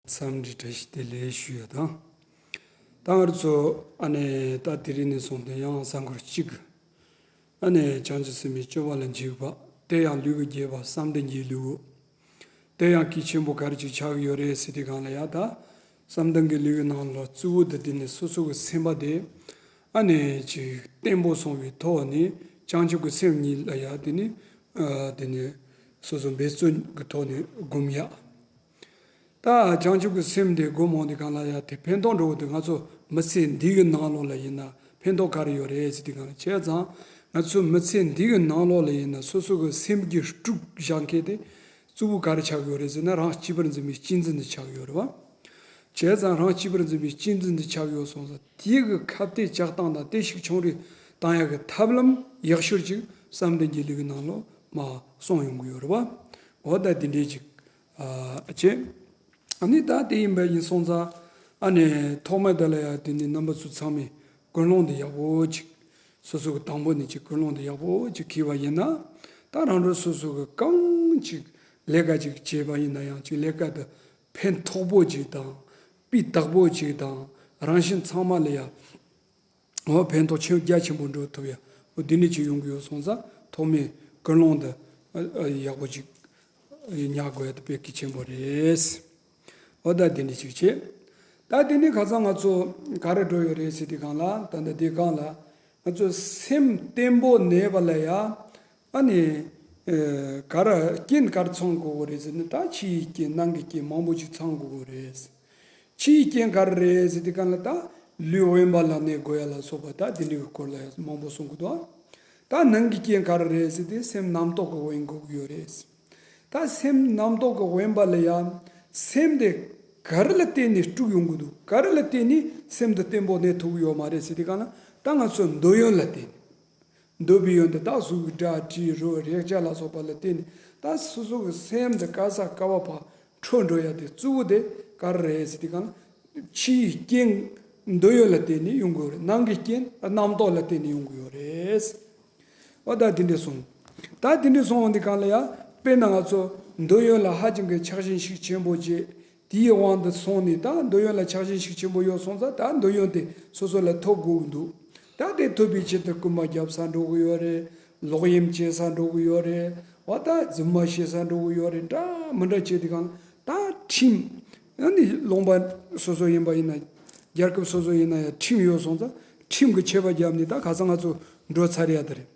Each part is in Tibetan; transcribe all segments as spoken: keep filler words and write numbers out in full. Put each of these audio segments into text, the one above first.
འཚམས་འདྲི་བཀྲ་ཤིས་བདེ་ལེགས་ཞུ་ཡ་དང་། ད་ང་ཚོ་ཨ་ནེ་ད་དེ་རིང་ནས་བཟུང་སྟེ་ཡང་གཟའ་འཁོར་གཅིག་གི་ཨ་ནེ་བྱང་ཆུབ་སེམས་དཔའི་སྤྱོད་པ་ལ་འཇུག་པ། དེ་ཡང་ལུས་ཀྱི་རྒྱས་པ་བསམ་གཏན་གྱི་ལུས། དེ་ཡང་གལ་ཆེན་པོ་ག་རེ་ཅིག་ཆགས་ཀྱི་ཡོད་རེད་ཟེར་དུས་སྒང་ལ་ཡ། ད་བསམ་གཏན་གྱི་ལུས་ཀྱི་ནང་ལ་གཙོ་བོ་དེ་དེ་ནི་སོ་སོ་གི་སེམས་པ་དེ་ཨ་ནེ་ཅིག་བརྟན་པོ་སོང་བའི་ཐོག་ནས་བྱང་ཆུབ་ཀྱི་སེམས་ཉིད་ལ་ཡ་དེ་ནི་ཨ་དེ་ནི་སོ་སོ་འབད་བརྩོན་གྱི་ཐོག་ནས་སྒོམ་ཡ། ད་བྱང་ཆུབ་ཀྱི་སེམས་དེ་སྒོམ་འོང་དུས་སྒང་ལ་ཡ་དེ་ཕན་ཐོགས་འགྲོ་གི་འདུག་ང་ཚོ་མི་ཚེ་འདི་གི་ནང་ལོགས་ལ་ཡིན་ན་ཕན་ཐོགས་ག་རེ་ཡོད་རེད་ཟེར་དུས་སྒང་ལ། བྱས་ཙང་ང་ཚོ་མི་ཚེ་འདི་གི་ནང་ལོགས་ལ་ཡིན་ན་སོ་སོ་གི་སེམས་ཀྱི་དཀྲུག་བཞག་མཁན་དེ་གཙོ་བོ་ག་རེ་ཆགས་ཀྱི་ཡོད་རེད་ཟེར་ན། རང་གཅེས་པར་འཛིན་པའི་གཅེས་འཛིན་དེ་ཆགས་ཀྱི་ཡོད་རེད་བ། བྱས་ཙང་རང་གཅེས་པར་འཛིན་པའི་གཅེས་འཛིན་དེ་ཆགས་ཡོད་སོང་ཙང་། དེའི་གི་ཁ་གཏད་གཅོག་སྟངས་དང་བརྟན་བཞུགས་ཆུང་རུ་བཏང་ཡག་གི་ཐབས་ལམ་ཡག་ཤོས་ཅིག་བསམ་གཏན་གྱི་ལུས་ཀྱི་ནང་ལོགས་མར་སོང་ཡོང་གི་ཡོད་རེད་བ། འོ་ད་དེ་འདྲའི་ཅིག་ཨ་བྱས། ཨ་ནི་ད་དེ་ཡིན་པ་ཡིན་སོང་ཙང་། ཨ་ནི་ཐོག་མ་དེ་ལ་ཡ་དེ་ནི་རྣམ་པ་ཚོ་ཚང་མས་ཀུན་སློང་དེ་ཡག་པོ་ཅིག་སོ་སོ་གི་དང་པོ་ནས་ཅིག་ཀུན་སློང་དེ་ཡག་པོ་ཅིག་འཁྱེར་བ་ཡིན་ན། ད་རང་རང་སོ་སོ་གི་གང་ཅིག་ལས་ཀ་ཅིག་བྱས་པ་ཡིན་ན་ཡང་། ཅིག་ལས་ཀ་དེ་ཕན་ཐོགས་པོ་ཅིག་དང་སྤུས་དག་པོ་ཅིག་དང་རང་བཞིན་ཚང་མ་ལ་ཡ་འོ་ཕན་ཐོགས་ཆེ་རྒྱ་ཆེན་པོ་འགྲོ་ཐུབ་ཡ། འོ་འདི་འདྲ་ཅིག་ཡོང་གི་ཡོད་སོང་ཙང་། ཐོག་མའི་ཀུན་སློང་འདི་ཨ་ཨ་ཡག་པོ་ཅིག་ཉར་དགོས་ཡ་དེ་དཔེ་གལ་ཆེན་པོ་རེད། འོ་ད་འདི་འདྲ་ཅིག་བྱས། ད་འདི་ནི་ཁ་སང་ང་ཚོ་ག་རེ་འགྲོ་ཡོད་རེད་ཟེར་དུས་སྒང་ལ། ད་ལྟ་འདི་སྒང་ལ་ང་ཚོ་སེམས་བརྟན་པོ་གནས་པ་ལ་ཡ། ཨ་ནི་ཨ་ག་རེ་རྐྱེན་ག་རེ་ཚང་དགོས་ཀྱི་རེད་ཟེར་ན། ད་ཕྱི་ཡི་རྐྱེན་ནང་གི་རྐྱེན་མང་པོ་ཅིག་ཚང་དགོས་ཀྱི་རེད། ཕྱི་ཡི་རྐྱེན་ག་རེ་རེད་ཟེར་དུས་སྒང་ལ། ད་ལུས་དབེན་པ་ལ་གནས་དགོས་ཡ་ལ་སོགས་པ། ད་དེ་འདྲའི་སྐོར་ལ་ཡང་མང་པོ་གསུང་གི་འདུག་ད་ནང་གི་རྐྱེན་ག་རེ་རེད་ཟེར་དུས། སེམས་རྣམ་རྟོག་གིས་དབེན་དགོས་ཀྱི་ཡོད་རེད། ད་སེམས་རྣམ་རྟོག་གིས་དབེན་པ་ལ་ཡང་། སེམས་དེ་ག་རེ་ལ་བརྟེན་ནས་དཀྲུགས་ཡོང་གི་འདུག་ག་རེ་ལ་བརྟེན་ནས་སེམས་དེ་བརྟན་པོ་གནས་ཐུབ་ཀྱི་ཡོད་མ་རེད་ཟེར་དུས་སྒང་ལ། ད་ང་ཚོ་འདོད་ཡོན་ལ་བརྟེན་ནས། འདོད་པའི་ཡོན་ཏན་དག་གཟུགས་ཀྱི་སྒྲ་དྲི་རོ་རེག་བྱ་ལ་སོགས་པ་ལ་བརྟེན་ནས། ད་སོ་སོ་གི་སེམས་དེ་ག་ས་ག་བ་ཕར་འཕྲོ་འགྲོ་ཡ་དེ་གཙོ་བོ་དེ་ག་རེ་རེད་ཟེར་དུས་སྒང་ལ། ཕྱིའི་རྐྱེན་འདོད་ཡོན་ལ་བརྟེན་ནས་ཡོང་གི་ཡོད་རེད། ནང་གི་རྐྱེན་རྣམ་རྟོག་ལ་བརྟེན་ནས་ཡོང་གི་ཡོད་རེད། འོ་ད་དེ་འདྲ་སོང་། ད་དེ་འདྲ་སོང་བ་འདི་སྒང་ལ་ཡ། དཔེར་ན་ང་ཚོ་འདོད་ཡོན་ལ་ཧ་ཅང་གི་ཆགས་ཞེན་ཤུགས་ཆེན་པོ་བྱས། དེའི་དབང་དུ་སོང་ནས། ད་འདོད་ཡོན་ལ་ཆགས་ཞེན་ཤུགས་ཆེན་པོ་ཡོད་སོང་ཙང་། ད་འདོད་ཡོན་དེ་སོ་སོ་ལ་ཐོབ་དགོས་ཀྱི་འདུག་ད་དེ་ཐོབ་པའི་ཆེད་དུ་རྐུན་མ་རྒྱབ་ས་འགྲོ་གི་ཡོད་རེད། ལོག་གཡེམ་བྱེད་ས་འགྲོ་གི་ཡོད་རེད། འོ་ད་རྫུན་མ་བཤད་ས་འགྲོ་གི་ཡོད་རེད། འདྲ་མི་འདྲ་བྱེད་དུས་སྒང་ལ། ད་ཁྲིམས། ཨ་ནི་ལུང་པ་སོ་སོ་ཡིན་པ་ཡིན་ན། རྒྱལ་ཁབ་སོ་སོ་ཡིན་ན་ཡང་ཁྲིམས་ཡོད་སོང་ཙང་། ཁྲིམས་ཀྱི་ཆད་པ་བརྒྱབ་ནས་ད་ཁ་སང་ང་ཚོ་འགྲོ་ཚར་ཡ་དེ་རེད།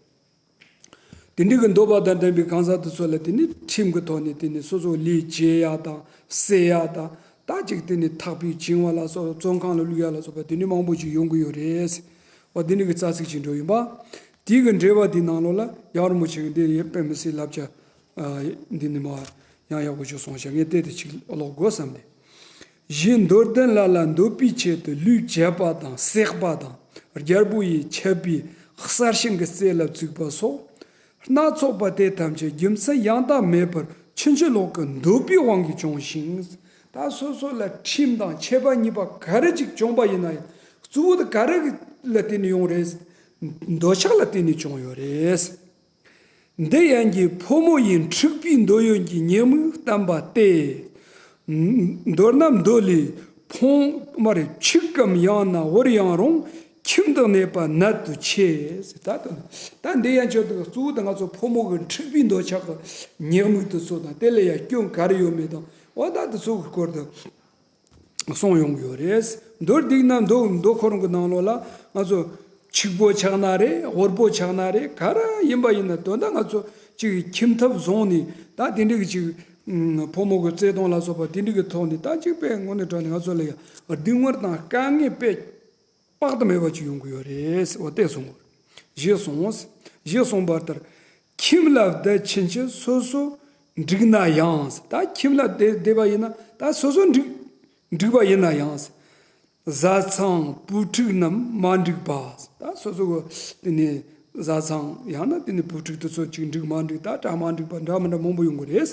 དེ་འདྲའི་གི་འདོད་པ་དང་ལྡན་པའི་གང་ཟག་དེ་ཚོ་ལ་དེ་ནི་ཁྲིམས་ཀྱི་ཐོག་ནས་དེ་ནི་སོ་སོ་ལས་བྱེད་ཡ་དང་བསད་ཡ་དང་། ད་ཅིག་དེ་ནི་ཐག་པས་བཅིང་བ་ལ་སོགས། བཙོན་ཁང་ལ་བླུག་ཡ་ལ་སོགས་པ་དེ་འདྲའི་མང་པོ་ཅིག་ཡོང་གི་ཡོད་རེད། འོ་དེ་འདྲའི་གི་རྩ་ཚིག་ཅིག་འགྲོ་ཡིན་པ། དེའི་གི་འགྲེལ་པ་དེའི་ནང་ལོགས་ལ་རྒྱལ་བ་རིན་པོ་ཆེ་གི་འདི་ཡི་དཔེ་མི་སྲིད་བསླབ་བྱ། ཨ་འདི་ནི་མ་ཡང་ཡག་པོ་ཅིག་གསུངས་ཤག་ངས་དེ་དེ་ཅིག་ཀློག་དགོས་བསམ་སྟེ། གཞན་འདོད་ལྡན་ལ་ལ་འདོད་པའི་ཆེད་དུ། ལུས་བཅད་པ་དང་བསྲེགས་པ་དང་། རྒྱལ་པོ་ཡི་ཆད་པས་གསར་བྱིན་གྱི་རྩེ་ལ་བཙུགས་པ་སོགས། སྣ་ཚོགས་པ་དེ་ཐམས་ཅད་རྒྱུ་མཚན་ཡང་དག་མེད་པར་ཕྱིན་ཅི་ལོག་གི་འདོད་པའི་དབང་གིས་བྱུང་ཞིང་། ད་སོ་སོ་ལ་ཁྲིམས་དང་ཆད་པ་གཉིས་པ་ག་རེ་ཅིག་བྱུང་པ་ཡིན་ན་ཡང་། གཙོ་བོ་དེ་ག་རེ་ལ་བརྟེན་ནས་ཡོང་རེད། འདོད་ཆགས་ལ་བརྟེན་ནས་བྱུང་ཡོད་རེད། འདི་ཡན་གྱི་ཕོ་མོ་ཡི་འཁྲིག་པའི་འདོད་ཡོན་གྱི་ཉེས་དམིགས་བསྟན་པ་སྟེ། མདོར་ན་མདོ་ལས། ཕུང་མར་འཆུག་གམ་ཡང་ན་བོར་ཡང་རུང་། ཁྱིམ་དུ་གནས་པ་ནད་དུ་ཆེ། ད་ད་འདི་ཡན་ཆོད་དུ་གཙོ་བོ་དེ་ང་ཚོ་ཕོ་མོ་གི་འཁྲིག་པའི་འདོད་ཆགས་ཀྱི་ཉེས་དམིགས་དེ་ཚོ་དང་། དེ་ལ་ཡང་སྐྱོན་ག་རེ་ཡོད་མེད་དང་། འོ་ད་དེ་ཚོ་གི་སྐོར་དུ། གསུངས་ཡོང་གི་ཡོད་རེད། མདོར་བསྡུས་ན་མདོ་མདོ་ཁོ་རང་གི་ནང་ལོགས་ལ་ང་ཚོ་འཆུག་པོ་ཆགས་ན་རེད། བོར་པོ་ཆགས་ན་རེད། ག་རེ་ཡིན་པ་ཡིན་ན། དོན་དག་ང་ཚོ་གཅིག་ཁྱིམ་ཐབ་བཟུང་ནས། ད་དེ་འདྲ་གི་གཅིག་ཕོ་མོ་གི་བརྩེ་དུང་ལ་སོགས་པ་དེ་འདྲ་གི་ཐོག་ནས། ད་གཅིག་དཔེ་དངོས་གནས་དྲང་ནས་ང་ཚོ་ལ་ཡང་སྡུག་བསྔལ་དང་དཀའ་ངལ་དཔེ་དཔག་ཏུ་མེད་པ་ཅིག་ཡོང་གི་ཡོད་རེད། འོ་དེ་གསུངས། ཞེས་གསུངས། ཞེས་གསུངས་པ་ལྟར། ཁྱིམ་ལ་བསྡད་ཕྱིན་ཆད་སོ་སོ་འགྲིག་ན་ཡང་། ད་ཁྱིམ་ལ་བསྡད་བསྡད་པ་ཡིན་ན་ད་སོ་སོ་འགྲིག་འགྲིག་པ་ཡིན་ན་ཡང་། བཟའ་ཚང་བུ་ཕྲུག་རྣམས་མ་འགྲིག་པ། ད་སོ་སོ་གི་དེ་ནས་བཟའ་ཚང་ཡང་ན་དེ་ནས་བུ་ཕྲུག་དེ་ཚོ་ཅིག་འགྲིག་མ་འགྲིག། ད་གྲ་མ་འགྲིག་པ་འདྲ་མི་འདྲ་མང་པོ་ཡོང་གི་རེད།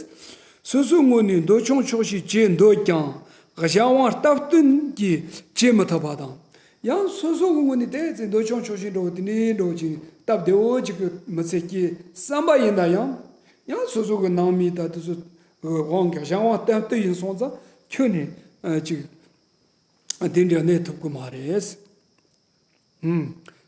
སོ་སོའི་ངོས་ནས་འདོད་ཆུང་ཆོག་ཤེས་བྱེད་འདོད་ཀྱང་། གཞན་དབང་སྟབས་བསྟུན་གྱིས་བྱེད་མི་ཐུབ་པ་དང་། ཡང་སོ་སོ་གི་ངོས་ནས་དེ་ཚེ་འདོད་ཆུང་ཆོག་ཤེས་འགྲོ་བ་དེ་ནས་འགྲོ་བ་ཅིག་སྟབས་བདེ་བོ་ཅིག་གི་མི་ཚེ་སྐྱེལ་བསམ་པ་ཡིན་ན་ཡང་། ཡང་སོ་སོ་གི་ནང་མི་ད་དེ་ཚོ་དབང་གི་གཞན་དབང་སྟབས་བསྟུན་ཡིན་སོང་ཙང་། ཁྱོད་ནས་ ཅིག་དེ་འདྲ་གནས་ཐུབ་ཀྱི་མ་རེད།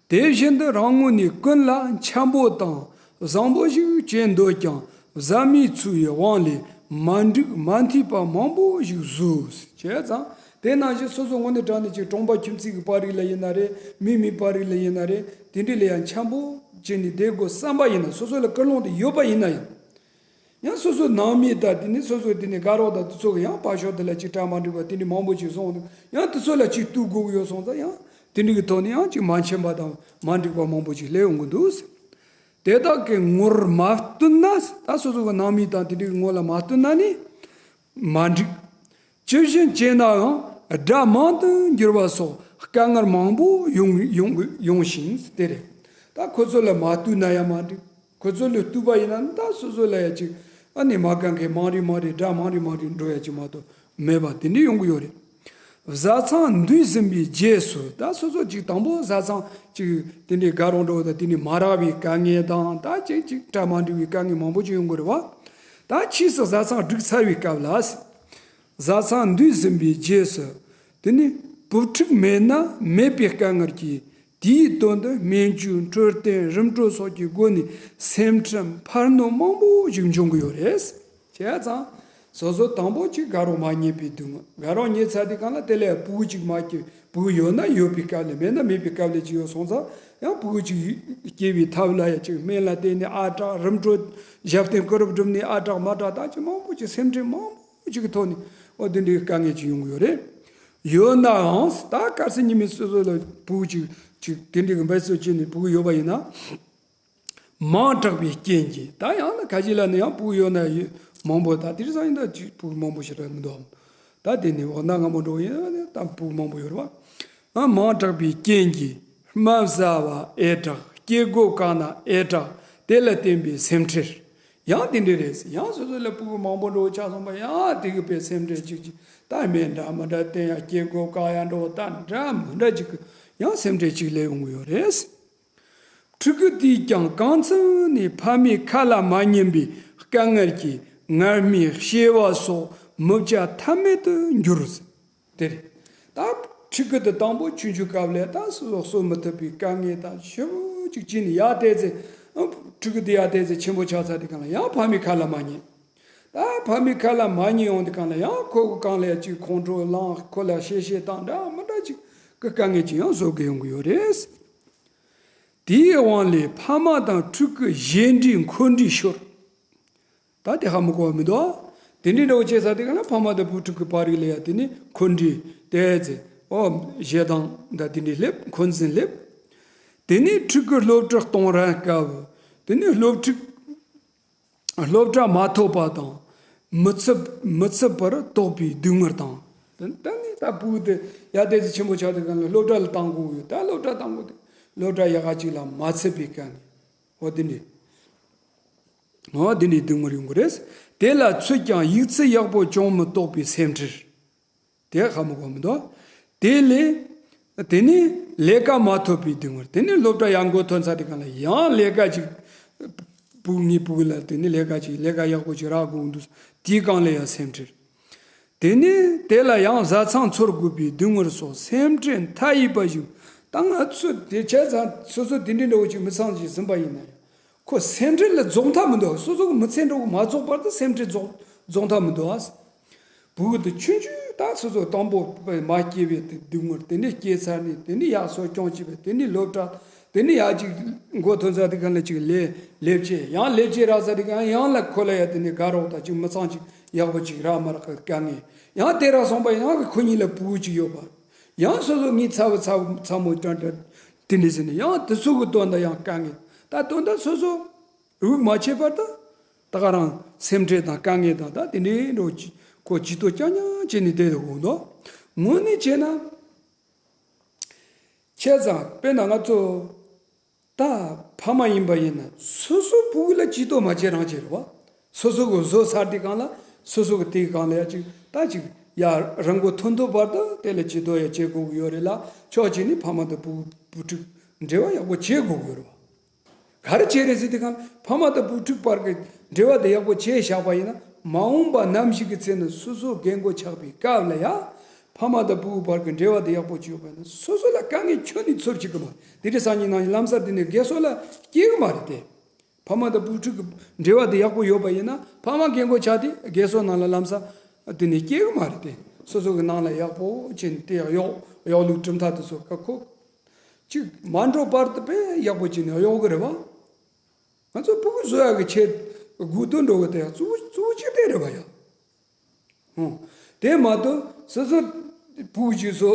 དེ་བཞིན་དུ་རང་ངོས་ནས་ཀུན་ལ་འཆམ་པོ་དང་བཟང་པོ་ཞིག་བྱེད་འདོད་ཀྱང་བཟའ་མི་ཚོའི་དབང་ལས་མ་འགྲིག་མ་མཐུན་པ་མང་པོ་ཞིག་བཟོས། བྱས་ཙང་དེ་ནང་བཞིན་སོ་སོ་དངོས་གནས་དྲང་གནས་ཀྱི་གྲོང་པ་ཁྱིམ་མཚེས་ཀྱི་པར་རིས་ལ་ཡིན་ན་རེད། མི་མི་པར་རིས་ལ་ཡིན་ན་རེད། དེ་འདྲ་ལ་ཡང་འཆམ་པོ་བྱས་ནས་བསྡད་དགོས་བསམ་པ་ཡིན་ན། སོ་སོ་ལ་ཀུན་སློང་དེ་ཡོད་པ་ཡིན་ན་ཡང་། ཡང་སོ་སོའི་ནང་མི་དང་དེ་ནས་སོ་སོའི་དེ་ནས་དགའ་རོགས་དང་དེ་ཚོ་གི་ཡང་བར་ཕྱོགས་དེ་ལ་ཅིག་གྲ་མ་འགྲིག་པ་དེ་འདྲ་མང་པོ་ཅིག་སོང་འདུག་ཡང་དེ་ཚོ་ལ་ཅིག་གཏུག་དགོས་ཀྱི་ཡོད་སོང་ཙང་ཡང་དེ་འདྲ་གི་ཐོག་ནས་ཡང་ཅིག་མ་འཆམ་པ་དང་མ་འགྲིག་པ་མང་པོ་ཅིག་སླེབས་ཡོང་གི་འདུག་དེ་དག་གི་ངོར་མ་བསྟུན་ན། ད་སོ་སོ་གི་ནང་མི་དང་དེ་འདྲ་གི་ངོ་ལ་མ་བསྟུན་ན་ནི་མ་འགྲིག་ཇི་བཞིན་བྱས་ནའང་དགྲ་མང་དུ་འགྱུར་བ་སོགས་དཀའ་ངལ་མང་པོ་ཡོང་ཡོང་ཡོང་ཞིང་དེ་རེད། ད་ཁོ་ཚོ་ལ་མ་བསྟུན་ན་ཡང་མ་འགྲིག་ཁོ་ཚོ་ལ་བསྟུན་པ་ཡིན་ན་ད་སོ་སོ་ལ་ཡང་ཅིག་ཨ་ནི་མ་དཀའ་ངལ་མང་རེ་མང་རེ་དགྲ་མང་རེ་མང་རེ་འགྲོ་ཡ་ཅིག་མ་གཏོགས་མེད་པ་དེ་འདྲ་ཡོང་གི་ཡོད་རེད། བཟའ་ཚང་འདུས་ཟིན་པའི་རྗེས་སུ། ད་སོ་སོ་ཅིག་དང་པོ་བཟའ་ཚང་ཅིག་དེ་འདྲའི་དགའ་རོགས་འགྲོ་བ་དང་དེ་ནས་མ་རག་པའི་དཀའ་ངལ་དང་། ད་ཅིག་ཅིག་གྲ་མ་འགྲིག་པའི་དཀའ་ངལ་མང་པོ་ཅིག་ཡོང་གི་རེད་བ། ད་ཕྱིས་སུ་བཟའ་ཚང་སྒྲིག་ཚར་བའི་སྐབས་ལ། བཟའ་ཚང་འདུས་ཟིན་པའི་རྗེས་སུ། དེ་ནི་བུ་ཕྲུག་མེད་ན་མེད་པའི་དཀའ་ངལ་གྱིས་དེའི་དོན་དུ་སྨན་བཅོས་འཕྲོད་བསྟེན་རིམ་གྲོ་སོགས་ཀྱི་སྒོ་ནས་སེམས་ཁྲལ་འཕར་སྣོན་མང་པོ་ཞིག་འབྱུང་གི་ཡོད་རེད། བྱས་ཙང་། སོ་སོ་དང་པོ་ཅིག་དགའ་རོགས་མ་རྙེད་པའི་སྡུག་བསྔལ། དགའ་རོགས་རྙེད་ཚར་དུས་སྒང་ལ་དེ་ལས་ཕྲུ་གུ་ཅིག་མ་སྐྱེས། ཕྲུ་གུ་ཡོད་ན་ཡོད་པའི་སྐབས་ལས་མེད་ན་མེད་པའི་སྐབས་ལས་ཅིག་ཡོད་སོང་ཙང་ཡང་ཕྲུ་གུ་ཅིག་སྐྱེ་བའི་ཐབས་ལ་ཡ་ཅིག་སྨན་ལ་བརྟེན་ནས་ཨ་དྲག་རིམ་གྲོ་ཞབས་བརྟན་སྐུ་རུབ་བསྒྲུབས་ནས་ཨ་དྲག་མ་དྲག་ད་ཅིག་མང་པོ་ཅིག་སེམས་ཁྲལ་མང་པོ་ཅིག་གི་ཐོག་ནས་འོ་དེ་འདྲའི་དཀའ་ངལ་ཅིག་ཡོང་གི་ཡོད་རེད། ཡོད་ནའང་ད་གལ་སྲིད་ཉི་མ་སོ་སོ་ལ་ཕྲུ་གུ་ཅིག་ཅིག་དེ་འདྲའི་གི་འབད་རྩོལ་བྱས་ནས་ཕྲུ་གུ་ཡོད་པ་ཡིན་ན། མང་དྲགས་པའི་རྐྱེན་གྱིས། ད་ཡང་ན་ཁ་ཅིག་ལ་ནི་ཡང་ཕྲུ་གུ་ཡོད་ན་ཡོད་མང་པོ། ད་དེ་རིང་སང་ཉིན་ད་ཅིག་ཕྲུ་གུ་མང་པོ་ཞིག་རག་མི་འདུག་ད་དེ་ནི་འོ་ན་སྔ་མོ་འགྲོ་ཡིན་ན་ད་ཕྲུ་གུ་མང་པོ་ཡོད་རེད་བ། ཨ་མང་དྲགས་པའི་རྐྱེན་གྱིས་རྨ་བཟའ་བ་ཨེ་དྲག་སྐྱེ་སྒོ་བཀག་ན་ཨེ་དྲག་དེ་ལ་བརྟེན་པའི་སེམས་ཁྲལ། ཡང་དེ་འདྲ་རེད། ཡང་སོ་སོ་ལ་ཕྲུ་གུ་མང་པོ་འགྲོ་ཆགས་སོང་པ་ཡང་དེ་གི་པའི་སེམས་ཁྲལ་ཅིག་ཅིག་ད་སྨན་འདྲ་མི་འདྲ་བསྟེན་ཡ་སྐྱེ་སྒོ་བཀག་ཡ་འགྲོ་ད་འདྲ་མི་འདྲ་ཅིག་གི་ཡང་སེམས་ཁྲལ་ཅིག་སླེབས་ཡོང་གི་ཡོད་རེད། ཕྲུ་གུ་དེས་ཀྱང་གང་འཚམ་ནས་ཕ་མའི་ཁ་ལ་མ་ཉན་པའི་དཀའ་ངལ་གྱིས་ངར་སྨྲས་གཤེ་བ་སོགས་མི་བྱ་ཐབས་མེད་དུ་འགྱུར། དེ་རེད། ད་ཕྲུ་གུ་དེ་དང་པོ་ཆུང་ཆུང་སྐབས་ལས་ད་སོ་སོ་གསོ་མི་ཐུབ་པའི་དཀའ་ངལ་དང་ཞེ་པོ་ཅིག་ཅི་ནས་ཡར་བལྟས་ཚེ། ཕྲུ་གུ་དེ་ཡར་བལྟས་ཚེ་ཆེན་པོ་ཆགས་ཚར་དུས་སྒང་ལ་ཡང་ཕ་མའི་ཁ་ལ་མ་ཉན། ད་ཕ་མའི་ཁ་ལ་མ་ཉན་ཡོང་དུས་སྒང་ལ་ཡང་ཁོ་གི་སྒང་ལ་ཡང་ཅིག་ཁོང་ཁྲོ་ལངས། ཁོ་ལ་གཤེ་གཤེ་དང་འདྲ་མི་འདྲ་ཅིག་གི་དཀའ་ངལ་ཅིག་ཡང་བཟོ་གི་ཡོང་གི་ཡོད་རེད། དེའི་དབང་ལས་ཕ་མ་དང་ཕྲུ་གུ་བཞེས་འདྲིས་འཁོན་འདྲིས་ཤོར། ད་དེ་ཧ་མི་གོ་བ་མི་འདུག་དེ་འདྲའི་འདྲ་བོ་བྱས་ཚར་དུས་སྒང་ལ་ཕ་མ་དང་བུ་ཕྲུག་གི་བར་རིགས་ལ་ཡང་དེ་ནི་འཁོན་འདྲིས་དེ་ཚེ་ཨོ་ཞེ་སྡང་འདྲ་དེ་འདྲའི་སླེབས། འཁོན་འཛིན་སླེབས། དེ་ནས་ཕྲུ་གུ་སློབ་གྲྭ་གཏོང་རན་སྐབས་དེ་ནི་སློབ་ཕྲུག་སློབ་གྲྭ་མ་ཐོབ་པ་དང་མི་ཚུད་མི་ཚུད་པར་དོགས་པའི་སྡུག་བསྔལ་དང་། དེ་ནི་ད་ཕྲུ་གུ་དེ་ཡར་བལྟས་ཚེ་ཆེན་པོ་ཆགས་དུས་སྒང་ལ་སློབ་གྲྭ་ལ་བཏང་དགོས་ཡོད། ད་སློབ་གྲྭ་བཏང་དགོས་དེ་སློབ་གྲྭ་ཡག་ག་ཅིག་ལ་མ་ཚུད་པའི་དཀའ་ངལ། འོ་དེ་འདྲའི། འོ་དེ་འདྲའི་སྡུག་བསྔལ་ཡོང་གི་རེད། དེ་ལ་ཚུད་ཀྱང་ཡིག་ཚད་ཡག་པོ་སྦྱོང་མི་ཐུབ་པའི་སེམས་ཁྲལ། དེ་ཧ་མི་གོ་མི་འདུག་དེ་ལས་དེ་ནི་ལས་ཀ་མ་ཐོབ་པའི་སྡུག་བསྔལ། དེ་ནི་སློབ་གྲྭ་ཡར་འགོ་ཐོན་ཚར་དུས་སྒང་ལ་ཡང་ལས་ཀ་ཅིག་ཕྲུ་གུ་ངའི་ཕྲུ་གུ་ལ་དེ་ནི་ལས་ཀ་ཅིག་ལས་ཀ་ཡག་པོ་ཅིག་རག་དགོས་འདུག་དེའི་སྒང་ལ་ཡང་སེམས་ཁྲལ། དེ་ནས་དེ་ལ་ཡང་བཟའ་ཚང་འཚོལ་དགོས་པའི་སྡུག་བསྔལ་སོགས་སེམས་ཁྲལ་མཐའ་ཡས་པ་ཞིག་ད་ང་ཚོ་དེ་བྱས་ཙང་སོ་སོ་དེ་འདྲའི་འདྲ་བོ་ཅིག་མི་ཚང་ཞིག་ཟིན་པ་ཡིན་ན་ཡང་ཁོ་སེམས་ཁྲལ་ལ་རྫོགས་མཐའ་མི་འདུག་སོ་སོ་གི་མི་ཚེ་འདྲ་བོ་མ་རྫོགས་བར་དུ་སེམས་ཁྲལ་རྫོགས་རྫོགས་མཐའ་མི་འདུག་ཨ། བུ་གུ་དེ་ཆུང་ཆུང་ད་སོ་སོ་དང་པོ་མ་སྐྱེས་པའི་དེ་སྡུག་བསྔལ། དེ་ནས་སྐྱེས་ཚར་ནས་དེ་ནས་ཡར་གསོ་སྐྱོང་བྱས་པ། དེ་ནས་སློབ་གྲྭ། དེ་ནས་ཡར་ཅིག་འགོ་ཐོན་ཚར་དུས་སྒང་ལ་ཅིག་ལས་ལས་བྱེད། ཡང་ལས་བྱེད་རག་ཚར་དུས་སྒང་ཡང་ལ་ཁོ་ལ་ཡ་དེ་ནས་དགའ་རོགས་དང་ཅིག་མི་ཚང་ཅིག་ཡག་པོ་ཅིག་རག་མ་རག་གི་དཀའ་ངལ། ཡང་དེ་རག་སོང་པ་ཡང་གི་ཁོ་གཉིས་ལ་ཕྲུ་གུ་ཅིག་ཡོད་པ། ཡང་སོ་སོ་ངའི་ཚ་བོ་ཚ་བོ་ཚ་མོ་འདྲ་འདྲ་དེ་འདྲ་ཟེར་ནས་ཡང་དེ་ཚོ་གི་དོན་དག་ཡང་དཀའ་ངལ། ད་དོན་དག་སོ་སོ་དབུགས་མ་ཆད་བར་དུ་ད་ག་རང་སེམས་ཁྲལ་དང་དཀའ་ངལ་དང་ད་དེ་འདྲའི་འགྲོ་ཅི་ཁོ་ཇུས་གཏོགས་རྐྱང་རྐྱང་བྱས་ནས་བསྡད་དགོས་འདུག་དངོས་གནས་བྱས་ན། བྱས་ཙང་དཔེར་ན་ང་ཚོ་ད་ཕ་མ་ཡིན་པ་ཡིན་ན་སོ་སོ་ཕྲུ་གུ་ལ་ཇུས་གཏོགས་མ་བྱེད་རང་བྱེད་རེད་བ། སོ་སོ་གི་བཟོ་ཚར་དུས་སྒང་ལ་སོ་སོ་གི་དེའི་སྒང་ལ་ཡ་ཅིག་ད་ཅིག་ཡ་རང་མགོ་ཐོན་ཐོན་བར་དུ་དེ་ལ་ཇུས་གཏོགས་ཡ་བྱེད་དགོས་ཀྱི་ཡོད་རེད་ལ། ཕྱོགས་གཅིག་ནས་ཕ་མ་དང་བུ་བུ་ཕྲུག་འབྲེལ་བ་ཡག་པོ་བྱེད་དགོས་ཀྱི་ཡོད་རེད་བ། ག་རེ་བྱས་རེད་ཟེར་དུས་སྒང་ཕ་མ་དང་བུ་ཕྲུག་བར་གྱི་འབྲེལ་བ་དེ་ཡག་པོ་བྱས་བཞག་པ་ཡིན་ན། མ་འོངས་པ་ནམ་ཞིག་གི་ཚེ་ན་སོ་སོ་རྒན་རྒོན་ཆགས་པའི་སྐབས་ལ་ཡ་ ཕ་མ་དང་ཕྲུ་གུ་བར་གྱི་འབྲེལ་བ་དེ་ཡག་པོ་ཅིག་ཡོད་པ་ཡིན་ན། སོ་སོ་ལ་དཀའ་ངལ་ཁྱོན་ནས་ཚོར་བྱེད་ཀྱི་མ་རེད། དེ་འདྲའི་སང་ཉིན་གནངས་ཉིན་ལམ་སང་དེ་ནས་རྒས་གསོ་ལ་སྐྱེལ་གྱི་མ་རེད་དེ། ཕ་མ་དང་བུ་ཕྲུག་གི་འབྲེལ་བ་དེ་ཡག་པོ་ཡོད་པ་ཡིན་ན། ཕ་མ་རྒན་གོག་ཆགས་དེ་རྒས་གསོ་ནང་ལ་ལམ་སང་དེ་ནས་སྐྱེལ་གྱི་མ་རེད་དེ། སོ་སོ་གི་ནང་ལ་ཡག་པོ་བྱས་ནས་དེ་ཡག་གཡོག་གཡོག་ལུགས་གྲུབ་མཐའ་དེ་ཚོ་ཀ་ཁོ་ཅིག་མ་འགྲོ་བར་དུ་དཔེ་ཡག་པོ་བྱས་ནས་གཡོག་གི་རེད་བ། ང་ཚོ་ཕྲུ་གུ་བཟོ་ཡག་གི་ཆེད་སྒུག་སྡོད་འགྲོ་གི་དེ་ཡང་གཙོ་བོ་གཙོ་བོ་གཅིག་དེ་རེད་བ་ཡ། ཨོ། དེ་མ་གཏོགས་སོ་སོ་ཕྲུ་གུ་ཅིག་བཟོ།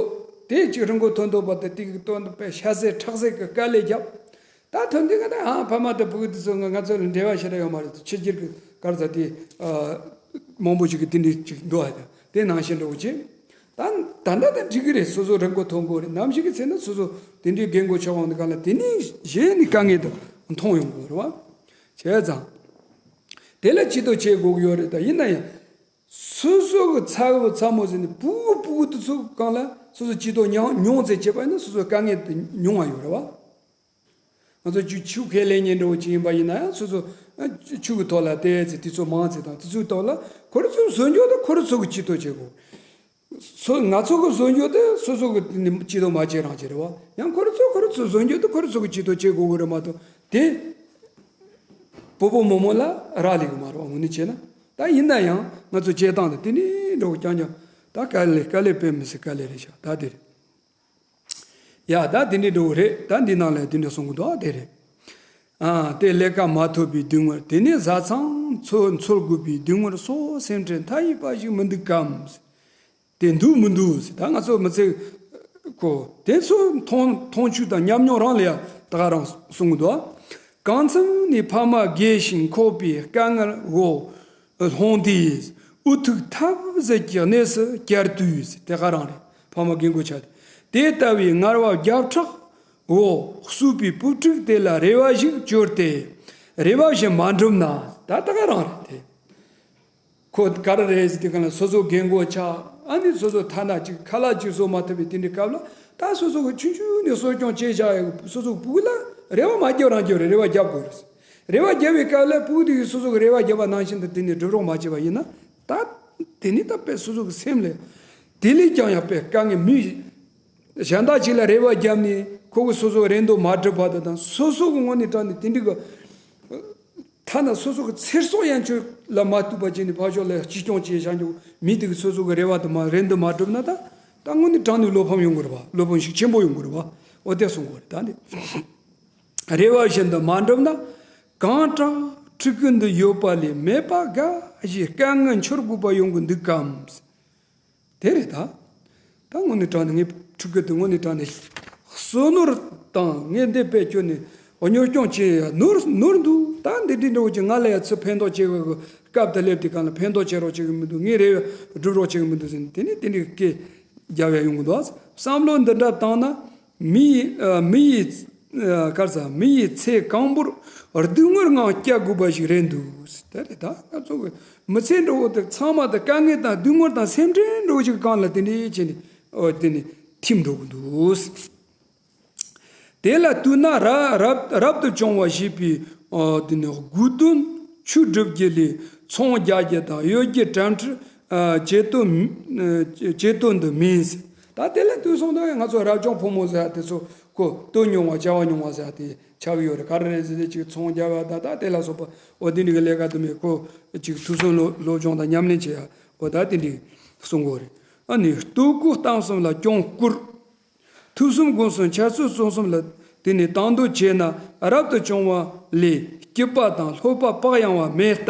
དེ་ཅིག་རིན་གོང་མཐོ་མཐོ་བ་དེ་དེ་གི་དོན་དུ་དཔེ་ཤ་ཟད་ཁྲག་ཟད་ཀྱི་དཀའ་ལས་བརྒྱབ། ད་ཐོན་དུས་ང་ད་ཨ་ཕ་མ་དང་ཕྲུ་གུ་དེ་ཚོ་ང་ང་ཚོ་ལ་འབྲེལ་བ་ཞེ་དྲག་ཡོད་མ་རེད། ཕྱི་རྒྱལ་གྱི་གར་ས་དེ་ཨ་མང་པོ་ཞིག་གི་དེ་འདྲའི་ཅིག་འདུག་ཨ། དེ་ནང་བཞིན་འདྲ་བོ་ཅིག་ད་ད་ལྟ་ད་འགྲིག་གི་རེད། སོ་སོ་རིན་གོང་མཐོ་འགོ་རེད། ནམ་ཞིག་གི་ཚེ་ན་སོ་སོ་དེ་འདྲའི་རྒན་གོག་ཆགས་འོང་དུས་གང་ལ་དེ་ནས་གཞན་ནས་དཀའ་ངལ་དུ་མཐོང་ཡོང་གི་རེད་བ། བྱས་ཙང་། དེ་ལ་སྐྱིད་སྡུག་བྱེད་དགོས་ཀྱི་ཡོད་རེད། ད་ཡིན་ན་ཡང་། སོ་སོ་གི་ཚ་བོ་ཚ་མོ་ཟེར་ནས་ཕྲུ་གུ་ཕྲུ་གུ་དེ་ཚོ་གང་ལ་སོ་སོ་སྐྱིད་སྡུག་མྱོང་མྱོང་ཚེ་བྱེད་པ་ཡིན་ན་སོ་སོའི་དཀའ་ངལ་དེ་ཉུང་བ་ཡོད་རེད་བ། ང་ཚོ་ཆུ་ཆུ་ཁས་ལེན་མཁན་འདྲ་བོ་ཅིག་ཡིན་པ་ཡིན་ན་ཡང་སོ་སོ་ཨ་ཆུ་ཆུ་གི་ཐོག་ལ་བལྟས་ཚེ་དེ་ཚོ་མང་ཚེ་དང་དེ་ཚོའི་ཐོག་ལ་ཁོ་རང་ཚོའི་བཟོ་འཇོག་དེ་ཁོ་རང་ཚོ་གི་སྐྱིད་སྡུག་བྱེད་དགོས། སོ་ང་ཚོ་གི་བཟོ་འཇོག་དེ་སོ་སོ་གི་སྐྱིད་སྡུག་མ་བྱེད་རང་བྱེད་རེད་བ། ཡང་ཁོ་རང་ཚོ་ཁོ་རང་ཚོའི་བཟོ་འཇོག་དེ་ཁོ་རང་ཚོ་གི་སྐྱིད་སྡུག་བྱེད་དགོས་གི་རེད་མ་གཏོགས་དེ་སྤོ་བོ་རྨོ་མོ་ལ་རག་ལས་གི་མ་རེད་བ། དངོས་གནས་བྱས་ན། ད་ཡིན་ན་ཡང་ང་ཚོ་བྱེད་སྟངས་དེ་དེ་ནས་འགྲོ་གི་རྐྱང་རྐྱང་ད་དཀའ་ལས་དཀའ་ལས་དཔེ་མི་སྲིད་དཀའ་ལས་རེད་ཤག་ད་དེ་རེད། ཡ་ད་དེ་འདྲའི་འགྲོ་གི་རེད། ད་འདི་ནང་ལ་དེ་འདྲ་གསུང་གི་འདུག་ཨ་དེ་རེད། ཨ་དེ་ལས་ཀ་མ་ཐུབ་པའི་སྡུག་བསྔལ། དེ་ནས་བཟའ་ཚང་ཚོ་འཚོལ་དགོས་པའི་སྡུག་བསྔལ་སོགས་སེམས་ཁྲལ་མཐའ་ཡས་པ་ཞིག་མི་འདུག་གམ། དེ་འདུག་མི་འདུག་ཟེར། ད་ང་ཚོ་མི་ཚེ་ཁོ་དེ་ཚོ་མཐོང་མཐོང་ཆོས་དང་ཉམས་མྱོང་རང་ལ་ཡང་ད་ག་རང་གསུང་གི་འདུག་གང་འཚམ་ནས་ཕ་མ་རྒས་ཤིང་འཁོགས་པའི་དཀའ་ངལ་འོག་ལྷུང་སྟེ་འུ་ཐུག་ཐབས་ཟད་ཀྱི་གནས་སུ་གྱར་དུས་ཟེར། དེ་ག་རང་རེད། ཕ་མ་རྒན་གོག་ཆགས་ཏེ་དེ་ལྟ་བུའི་ངལ་བ་བརྒྱ་ཕྲག་འོག་གསོས་པའི་བུ་ཕྲུག་དེ་ལ་རེ་བ་ཞིག་བཅོལ་ཏེ་རེ་བ་བཞིན་མ་འགྲུབ་ན། ད་ད་ག་རང་རེད་དེ། ཁོ་ག་རེ་རེད་ཟེར་དུས་གང་ལ་སོ་སོ་རྒན་གོག་ཆགས། ཨ་ནི་སོ་སོ་ཐ་ན་ཅིག་ཁ་ལག་ཅིག་བཟོ་མ་ཐུབ་པའི་དེ་འདྲའི་སྐབས་ལ་ད་སོ་སོ་གི་ཆུང་ཆུང་ནས་གསོ་སྐྱོང་བྱས་བཞག་ཡོད་སོ་སོ་གི་ཕྲུ་གུ་ལ་རེ་བ་མ་བརྒྱབ་རང་རྒྱབ་རེད། རེ་བ་རྒྱབ་དགོས་རེད། རེ་བ་བརྒྱབ་པའི་སྐབས་ལ་ཕྲུ་གུ་དེ་གིས་སོ་སོ་གི་རེ་བ་བརྒྱབ་པ་ནང་བཞིན་དུ་དེ་ནས་སྒྲུབ་རོགས་མ་བྱས་པ་ཡིན་ན། ད་དེ་ནི་ད་དཔེ་སོ་སོ་གི་སེམས་ལ་དེ་ལས་ཀྱང་ཡང་དཔེ་དཀའ་ངལ། མི་གཞན་དག་ཅིག་ལ་རེ་བ་བརྒྱབ་ནས་ཁོ་གིས་སོ་སོ་གི་རེ་འདོད་མ་འགྲུབ་པ་དང་། སོ་སོ་གི་ངོས་ནས་དྲངས་ནས་དེ་འདྲའི་གི་ཐ་ན་སོ་སོ་གི་ཚེ་སྲོག་ཡན་ཆོད་ལ་མ་ལྟོས་པ་བྱས་ནས་ཕར་ཕྱོགས་ལ་གཅེས་སྐྱོང་བྱས་བཞག་རྒྱུ་མི་དེ་གི་སོ་སོ་གི་རེ་བ་དེ་མ་རེ་འདོད་མ་འགྲུབ་ན། ད་ད་དངོས་གནས་དྲང་གནས་བློ་ཕམ་ཡོང་གི་རེད་བ། བློ་ཕམ་ཤུགས་ཆེན་པོ་ཡོང་གི་རེད་བ། འོ་དེ་གསུང་གི་རེད། ད་འདི་རེ་བ་བཞིན་དུ་མ་འགྲུབ་ན། གང་དྲག་ཕྲུ་གུ་འདི་ཡོད་པ་ལས་མེད་པ་དགའ་ཞེས་དཀའ་ངལ་འཆོར་དགོས་པ་ཡོང་གི་འདུག་གམ། དེ་རེད་ད། ད་དངོས་གནས་དྲང་གནས་ངའི་ཕྲུ་གུ་དེ་དངོས་གནས་དྲང་གནས་བསོད་ནོར་དང་ངས་འདི་དཔེ་ཁྱོན་ནས་གཉོར་སྐྱོང་བྱས་ཡ་ནོར་ནོར་འདུག་ད་འདི་འདྲའི་འདྲ་བོ་ཅིག་ང་ལ་ཡ་ཚུར་ཕན་ཐོགས་བྱེད་དགོས་ཀྱི་སྐབས་དེ་སླེབས་དུས་གང་ལ་ཕན་ཐོགས་བྱེད་རོགས་བྱེད་ཀྱི་མི་འདུག་ངས་རེ་བ་སྒྲུབ་རོགས་བྱེད་ཀྱི་མི་འདུག་ཟེར་ནས་དེ་ནས་དེ་འདྲའི་སྐད་རྒྱབ་ཡ་ཡོང་གི་འདུག་བསམ་བློ་འདི་འདྲ་བཏང་ན། མི་ཡི་ཨ་མི་ཡི་ཨ་ག་རེ་ཟ། མི་ཡི་ཚེ་གང་པོར་སྡུག་བསྔལ་ངང་བསྐྱལ་དགོས་པ་ཞིག་རེད་འདུག་དེ་རེད་ད། ང་ཚོ་གི་མི་ཚེ་འདྲ་བོ་དེ་ཚང་མ་དེ་དཀའ་ངལ་དང་སྡུག་བསྔལ་དང་སེམས་ཁྲལ་འདྲ་བོ་ཞིག་གང་ལ་དེ་འདྲའི་བྱས་ནས་ཨོ་དེ་ནས་ཐིམ་འགྲོ་གི་འདུག་དེ་ལ་ལྟོས་ན་རབ་རབ་རབ་ཏུ་བྱུང་བ་ཞེས་པའི་ཨོ་དེ་ནས་དགོས་དོན་ཆོས་སྒྲུབ་རྒྱུ་ལས་ཚོང་རྒྱག་རྒྱུ་དང་གཡོ་སྒྱུ་དྲ་འཕྲུལ་ཨ་བྱེད་དོན་ཨ་བྱེད་དོན་དུ་མིན་ཟེར། ད་དེ་ལ་ལྟོས་སོང་དུས་ང་ཚོ་རབ་བྱུང་ཕོ་མོ་ཟེར་ཡ་དེ་ཚོ་ཁོ་བསྟོད་མྱོང་བ་བྱ་བ་མྱོང་བ་ཟེར་ཡ་དེ་ཆགས་ཀྱི་ཡོད་རེད། ག་རེ་རེད་ཟེར་ཏེ་ཅིག་ཚོང་རྒྱག་ཡ་ད་ད་དེ་ལ་སོགས་པ་འོ་དེ་འདྲ་གི་ལས་ཀ་དུ་མེད། ཁོ་ཅིག་ཐོས་བསམ་སློབ་སློབ་སྦྱོང་དང་ཉམས་ལེན་བྱེད་ཡ་འོ་ད་དེ་འདྲ་གསུང་གི་ཡོད་རེད། ཨ་ནི་ལྟོ་གོས་གཏམ་གསུམ་ལ་གྱོང་བསྐུར། ཐོས་བསམ་སྒོམ་གསུམ་འཆད་རྩོད་རྩོམ་གསུམ་ལ་དེ་ནས་དང་དོད་བྱས་ན་རབ་ཏུ་བྱུང་བ་ལས་སྐྱིད་པ་དང་ལྷོད་པ་བག་ཡངས་པ་མེད་ལྟ་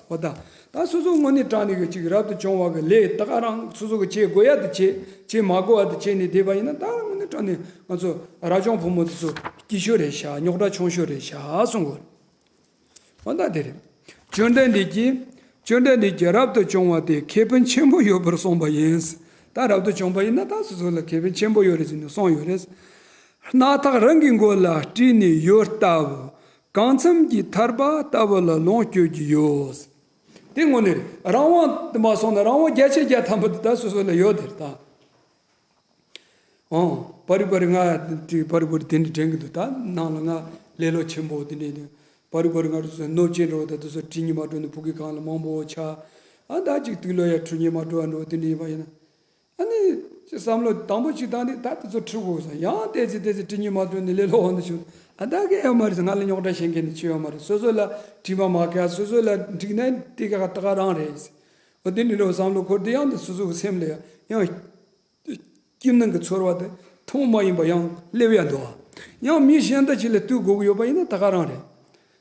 བུ། འོ་ད་ད་སོ་སོ་དངོས་གནས་དྲང་གནས་ཀྱི་ཅིག་རབ་ཏུ་བྱུང་བ་གི་ལས་ད་ག་རང་སོ་སོ་གི་བྱེད་དགོས་ཡ་དེ་བྱེད། བྱེད་མ་དགོས་པ་དེ་བྱེད་ནས་བསྡད་པ་ཡིན་ན། ད་དངོས་གནས་དྲང་གནས་ང་ཚོ་རབ་བྱུང་ཕོ་མོ་དེ་ཚོ་སྐྱིད་ཤོས་རེད་ཤག་རྙོག་དྲ་ཆུང་ཤོས་རེད་ཤག་གསུང་གི་ཡོད་རེད། འོ་ད་དེ་རེད། བཅོམ་ལྡན་འདས་ཀྱིས། བཅོམ་ལྡན་འདས་ཀྱིས་རབ་ཏུ་བྱུང་བ་དེ་ཁེ་ཕན་ཆེན་པོ་ཡོད་པར་གསུངས་པ་ཡིན། ད་རབ་ཏུ་བྱུང་བ་ཡིན་ན་ད་སོ་སོ་ལ་ཁེ་ཕན་ཆེན་པོ་ཡོད་རེད་ཟེར་ནས་གསུངས་ཡོད་རེད། སྣ་ཐག་རང་གི་མགོ་ལ་སྤྲད་ནས་ཡོད་ལྟ་བུ། གང་འཚམ་གྱིས་ཐར་པ་ལྟ་བུ་ལ་ལོངས་སྤྱོད་ཀྱི་ཡོད། དེ་དངོས་གནས་རེད། རང་དབང་དུ་མ་སོང་ན་རང་དབང་བརྒྱ་ཆ་བརྒྱ་ཐམ་པ་དེ་ད་སོ་སོ་ལ་ཡོད་དེ་རེད་ད། ཨོ། པར་རིས་པར་རིས་ང་དེ་པར་རིས་པར་རིས་དེ་འདྲ་དྲན་གྱི་འདུག་ད་ནང་ལ་ང་ལེ་ལོ་ཆེན་པོ་དེ་འདྲ་འདུག་པར་རིས་པར་རིས་ང་རུ་སོ་སྣོད་ཆེན་འགྲོ་ད་དུ་སོ་བྲིས་ཉི་མ་འགྲོ་ནི་ཕུག་གི་གང་ལ་མང་པོ་ཆགས། ཨ་ད་ཅིག་དུག་ལོ་ཡ་ཁྲུ་ཉི་མ་འགྲོ་བ་འགྲོ་དེ་འདྲ་ཡིན་པ་ཡིན་ན། ཨ་ནི་ ཅེས་བསམ་བློ་དང་པོ་གཅིག་བཏང་དུས་ད་དེ་ཚོ་ཁྲིད་དགོས་ཟེར། ཡང་བལྟས་ཚེ་བལྟས་ཚེ་ཁྲིད་ཉིན་མ་ཐོན་ནས་ལས་སླ་བོ་འདི་བྱུང་། ཨ་ད་གས་ཡོད་མ་རེད་ཟེར། ང་ལ་རྙོག་དྲ་བྱེད་མཁན་ནི་ཅི་ཡོད་མ་རེད། སོ་སོ་ལ་དྲི་མ་མ་བཀལ། སོ་སོ་ལ་འགྲིག་ན་དེ་ག་ད་ག་རང་རེད་ཟེར། འོ་དེ་འདྲ་བསམ་བློ་འཁོར་དུས་ཡང་དེ་སོ་སོ་གི་སེམས་ལ་ཡང་ཡང་སྐྱིད་སྣང་གི་ཚོར་བ་དེ་ཐུན་མོང་མ་ཡིན་པ་ཡང་སླེབས་ཡ་འདུག་ཨ། ཡང་མི་གཞན་དག་ཅིག་ལ་ལྟོས་དགོས་ཀྱི་ཡོད་པ་ཡིན་ན་ད་ག་རང་རེད།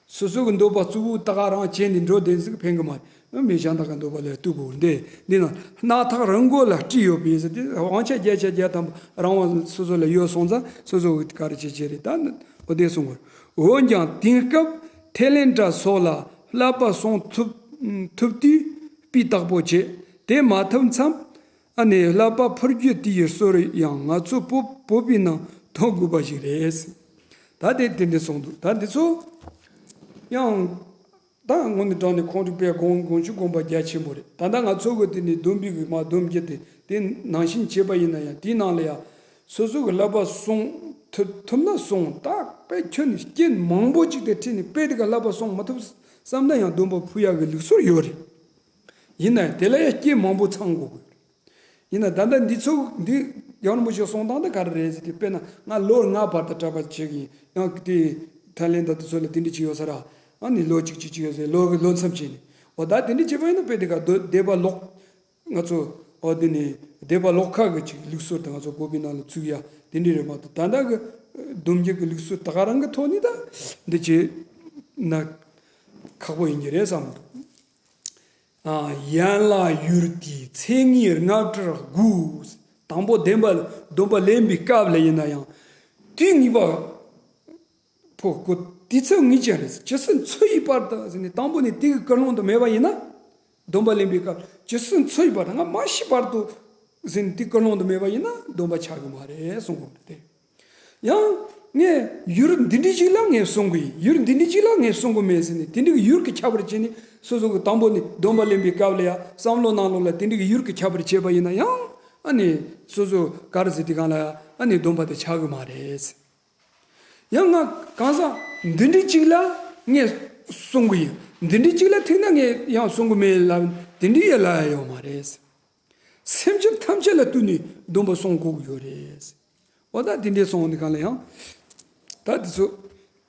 སོ་སོ་གི་འདོད་པ་གཙོ་བོ་ད་ག་རང་བྱས་ནས་འགྲོ་བསྡད་ཟིག་ཕན་གི་མ་རེད། མི་གཞན་དག་གི་འདོད་པ་ལ་ལྟོས་དགོས། འདི་འདི་ན་རྣག་ཐག་རིང་པོ་ལ་དཀྲིས་ཡོད་པས་ཟེར་ཏེ། དབང་ཆ་བརྒྱ་ཆ་བརྒྱ་ཐམ་པ་རང་དབང་སོ་སོ་ལ་ཡོད་སོང་ཙང་སོ་སོ་གི་ག་རེ་བྱེད་བྱེད་རེད། ད་ནི་འོ་དེ་གསུང་དགོས། འོན་ཀྱང་དེང་སྐབས་ཐེ་ལན་ཏྲ་སོགས་ལ་བསླབ་པ་སྲུང་ཐུབ་ཐུབ་དུས་སྤུས་དག་པོ་བྱེད། དེ་མ་ཐུབ་མཚམས་ཨ་ནི་བསླབ་པ་ཕུར་རྒྱུད་དེའི་སྲོལ་ཡང་ང་ཚོ་བོད་བོད་པའི་ནང་ཐོན་དགོས་པ་ཞིག་རེད། ད་དེ་དེ་འདྲ་གསུངས་འདུག། ད་འདི་ཚོ་ཡང་ད་དངོས་གནས་དྲང་ནས་ཁོང་ཁྲོ་པའི་དགོངས་དགོངས་ཞུ་དགོངས་པ་རྒྱ་ཆེན་པོ་རེད། ད་ལྟ་ང་ཚོ་གི་དེ་ནི་སྡོམ་པའི་གི་མ་སྡོམ་རྒྱུ་དེ་དེ་ནང་བཞིན་བྱས་པ་ཡིན་ན་ཡང་དེའི་ནང་ལ་ཡང་སོ་སོ་གི་བསླབ་པ་སྲུང་ཐུབ་ཐུབ་ན་སྲུང་། ད་དཔེ་ཁྱོན་ནས་རྐྱེན་མང་པོ་ཅིག་དེ་ཁྲིད་ནས་དཔེ་དེ་ག་བསླབ་པ་སྲུང་མ་ཐུབ་བསམ་ན་ཡང་སྡོམ་པ་ཕུལ་ཡག་གི་ལུགས་སྲོལ་ཡོད་རེད། ཡིན་ན་ཡང་དེ་ལ་ཡང་རྐྱེན་མང་པོ་ཚང་དགོས་གི་ཡིན་ན་ད་ལྟ་འདི་ཚོ་འདི་ཡང་རིན་པོ་ཆེ་གསུང་སྟངས་འདི་ག་རེ་རེད་ཟེར་དུས། དཔེར་ན་ང་ལོ་ལྔ་བར་དུ་གྲྭ་པ་བྱེད་ཀྱི་ཡིན། ཡང་དེ་ཐའི་ལེན་ད་དེ་ཚོ་ལ་དེ་འདྲ་བྱས་ཡོད་ས་ར། ཨ་ནི་ལོ་གཅིག་གཅིག་གཅིག་ཡོད་ཟེར། ལོ་ལོ་མཚམས་བྱས་ནས། འོ་ད་དེ་འདྲ་བྱས་པ་ཡིན་ན་དཔེ་དེ་ག་སྡོད་སྡེ་པ་ལོག་ང་ཚོ་འོ་དེ་ནི་སྡེ་པ་ལོག་ཁག་གི་ཅིག་ལུགས་སྲོལ་དེ་ང་ཚོ་བོད་པའི་ནང་ལ་ཚུགས་ཡ་དེ་འདྲ་རེད་མ་གཏོགས། ད་ལྟ་གི་སྡོམ་རྒྱུ་གི་ལུགས་སྲོལ་ད་ག་རང་གི་ཐོག་ནས་ད་འདི་བྱས་ན་ཁག་པོ་ཡིན་གྱི་རེད་བསམ་འདུག། ཡན་ལག་ཡུལ་དེའི་ཚེས་ལྔའི་སྔ་དྲོར་དགོས། དང་པོ་སྡོམ་པ་སྡོམ་པ་ལེན་པའི་སྐབས་ལ་ཡིན་ན་ཡང་དུས་ངེས་པ་ཕོ་དགོས། དུས་ཚོད་ངེས་ཅན་རེད། ཇི་སྲིད་འཚོ་ཡི་བར་དུ་ཟེར་ནས་དང་པོ་ནས་དེ་གི་ཀུན་སློང་དུ་མེད་པ་ཡིན་ན། སྡོམ་པ་ལེན་པའི་སྐབས་ཇི་སྲིད་འཚོ་ཡི་བར་དུ། ང་མ་ཤི་བར་དུ་ཟེར་ནས་དེ་ཀུན་སློང་དུ་མེད་པ་ཡིན་ན་སྡོམ་པ་ཆགས་ཀྱི་མ་རེད་གསུང་གི་རེད། ཡང་ངས་ཡུལ་འདི་འདྲ་ཅིག་ལ་ངས་སྲུང་གི་ཡིན། ཡུལ་འདི་འདྲ་ཅིག་ལ་ངས་སྲུང་གི་མེད་ཟེར་ནས་དེ་འདྲའི་ཡུལ་གྱི་ཁྱད་པར་བྱས་ནས་སོ་སོ་གི་དང་པོ་ནས་སྡོམ་པ་ལེན་པའི་སྐབས་ལ་ཡང་བསམ་བློ་ནང་ལོགས་ལ་དེ་འདྲའི་ཡུལ་གྱི་ཁྱད་པར་བྱས་པ་ཡིན་ན་ཡང་ཨ་ནི་སོ་སོ་ག་རེ་ཟེར་དེ་གང་ལ་ཡང་ཨ་ནི་སྡོམ་པ་དེ་ཆགས་གི་མ་རེད། ཡང་ང་གང་ཟག་འདི་འདྲ་ཅིག་ལ་ངས་སྲུང་གི་ཡིན། འདི་འདྲ་ཅིག་ལ་ཐུག་ན་ངས་ཡང་སྲུང་གི་མེད་ལབ་དེ་འདྲའི་ཡ་ལ་ཡ་ཡོད་མ་རེད། སེམས་ཅན་ཐམས་ཅད་ལ་ལྟོས་ནས་སྡོམ་པ་སྲུང་དགོས་ཀྱི་ཡོད་རེད། འོ་ད་དེ་འདྲའི་སོང་ནི་གང་ལ་ཡང་། ད་དེ་ཚོ་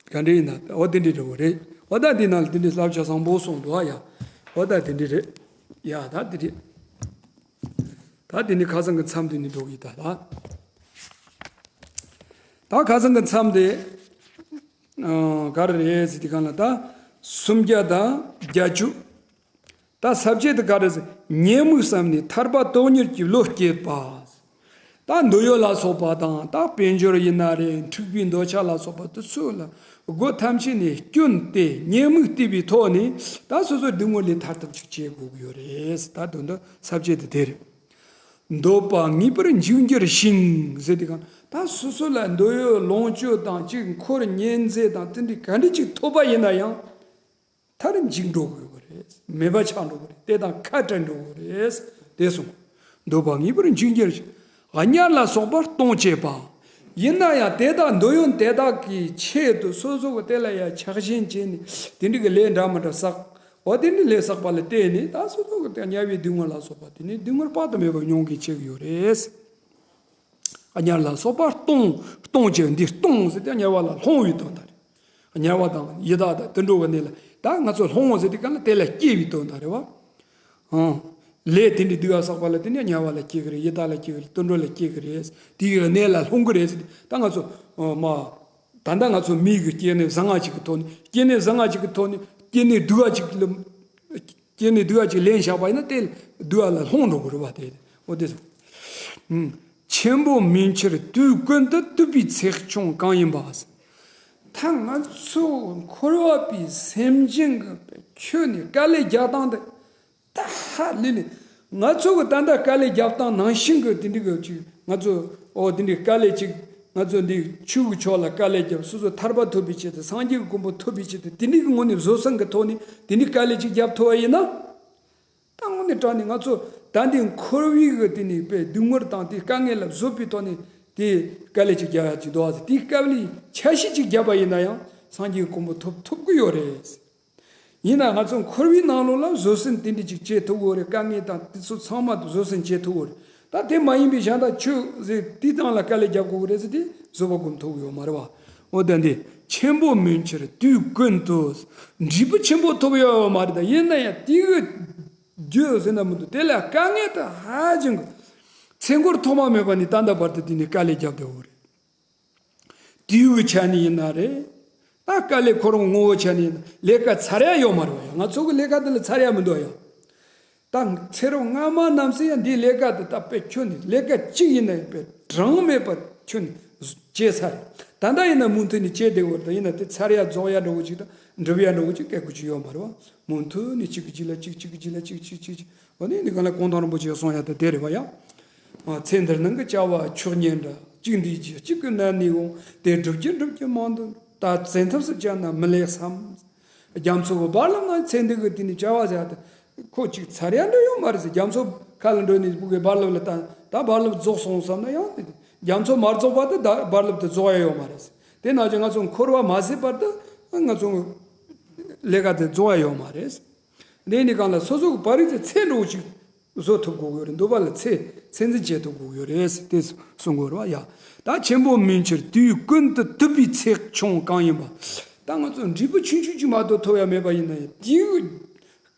ག་འདྲ་ཡིན་ན་འོ་དེ་འདྲའི་འདྲ་བོ་རེད། འོ་ད་དེ་ནང་ལ་དེ་འདྲའི་བསླབ་བྱ་བཟང་པོ་གསུངས་འདུག་ཨ་ཡ། འོ་ད་དེ་འདྲའི་རེད། ཡ་ད་དེ་རེད། ད་དེ་ནི་ཁ་སང་གི་མཚམས་དེ་ནི་འགྲོ་གི་ད་ད། ད་ཁ་སང་གི་མཚམས་དེ། ཨ་ག་རེ་རེད་ཟེར་དེ་གང་ལ་ད། སུམ་བརྒྱ་དང་བརྒྱད་ཅུ། ད་ས་བཅད་དེ་ག་རེ་ཟེར། ཉེས་དམིགས་བསམ་ནས་ཐར་པ་དོན་གཉེར་གྱི་བློ་བསྐྱེད་པ། ད་འདོད་ཡོན་ལ་སོགས་པ་དང་ད་དཔལ་འབྱོར་ཡིན་ན་རེད། འཁྲིག་པའི་འདོད་ཆགས་ལ་སོགས་པ་དེ་ཚོ་ལ་སྒོ་ཐམས་ཅད་ནས་བསྐྱོན་ཏེ་ཉེས་དམིགས་བལྟས་པའི་ཐོག་ནས་ད་སོ་སོའི་སྡུག་བསྔལ་ལས་ཐར་ཐབས་ཅིག་བྱེད་དགོས་ཀྱི་ཡོད་རེད། ད་དོན་དུ་ས་བཅད་དེ་དེ་རེད། འདོད་པ་ངེས་པར་འཇིག་འགྱུར་ཞིང་ཟེར་དེ་གང་ད་སོ་སོ་ལ་འདོད་ཡོན་ལོངས་སྤྱོད་དང་གཅིག་འཁོར་གཉན་ཚད་དང་དེ་འདྲའི་ག་འདྲ་ཅིག་ཐོབ་པ་ཡིན་ན་ཡང་། མཐར་འཇིག་འགྲོ་དགོས་པ་རེད། མེད་པ་ཆགས་འགྲོ་གི་རེད། དེ་དང་ཁ་བྲལ་འགྲོ་དགོས་རེད། དེ་གསུངས། འདོད་པ་ངེས་པར་འཇིག་འགྱུར་ཞིང་། དམྱལ་ལ་སོགས་པར་ལྟུང་བྱེད་པ། ཡིན་ན་ཡང་དེ་དག་འདོད་ཡོན་དེ་དག་གི་ཆེད་དུ་སོ་སོ་གི་དེ་ལ་ཡང་ཆགས་ཞེན་བྱས་ནས་དེ་འདྲ་གི་ལས་འདྲ་མི་འདྲ་བསགས། འོ་དེ་འདྲ་ལས་བསགས་པ་ལ་བརྟེན་ནས་ད་སོ་སོ་གི་དེ་དམྱལ་བའི་སྡུག་བསྔལ་ལ་སོགས་པ་དེ་ནི་སྡུག་བསྔལ་དཔག་ཏུ་མེད་པ་མྱོང་གི་བྱེད་ཀྱི་ཡོད་རེད། དམྱལ་ལ་སོགས་པར་ལྟུང་། ལྟུང་བྱེད། འདི་ལྟུང་ཟེར་ཏེ་དམྱལ་བ་ལ་ལྷུང་བའི་དོན་དག་རེད། དམྱལ་བ་དང་ཡི་དྭགས་དང་དུད་འགྲོ་གི་གནས་ལ་ད་ང་ཚོ་ལྷུང་ཟེར་དུས་ག་ལ་དེ་ལ་སྐྱེ་བའི་དོན་དག་རེད་བ། ཨང་། ལས་དེ་འདྲའི་སྡུག་བསྔལ་བསགས་པ་ལ་དེ་ནི་དམྱལ་བ་ལ་སྐྱེ་གི་རེད། ཡི་དྭགས་ལ་སྐྱེ་གི་རེད། དུད་འགྲོ་ལ་སྐྱེ་གི་རེད། དེའི་གནས་ལ་ལྷུང་གི་རེད་ཟེར་ཏེ་ད་ང་ཚོ་མ། ད་ལྟ་ང་ཚོ་མིའི་གི་སྐྱེ་གནས་བཟང་ང་ཅིག་གི་ཐོག་ནས། སྐྱེ་གནས་བཟང་ང་ཅིག་གི་ཐོག་ནས་སྐྱེ་གནས་སྡུག་བ་ཅིག་ལ། སྐྱེ་གནས་སྡུག་བ་ཅིག་ལེན་བཞག་པ་ཡིན་ན་དེ་སྡུག་བ་ལ་ལྷུང་འགྲོ་གི་རེད་བ། དེ་འོ་དེ་སོ། ཆེན་པོ་མིན་ཕྱིར་དུས་ཀུན་ཏུ་དུད་པའི་ཚེགས་ཆུང་གང་ཡིན་པ། ད་ང་ཚོ་འཁོར་བ་པའི་སེམས་ཅན་གྱི་ཁྱོན་ནས་དཀའ་ལས་རྒྱག་སྟངས་དེ་ད་ཧ་ལས་ལས། ང་ཚོ་གི་ད་ལྟ་དཀའ་ལས་རྒྱག་སྟངས་ནང་བཞིན་གྱི་དེ་འདྲ་གི་ཅིག་ང་ཚོ་ཨོ་དེ་འདྲའི་དཀའ་ལས་ཅིག་ང་ཚོ་འདི་ཆོས་ཀྱི་ཕྱོགས་ལ་དཀའ་ལས་བརྒྱབ། སོ་སོ་ཐར་པ་ཐོབ་པའི་ཆེད་དུ་སངས་རྒྱས་ཀྱི་གོ་འཕང་ཐོབ་པའི་ཆེད་དུ་དེ་འདྲའི་གི་ངོས་ནས་བཟོད་བསྲན་གྱི་ཐོག་ནས་དེ་འདྲའི་དཀའ་ལས་ཅིག་བརྒྱབ་ཐུབ་པ་ཡིན་ན། ད་དངོས་གནས་དྲང་ནས་ང་ཚོ་ད་འདི་འཁོར་བའི་གི་དེ་ནས་པའི་སྡུག་བསྔལ་དང་དེ་དཀའ་ངལ་ལ་བཟོད་པའི་ཐོག་ནས་དེ་དཀའ་ལས་ཅིག་རྒྱག་ཡ་ཅིག་འདུག་ཨ་ཟེར། དེའི་དཀའ་ལས་ཆ་ཤས་ཅིག་བརྒྱབ་པ་ཡིན་ན་ཡང་སངས་རྒྱས་ཀྱི་གོ་འཕང་ཐོབ་ཐུབ་ཀྱི་ཡོད་རེད། ཡིན་ན་ང་ཚོ་འཁོར་བའི་ནང་ལོགས་ལ་བཟོད་བསྲན་དེ་འདྲ་ཅིག་བྱེད་ཐུབ་ཀྱི་ཡོད་རེད། དཀའ་ངལ་དང་དེ་ཚོ་ཚང་མ་བཟོད་བསྲན་བྱེད་ཐུབ་ཀྱི་ཡོད་རེད། ད་དེ་མ་ཡིན་པའི་གཞན་དག་ཆོས་ཟེར་དེའི་སྟེང་ལ་དཀའ་ལས་རྒྱག་དགོས་ཀྱི་རེད་ཟེར་དེ་བཟོད་པ་སྒོམ་ཐུབ་ཡོད་མ་རེད་བ། འོ་ད་འདི་ཆེན་པོ་མིན་ཕྱིར་དུས་ཀུན་ཏུ། འབྲས་བུ་ཆེན་པོ་ཐོབ་ཡོད་མ་རེད། ད་ཡིན་ན་ཡང་དེའི་རྒྱུ་ཟེར་ན་མི་འདུག་དེ་ལ་དཀའ་ངལ་དེ་ཧ་ཅང་གི་ཚེ་འཁོར་ཐོག་མ་མེད་པ་ནས་ད་ལྟ་བར་དུ་དེ་ནས་དཀའ་ལས་རྒྱབ་བསྡད་ཡོད་རེད། དུས་ཀྱི་ཆ་ནས་ཡིན་ན་རེད། ད་དཀའ་ལས་ཁོ་རང་ངོ་བོ་ཆ་ནས་ཡིན་ན་ལས་ཀ་ཚར་ཡ་ཡོད་མ་རེད་བ་ཡ། ང་ཚོ་གི་ལས་ཀ་དེ་ལ་ཚར་ཡ་མི་འདུག་ཡ། ད་ཚེ་རབས་སྔ་མ་རྣམས་སུ་ཡང་འདིའི་ལས་ཀ་དེ་ད་དཔེ་ཁྱོན་ནས་ལས་ཀ་གཅིག་ཡིན་ན་ཡང་དཔེ་གྲངས་མེད་པ་ཁྱོན་ནས་བྱས་ཚར་རེད། ད་ལྟ་ཡིན་ན་མུ་མཐུད་ནས་བྱས་བསྡད་ཡོད་རེད། ད་ཡིན་ན་དེ་ཚར་ཡ་རྫོགས་ཡ་འདྲ་བོ་ཅིག་དང་འགྲུབ་ཡ་འདྲ་བོ་ཅིག་སྐད་ཆ་ཅིག་ཡོད་མ་རེད་བ། མུ་མཐུད་ནས་གཅིག་གི་རྗེས་ལ་གཅིག་གཅིག་གི་རྗེས་ལ་གཅིག་གཅིག་གཅིག་གཅིག་འོ་ནི་འདི་ག་ལ་གུང་ཐང་རིན་པོ་ཆེས་གསུངས་ཡ་དེ་དེ་རེད་བ་ཡ། ཚེ་འདིར་སྣང་གི་བྱ་བ་མཆོག་ཉིད་འདྲ། གཅིག་འདུས་བྱས་གཅིག་གི་ནང་ནས་འོང་། དེ་སྒྲུབ་ཀྱི་སྒྲུབ་ཀྱི་མང་དུ། ད་བཙན་ཐབས་སུ་བཅར་ན་མི་ལེགས་སམ། རྒྱ་མཚོ་བོ་བར་ལ་ན་ཚེ་འདི་གི་དེ་ནི་བྱ་བ་ཟེར་ཡ་དེ་ཁོ་གཅིག་ཚར་ཡ་འདྲ་ཡོད་མ་རེད་ཟེར། རྒྱ་མཚོ་ཁ་ལ་འགྲོ་ནས་སྤུ་གུའི་བར་སླབ་ལ་ད་ད་བར་སླབ་རྫོགས་སོང་བསམ་ན་ཡང་དེ་རྒྱ་མཚོ་མ་རྫོགས་བར་དུ་ད་བར་སླབ་དེ་རྫོགས་ཡ་ཡོད་མ་རེད་ཟེར། དེ་ནང་བཞིན་ང་ཚོ་འཁོར་བ་མ་ཟད་བར་དུ་ང་ཚོ་ལས་ཀ་དེ་རྫོགས་ཡ་ཡོད་མ་རེད་ཟེར། དེ་ནི་གང་ལ་སོ་སོ་གི་པ་རི་ཚེ་ཚེ་འགྲོ་ཅིག་བཟོ་ཐུབ་དགོས་ཀྱི་རེད། འདོད་པ་ལ་ཚེ་ཚེ་འཛིན་བྱེད་ཐུབ་དགོས་ཀྱི་རེད་ཟེར་དེ་གསུང་དགོས་རེད་བ་ཡ། ད་ཆེན་པོ་མིན་ཕྱིར་དུས་ཀུན་ཏུ་ཐུབ་པའི་ཚེགས་ཆུང་གང་ཡིན་པ། ད་ང་ཚོ་འབྲས་བུ་ཆུང་ཆུང་ཅིག་མ་གཏོགས་ཐོབ་ཡ་མེད་པ་ཡིན་ན་ཡང་དེའི་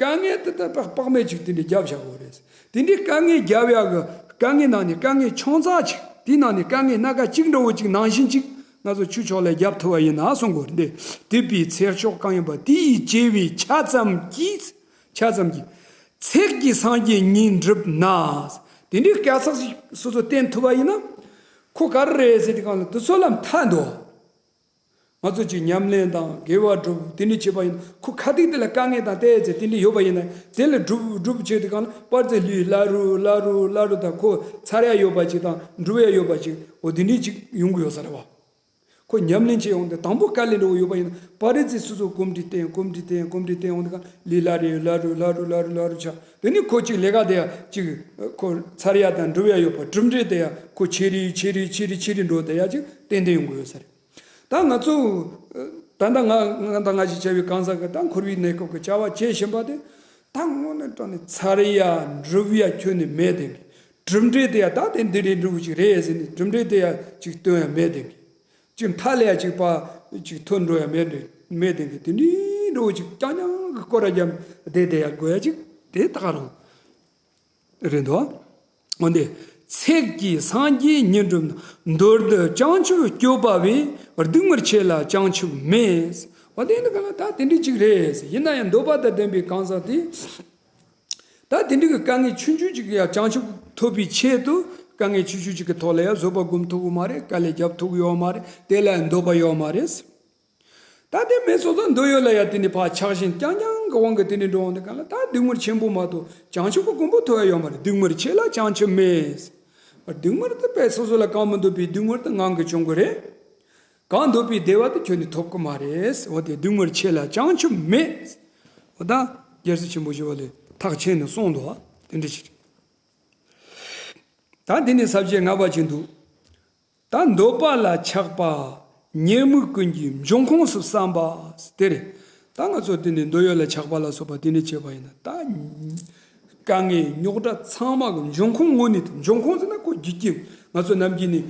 དཀའ་ངལ་དེ་ད་དཔག་དཔག་མེད་ཅིག་དེ་འདྲའི་རྒྱབ་བཞག་དགོས་རེད། དེ་འདྲའི་དཀའ་ངལ་རྒྱབ་ཡ་གི་དཀའ་ངལ་ནང་ནས་དཀའ་ངལ་ཆུང་ཙག་ཅིག་དེའི་ནང་ནས་དཀའ་ངལ་སྣ་ཁ་གཅིག་འདྲ་བོ་ཅིག་ནང་བཞིན་ཅིག་ང་ཚོ་ཆོས་ཕྱོགས་ལ་རྒྱབ་ཐུབ་པ་ཡིན་ན་གསུང་དགོས་རེད། འདི་ཐུབ་པའི་ཚེགས་ཆུང་གང་ཡིན་པ། དེ་ཡིས་བྱས་པའི་ཆ་ཙམ་གྱིས། ཆ་ཙམ་གྱིས། ཚེགས་ཀྱིས་སངས་རྒྱས་ཉིད་འགྲུབ་ན། དེ་འདྲའི་སྐད་ཆ་ཞིག་སོ་སོ་བསྟན་ཐུབ་པ་ཡིན་ན། ཁོ་ག་རེ་རེད་ཟེར་དུས་སྒང་ལ་དེ་ཚོ་ལ་མཐའ་འདུག་ང་ཚོ་ཅིག་ཉམས་ལེན་དང་དགེ་བ་སྒྲུབ་དེ་འདྲ་བྱེད་པ་ཡིན་ན། ཁོ་ཁ་ཐུག་དེ་ལ་དཀའ་ངལ་དང་བལྟས་ཚེ་དེ་འདྲ་ཡོད་པ་ཡིན་ན། དེ་ལ་སྒྲུབ་སྒྲུབ་བྱེད་དུས་སྒང་ལ་པར་ཙེ་ལུས་སླ་རུ་སླ་རུ་སླ་རུ་དང་། ཁོ་ཚར་ཡ་ཡོད་པ་ཅིག་དང་འགྲུབ་ཡ་ཡོད་པ་ཅིག་འོ་དེ་འདྲ་ཅིག་ཡོང་གི་ཡོད་ས་རེད་བ། ཁོ་ཉམས་ལེན་བྱེད་ཡོང་དུས་དང་པོ་དཀའ་ལས་འདྲ་བོ་ཡོད་པ་ཡིན་ན། པ་རི་ཙེ་སོ་སོ་གོམས་འདྲིས་བསྟེན་གོམས་འདྲིས་བསྟེན་གོམས་འདྲིས་བསྟེན་ཡོང་དུས་སྒང་ལུས་སླ་རེ་སླ་རུ་སླ་རུ་སླ་རུ་སླ་རུ་ཆགས། དེ་ནས་ཁོ་ཅིག་ལས་ཀ་དེ་ཡ་ཅིག་ཁོ་ཚར་ཡ་དང་འགྲུབ་ཡ་ཡོད་པ། གྲུབ་འབྲས་དེ་ཡ་ཁོ་ཆེ་རེ་ཆེ་རེ་ཆེ་རེ་ཆེ་རེ་འགྲོ་དེ་ཡ་ཅིག་ཏན་ཏན་ཡོང་གི་ཡོད་ས་རེད། ད་ང་ཚོ་ད་ལྟ་ང་ང་དང་ང་ཞིག་བྱ་བའི་གང་ཟག་གི་ད་འཁོར་བའི་གནས་སྐབས་ཀྱི་བྱ་བ་བྱེད་བཞིན་པ་དེ་ད་དངོས་གནས་དྲང་ནས་ཚར་ཡ་འགྲུབ་ཡ་ཁྱོན་ནས་མེད་དེ། གྲུབ་འབྲས་དེ་ཡ་ད་དེ་འདི་རེད་འགྲུབ་ཅིག་རེད་ཟེར་ནས་གྲུབ་འབྲས་དེ་ཡ་ཅིག་སྟོན་ཡ་མེད་དེ། ཅིག་མཐའ་ལ་ཡ་ཅིག་པ་ཅིག་ཐོན་འགྲོ་ཡ་མེད་དེ་མེད་དེ། དེ་འདྲའི་འགྲོ་ཅིག་རྐྱང་རྐྱང་གི་སྐོར་ར་རྒྱབ་བསྡད་དེ་ཡ་དགོས་ཡ་ཅིག་དེ་ད་ག་རང་། རེད་འདུག་འོན་ཏེ། ཚེགས་ཀྱིས་སངས་རྒྱས་ཉིད་འགྲུབ་ན། མདོར་བསྡུ་བྱང་ཆུབ་སྤྱོད་པ་བས། སྡུག་བསྔལ་ཆེ་ལ་བྱང་ཆུབ་མེད། འོ་དེ་ནི་གང་ལ་ད་དེ་འདྲ་ཅིག་རེད། ཡིན་ན་ཡང་འདོད་པ་དང་ལྡན་པའི་གང་ཟག་དེ། ད་དེ་འདྲ་གི་དཀའ་ངལ་ཆུང་ཆུང་ཅིག་ཡང་བྱང་ཆུབ་ཐོབ་པའི་ཆེད་དུ་དཀའ་ངལ་ཆུང་ཆུང་ཅིག་གི་ཐོག་ལ་ཡང་བཟོད་པ་སྒོམ་ཐུབ་ཀྱི་མ་རེད། དཀའ་ལས་རྒྱབ་ཐུབ་ཀྱི་ཡོད་མ་རེད། དེ་ལ་འདོད་པ་ཡོད་མ་རེད། ད་དེ་མེད་སོང་ཙང་འདོད་ཡོན་ལ་ཡ་དེ་ནི་ཕར་ཆགས་ཞེན་རྐྱང་རྐྱང་གི་དབང་གིས་དེ་ནི་འགྲོ་འོང་དེ་གང་ལ་ད་སྡུག་བསྔལ་ཆེན་པོ་མ་གཏོགས་བྱང་ཆུབ་ཀྱི་གོ་འཕང་ཐོབ་ཡ་ཡོད་མ་རེད། སྡུག་བསྔལ་ཆེ་ལ་བྱང་ཆུབ་མེད། སྡུག་བསྔལ་དེ་དཔེ་སོ་སོ་ལ་གང་མི་འདོད་པའི་སྡུག་བསྔལ་དེ་ངང་གིས་བྱུང་གི་རེད། གང་འདོད་པའི་བདེ་བ་དེ་ཁྱོན་ནས་ཐོབ་ཀྱི་མ་རེད། འོ་དེ་སྡུག་བསྔལ་ཆེ་ལ་བྱང་ཆུབ་མེད། འོ་ད་རྒྱལ་སྲས་ཆེན་པོ་ཞི་བ་ལྷས་ཐག་ཆོད་ནས་གསུངས་འདུག་བ། དེ་འདྲ་ཞིག་རེད། ད་འདི་ནས་ས་བཅད་ལྔ་པ་ཅིག་འདུག་ད་འདོད་པ་ལ་ཆགས་པ་ཉེས་དམིགས་ཀུན་གྱི་འབྱུང་ཁུངས་སུ་བསམ་པ་དེ་རེད། ད་ང་ཚོ་དེ་ནས་འདོད་ཡོན་ལ་ཆགས་པ་ལ་སོགས་པ་དེ་ནས་བྱས་པ་ཡིན་ན། ད་དཀའ་ངལ་རྙོག་དྲ་ཚང་མ་གི་འབྱུང་ཁུངས་དངོས་གནས་དེ། འབྱུང་ཁུངས་ཟེར་ན་ཁོ་རྒྱུ་རྐྱེན། ང་ཚོ་ནམ་རྒྱུན་ནས་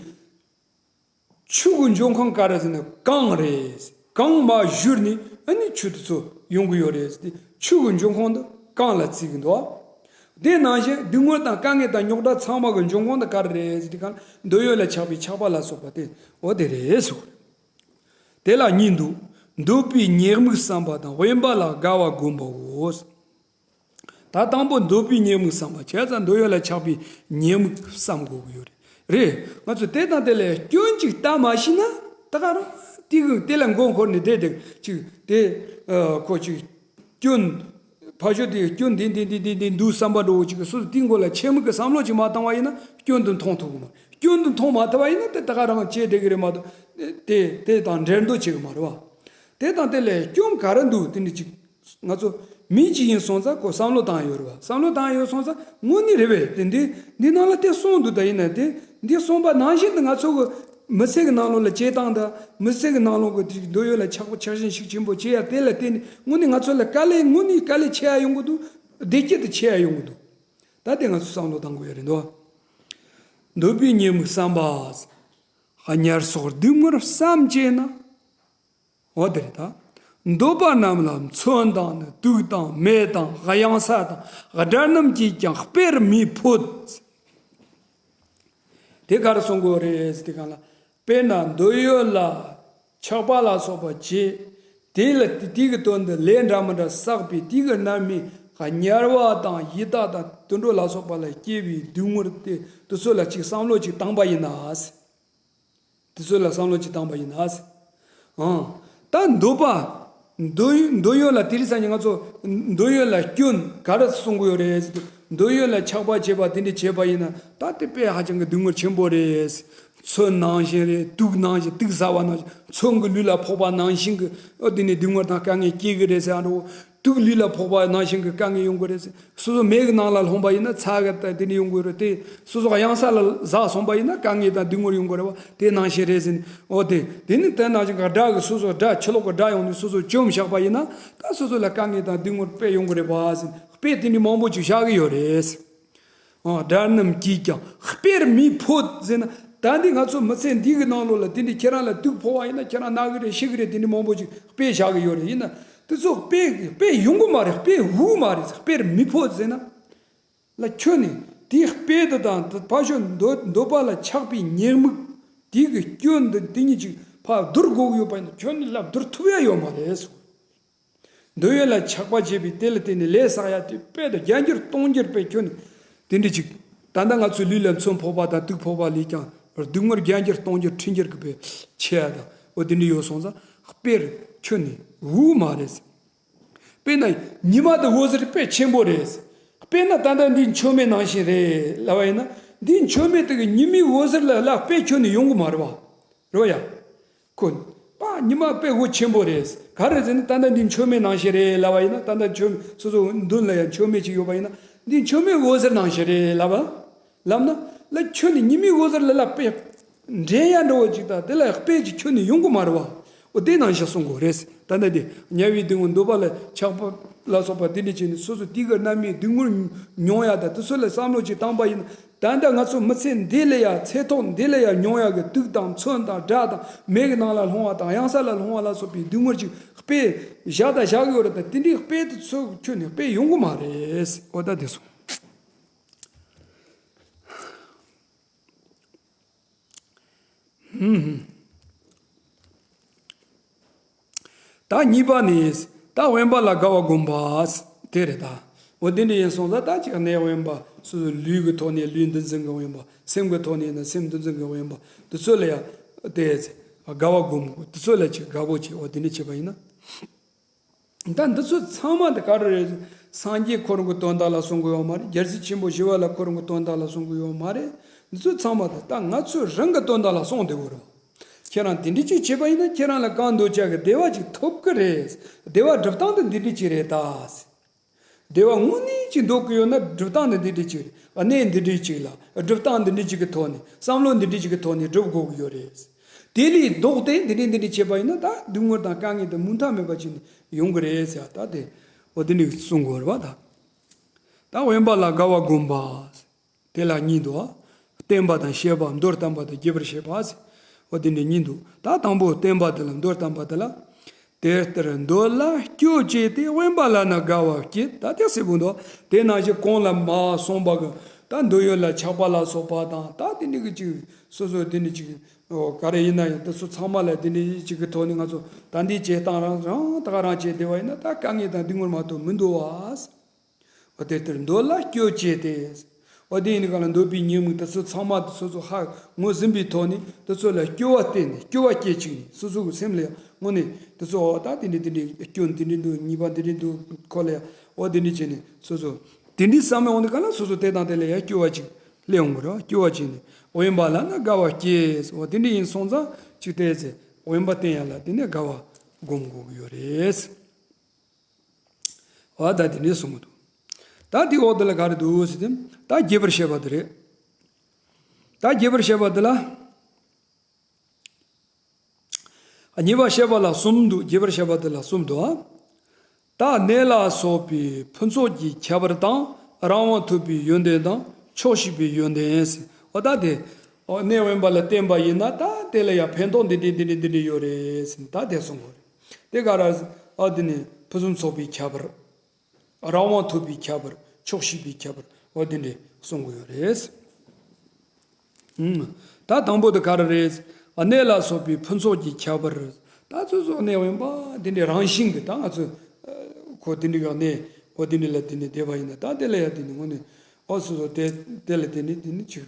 ཆུ་གི་འབྱུང་ཁུངས་ག་རེ་ཟེར་ན་གངས་རེད། གངས་མར་བཞུར་ནས་ཨ་ནི་ཆུ་དེ་ཚོ་ཡོང་གི་ཡོད་རེད་ཟེར་ཏེ། ཆུ་གི་འབྱུང་ཁུངས་དེ་གངས་ལ་བརྩི་གི་འདུག་དེ་ནང་བཞིན་སྡུག་བསྔལ་དང་དཀའ་ངལ་དང་རྙོག་དྲ་ཚང་མ་གི་འབྱུང་ཁུངས་དེ་ག་རེ་རེད་ཟེར་དུས་སྒང་ལ། འདོད་ཡོན་ལ་ཆགས་པའི་ཆགས་པ་ལ་སོགས་པ་དེ། འོ་དེ་རེད་ཟེར། དེ་ལ་གཉིས་འདུག་འདོད་པའི་ཉེས་དམིགས་བསམ་པ་དང་། དབེན་པ་ལ་དགའ་བ་བསྒོམ་པའོ། ད་དང་པོ་འདོད་པའི་ཉེས་དམིགས་བསམ་པ། བྱས་ཙང་འདོད་ཡོན་ལ་ཆགས་པའི་ཉེས་དམིགས་བསམ་དགོས་ཀྱི་ཡོད་རེད། རེད། ང་ཚོས་དེ་དང་དེ་ལ་སྐྱོན་ཅིག་བལྟ་མ་ཤེས་ན། ད་ག་རང་དེ་གི་དེ་ལ་མགོ་འཁོར་ནས་བསྡད་བསྡད་ཅིག་དེ་ཨ་ཁོ་ཅིག་སྐྱོན། ཕ་ཤོ་དེ་སྐྱོན་འདི་འདི་འདི་འདི་འདི་འདུག་བསམ་པ་འདྲ་བོ་ཅིག་གི་སོ་སོ་དེའི་མགོ་ལ་ཆེན་མོ་གི་བསམ་བློ་ཅིག་མ་བཏང་བ་ཡིན་ན་སྐྱོན་དེ་མཐོང་ཐུབ་ཀྱི་མ་རེད། སྐྱོན་དེ་མཐོང་མ་ཐུབ་པ་ཡིན་ན་དེ་ད་ག་རང་བྱས་བསྡད་ཀྱི་རེད་མ་གཏོགས། དེ་དེ་དང་འགྲན་བསྡུར་བྱེད་ཀྱི་མ་རེད་བ། དེ་དང་དེ་ལས་སྐྱོན་ག་རེ་འདུག་དེ་འདྲ་ཅིག་ང་ཚོ་མི་གཅིག་ཡིན་སོང་ཙང་ཁོ་བསམ་བློ་བཏང་ཡོད་རེད་བ། བསམ་བློ་བཏང་ཡོད་སོང་ཙང་དངོས་གནས་རེད་པས། དེ་འདི་འདི་ནང་ལ་དེ་གསུངས་འདུག་ད་ཡིན་ན་དེ་འདི་གསུངས་པ་ནང་བཞིན་དུ་ང་ཚོ་གི་མི་ཚེ་གི་ནང་ལོགས་ལ་བྱེད་སྟངས་དང་། མི་ཚེ་གི་ནང་ལོགས་གི་དེ་འདོད་ཡོན་ལ་ཆགས་པ་ཆགས་ཞེན་ཤུགས་ཆེན་པོ་བྱེད་ཡ་དེ་ལ་བརྟེན་ནས་དངོས་གནས་ང་ཚོ་ལ་དཀའ་ལས། དངོས་གནས་དཀའ་ལས་ཆེ་ཡ་ཡོང་གི་འདུག་བདེ་སྐྱིད་དེ་ཆེ་ཡ་ཡོང་གི་འདུག་ད་དེ་ང་ཚོ་བསམ་བློ་བཏང་དགོས་ཡ་རེད་འདུག་འདོད་པའི་ཉེས་དམིགས་བསམ་པ། དམྱལ་སོགས་སྡུག་བསྔལ་བསམ་བྱས་ན། འོ་དེ་རེད་ད། འདོད་པ་རྣམས་ལ་མཚོན་དང་ནི། དུག་དང་མེ་དང་གཡང་ས་དང་། དགྲ་རྣམས་ཀྱིས་ཀྱང་དཔེར་མི་ཕོད། དེ་ག་རེ་གསུང་གི་ཡོད་རེད་ཟེར་དུས་སྒང་ལ། དཔེར་ན་འདོད་ཡོན་ལ་ཆགས་པ་ལ་སོགས་པ་བྱས། དེ་ལ་དེ་དེ་གི་དོན་དུ་ལས་འདྲ་མི་འདྲ་བསགས་པས། དེ་གི་རྣམ་སྨིན་དམྱལ་བ་དང་ཡི་དྭགས་དང་དུད་འགྲོ་ལ་སོགས་པ་ལ་སྐྱེ་བའི་སྡུག་བསྔལ་དེ་དེ་ཚོ་ལ་ཅིག་བསམ་བློ་ཅིག་བཏང་པ་ཡིན་ན། དེ་ཚོ་ལ་བསམ་བློ་ཅིག་བཏང་པ་ཡིན་ན། ཨང་། ད་འདོད་པ། འདོད་འདོད་ཡོན་ལ་དེ་རིང་སང་ཉིན་ང་ཚོ་འདོད་ཡོན་ལ་སྐྱོན་ག་རེ་གསུང་གི་ཡོད་རེད་ཟེར་དུས། འདོད་ཡོན་ལ་ཆགས་པ་བྱེད་པ་དེ་འདྲ་བྱས་པ་ཡིན་ན། ད་དེ་དཔེ་ཧ་ཅང་གི་སྡུག་བསྔལ་ཆེན་པོ་རེད། མཚོན་ནང་བཞིན་རེད། དུག་ནང་བཞིན། དུག་ཟ་བ་ནང་བཞིན། མཚོན་གྱི་ལུས་ལ་ཕོག་པ་ནང་བཞིན་གྱི། ཨོ། དེ་ནས་སྡུག་བསྔལ་དང་དཀའ་ངལ་སྐྱེ་གི་རེད་ཟེར། ཨ་འགྲོ། དུག་ལུས་ལ་ཕོག་པ་ནང་བཞིན་གྱི་དཀའ་ངལ་ཡོང་གི་རེད་ཟེར། སོ་སོ་མེ་གི་ནང་ལ་ལྷུང་པ་ཡིན་ན་ཚ་གི་ད་དེ་ནས་ཡོང་གི་རེད་དེ། སོ་སོ་གཡང་ས་ལ་ཟགས་སོང་པ་ཡིན་ན་དཀའ་ངལ་དང་སྡུག་བསྔལ་ཡོང་གི་རེད་བ། དེ་ནང་བཞིན་རེད་ཟེར་ནས། ཨོ་དེ། དེ་ནི་དེ་ནང་བཞིན་གྱི་དགྲ་གི་སོ་སོ་དགྲ་ཕྱི་ལོགས་ཀྱི་དགྲ་ཡོང་ནས་སོ་སོ་བཅོམ་བཞག་པ་ཡིན་ན། ད་སོ་སོ་ལ་དཀའ་ངལ་དང་སྡུག་བསྔལ་དཔེ་ཡོང་གི་རེད་བ་ཟེར་ནས། དཔེ་དེ་འདྲ་མང་པོ་ཅིག་བཞག་གི་ཡོད་རེད། ཨ། དགྲ་རྣམས་ཀྱིས་ཀྱང་དཔེར་མི་ཕོད་ཟེར་ན། ད་འདི་ང་ཚོ་མི་ཚེ་འདི་གི་ནང་ལོགས་ལ་དེ་འདྲའི་ཁྱེད་རང་ལ་དུག་ཕོག་པ་ཡིན་ན་ཁྱེད་རང་ན་གི་རེད། ཤི་གི་རེད། དེ་འདྲའི་མང་པོ་ཅིག་དཔེ་བཞག་གི་ཡོད་རེད། ཡིན་ན་དེ་ཚོ་དཔེ་དཔེ་ཡོང་གི་མ་རེད། དཔེ་འོང་གི་མ་རེད། དཔེར་མི་ཕོད་ཟེར་ན། ལ་ཁྱོད་ནི་དེའི་དཔེ་དེ་དང་དེ་ཕར་ཞོག་འདོད་འདོད་པ་ལ་ཆགས་པའི་ཉེས་དམིགས་དེ་གི་སྐྱོན་འདི་དེ་ཉིད་ཅིག་ཕར་བསྡུར་དགོས་ཀྱི་ཡོད་པ་ཡིན་ན། ཁྱོད་ནི་ལ་བསྡུར་ཐུབ་ཡ་ཡོད་མ་རེད་གསུངས། འདོད་ཡོན་ལ་ཆགས་པ་བྱས་པས་དེ་ལ་བརྟེན་ནས་ལས་བསགས་ཡ་དེ་དཔེ་དང་བརྒྱ་འགྱུར་སྟོང་འགྱུར་དཔེ་ཁྱོད་ནི་དེ་འདྲ་ཅིག་ད་ལྟ་ང་ཚོའི་ལུས་ལ་མཚོན་ཕོག་པ་དང་དུག་ཕོག་པ་ལས་ཀྱང་སྡུག་བསྔལ་བརྒྱ་འགྱུར་སྟོང་འགྱུར་ཁྲི་འགྱུར་གྱི་དཔེ་ཆེ་ཡ་དང་། འོ་དེ་འདྲ་ཡོད་སོང་ཙང་དཔེར་ཁྱོད་ནི་འོང་མ་རེད། དཔེར་ན་ཉི་མ་དེ་འོད་ཟེར་དཔེ་ཆེན་པོ་རེད། དཔེར་ན་ད་ལྟ་འདི་མཆོད་མེ་ནང་བཞིན་རེད་ལབ་པ་ཡིན་ན། འདི་མཆོད་མེ་དེ་གི་ཉི་མའི་འོད་ཟེར་ལ་ལ་དཔེ་ཁྱོད་ནི་ཡོང་གི་མ་རེད་བ། རེད་བ་ཡ། ཁོ། པ་ཉི་མ་དཔེ་འོད་ཆེན་པོ་རེད། ག་རེ་ཟེར་ན་ད་ལྟ་འདི་མཆོད་མེ་ནང་བཞིན་རེད་ལབ་པ་ཡིན་ན། ད་ལྟ་མཆོད་མེ་སོ་སོ་མདུན་ལ་ཡང་མཆོད་མེ་ཅིག་ཡོད་པ་ཡིན་ན། འདི་མཆོད་མེ་འོད་ཟེར་ནང་བཞིན་རེད་ལབ་པ། ལབ་ན། ལ་ཁྱོད་ནི་ཉི་མའི་འོད་ཟེར་ལ་ལ་དཔེ། འདྲེན་ཡ་འདྲ་བོ་ཅིག་དང་དེ་ལ་དཔེ་ཅིག་ཁྱོད་ནི་ཡོང་གི་མ་རེད་བ། འོ་དེ་ནང་བཞིན་གསུང་དགོས་རེད། ད་ལྟ་དེ་དམྱལ་བའི་སྡུག་བསྔལ། འདོད་པ་ལ་ཆགས་པ་ལ་སོགས་པ་དེ་འདྲ་བྱས་ནས་སོ་སོ་དེ་གི་རྣམ་སྨིན་སྡུག་བསྔལ་མྱོང་ཡ་དང་དེ་ཚོ་ལ་བསམ་བློ་ཅིག་བཏང་པ་ཡིན་ན། ད་ལྟ་ང་ཚོ་མི་ཚེ་འདི་ལ་ཡ། ཚེ་ཐོག་འདི་ལ་ཡ་མྱོང་ཡ་གི་དུག་དང་མཚོན་དང་དགྲ་དང་མེ་གི་ནང་ལ་ལྷུང་བ་དང་གཡང་ས་ལ་ལྷུང་བ་ལ་སོགས་པའི་སྡུག་བསྔལ་ཅིག་དཔེ་བཞག་དང་བཞག་གི་ཡོད་རེད། ད་དེ་འདྲའི་དཔེ་དེ་ཚོ་ཁྱོད་ནས་དཔེ་ཡོང་གི་མ་རེད། འོ་ད་དེ་སོང་། ད་གཉིས་པ་ནི། ད་དབེན་པ་ལ་དགའ་བ་བསྒོམ་པ། དེ་རེད་ད། འོ་དེ་འདྲ་ཡིན་སོང་ཙང་ད་ཅིག་གནས་དབེན་པ་སོ་སོའི་ལུས་ཀྱི་ཐོག་ནས་ལུས་འདུ་འཛི་གི་དབེན་པ། སེམས་ཀྱི་ཐོག་ནས་ན་སེམས་འདུ་འཛི་གི་དབེན་པ། དེ་ཚོ་ལ་ཡང་དེ་དགའ་བ་བསྒོམ། དེ་ཚོ་ལ་ཅིག་དགའ་པོ་བྱེད། འོ་དེ་འདྲ་བྱེད་པ་ཡིན་ན། ད་འདི་ཚོ་ཚང་མ་འདི་ག་རེ་རེད། སངས་རྒྱས་ཁོ་རང་གི་དོན་དག་ལ་གསུང་གི་ཡོད་མ་རེད། རྒྱལ་སྲས་ཆེན་པོ་ཞི་བ་ལྷ་ཁོ་རང་གི་དོན་དག་ལ་གསུང་གི་ཡོད་མ་རེད། འདི་ཚོ་ཚང་མ་འདི་ད་ང་ཚོ་རང་གི་དོན་དག་ལ་གསུང་བསྡད་དགོས་རེད། ཁྱེད་རང་དེ་འདྲ་ཅིག་བྱས་པ་ཡིན་ན་ཁྱེད་རང་ལ་གང་འདོད་ཆགས་ཀྱི་བདེ་བ་ཅིག་ཐོབ་ཀྱི་རེད། བདེ་བ་སྒྲུབ་སྟངས་འདི་འདི་འདྲ་ཅིག་རེད་ད། བདེ་བ་དངོས་གནས་ཅིག་འདོད་ཀྱི་ཡོད་ན་སྒྲུབ་སྟངས་འདི་འདི་འདྲ་ཅིག་རེད། གནས་འདི་འདྲ་ཅིག་ལ་སྒྲུབ་སྟངས་འདི་འདྲ་ཅིག་གི་ཐོག་ནས་བསམ་བློ་འདི་འདྲ་ཅིག་གི་ཐོག་ནས་སྒྲུབ་དགོས་ཀྱི་ཡོད་རེད། དེ་ལས་ལྡོག་སྟེ་འདི་འདྲ་འདི་འདྲ་བྱས་པ་ཡིན་ན་ད་སྡུག་བསྔལ་དང་དཀའ་ངལ་དེ་མུ་མཐའ་མེད་པ་ཅིག་ནས་ཡོང་གི་རེད་ཟེར། ད་དེ་འོ་དེ་འདྲ་གསུང་དགོས་རེད་པ། ད་ད་དབེན་པ་ལ་དགའ་བ་བསྒོམ་པ། དེ་ལ་གཉིས་འདུག་ཨ། བརྟན་པ་དང་བཤད་པ། མདོར་བསྟན་པ་དང་རྒྱས་པར་བཤད་པ་ཟེར། འོ་དེ་འདྲ་གཉིས་འདུག་ད་དང་པོ་བརྟན་པ་དེ་ལ་མདོར་བསྟན་པ་དེ་ལ། དེ་ལྟར་འདོད་ལ་སྐྱོ་སྐྱེས་ཏེ། དབེན་པ་ལ་ནི་དགའ་བ་སྐྱེད། ད་དེ་གསལ་པོ་འདུག་དེ་ནང་བཞིན་གོང་ལ་མ་གསུངས་པ་གི་ད་འདོད་ཡོན་ལ་ཆགས་པ་ལ་སོགས་པ་དང་། ད་དེ་འདྲ་གི་ཅིག་སོ་སོ་དེ་འདྲ་ཅིག་ག་རེ་ཡིན་ན་ཡང་དེ་ཚོ་ཚང་མ་ལ་དེ་འདྲ་ཅིག་གི་ཐོག་ནས་ང་ཚོ་ད་འདི་བྱེད་སྟངས་རང་རང་ད་ག་རང་བྱས་བསྡད་པ་ཡིན་ན་ད་དཀའ་ངལ་དང་སྡུག་བསྔལ་མ་གཏོགས་མི་འདུག་བ། འོ་དེ་ལྟར་འདོད་ལ་སྐྱོ་སྐྱེས་ཏེ། འོ་དེ་ཡིན་གང་ལ་འདོད་པའི་ཉེས་དམིགས་དེ་ཚོ་ཚང་མ་དེ་སོ་སོ་ཧ་ངོས་ཟིན་པའི་ཐོག་ནས་དེ་ཚོ་ལ་སྐྱོ་བ་བསྟན་ནས་སྐྱོ་བ་སྐྱེ་བཅུག་ནས་སོ་སོ་གི་སེམས་ལ་ཡང་དངོས་གནས་དེ་ཚོ་འོ་ད་དེ་འདྲ་དེ་འདྲ་སྐྱོན་དེ་འདྲ་འདུག་གཉིས་པ་དེ་འདྲ་འདུག་ཁོ་ལ་ཡང་འོ་དེ་འདྲ་བྱས་ནས་སོ་སོ་དེ་འདྲའི་བསམ་བློ་འོང་དུས་གང་ལ་སོ་སོ་དེ་དང་དེ་ལ་ཡང་སྐྱོ་བ་ཅིག་སླེབས་འོང་གི་རེད་བ། སྐྱོ་བ་བྱས་ནས་དབེན་པ་ལ་ནི་དགའ་བ་སྐྱེས། འོ་དེ་འདྲ་ཡིན་སོང་ཙང་ཅིག་བལྟས་ཚེ་དབེན་པ་བསྟེན་ཡ་ལ་དེ་ནས་དགའ་བ་སྒོམ་དགོས་ཀྱི་ཡོད་རེད། འོ་ད་དེ་འདྲས་གསུང་གི་འདུག་ད་དེའི་འོག་དེ་ལ་ག་རེ་འདུག་ཟེར་ཏེ། ད་རྒྱས་པར་བཤད་པ་དེ་རེད། ད་རྒྱས་པར་བཤད་པ་དེ་ལ། གཉིས་པ་བཤད་པ་ལ་གསུམ་འདུག་རྒྱས་པར་བཤད་པ་དེ་ལ་གསུམ་འདུག་ཨ། ད་གནས་ལ་སོགས་པའི་ཕུན་ཚོགས་ཀྱི་ཁྱད་པར་དང་། རང་དབང་ཐོབ་པའི་ཡོན་ཏན་དང་། ཆོག་ཤེས་པའི་ཡོན་ཏན་ཟེར། འོ་ད་དེ། འོ་གནས་དབེན་པ་ལ་བརྟེན་པ་ཡིན་ན་ད་དེ་ལ་ཡང་ཕན་ཐོགས་འདི་འདྲ་འདི་འདྲ་འདི་འདྲ་ཡོད་རེད་ཟེར་ནས་ད་དེ་གསུང་གི་རེད། དེ་ག་ར། ཨ་དེ་ནི་ཕུན་སུམ་ཚོགས་པའི་ཁྱད་པར། རང་དབང་ཐོབ་པའི་ཁྱད་པར། ཆོག་ཤེས་པའི་ཁྱད་པར། འོ་དེ་འདྲ་གསུང་གི་ཡོད་རེད། ཨུམ། ད་དང་པོ་དེ་ག་རེ་རེད། གནས་ལ་སོགས་པའི་ཕུན་ཚོགས་ཀྱི་ཁྱད་པར། ད་སོ་སོ་གནས་དབེན་པ་དེ་འདྲའི་རང་བཞིན་གྱི་ད་ང་ཚོ་ཁོ་དེ་འདྲའི་ག་གནས་འོ་དེ་འདྲ་ལ་དེ་ནས་བསྡད་པ་ཡིན་ན་ད་དེ་ལ་ཡང་དེ་ནས་དངོས་གནས་འོ་སོ་སོ་དེ་དེ་ལ་དེ་ནས་དེ་ནས་ཅིག་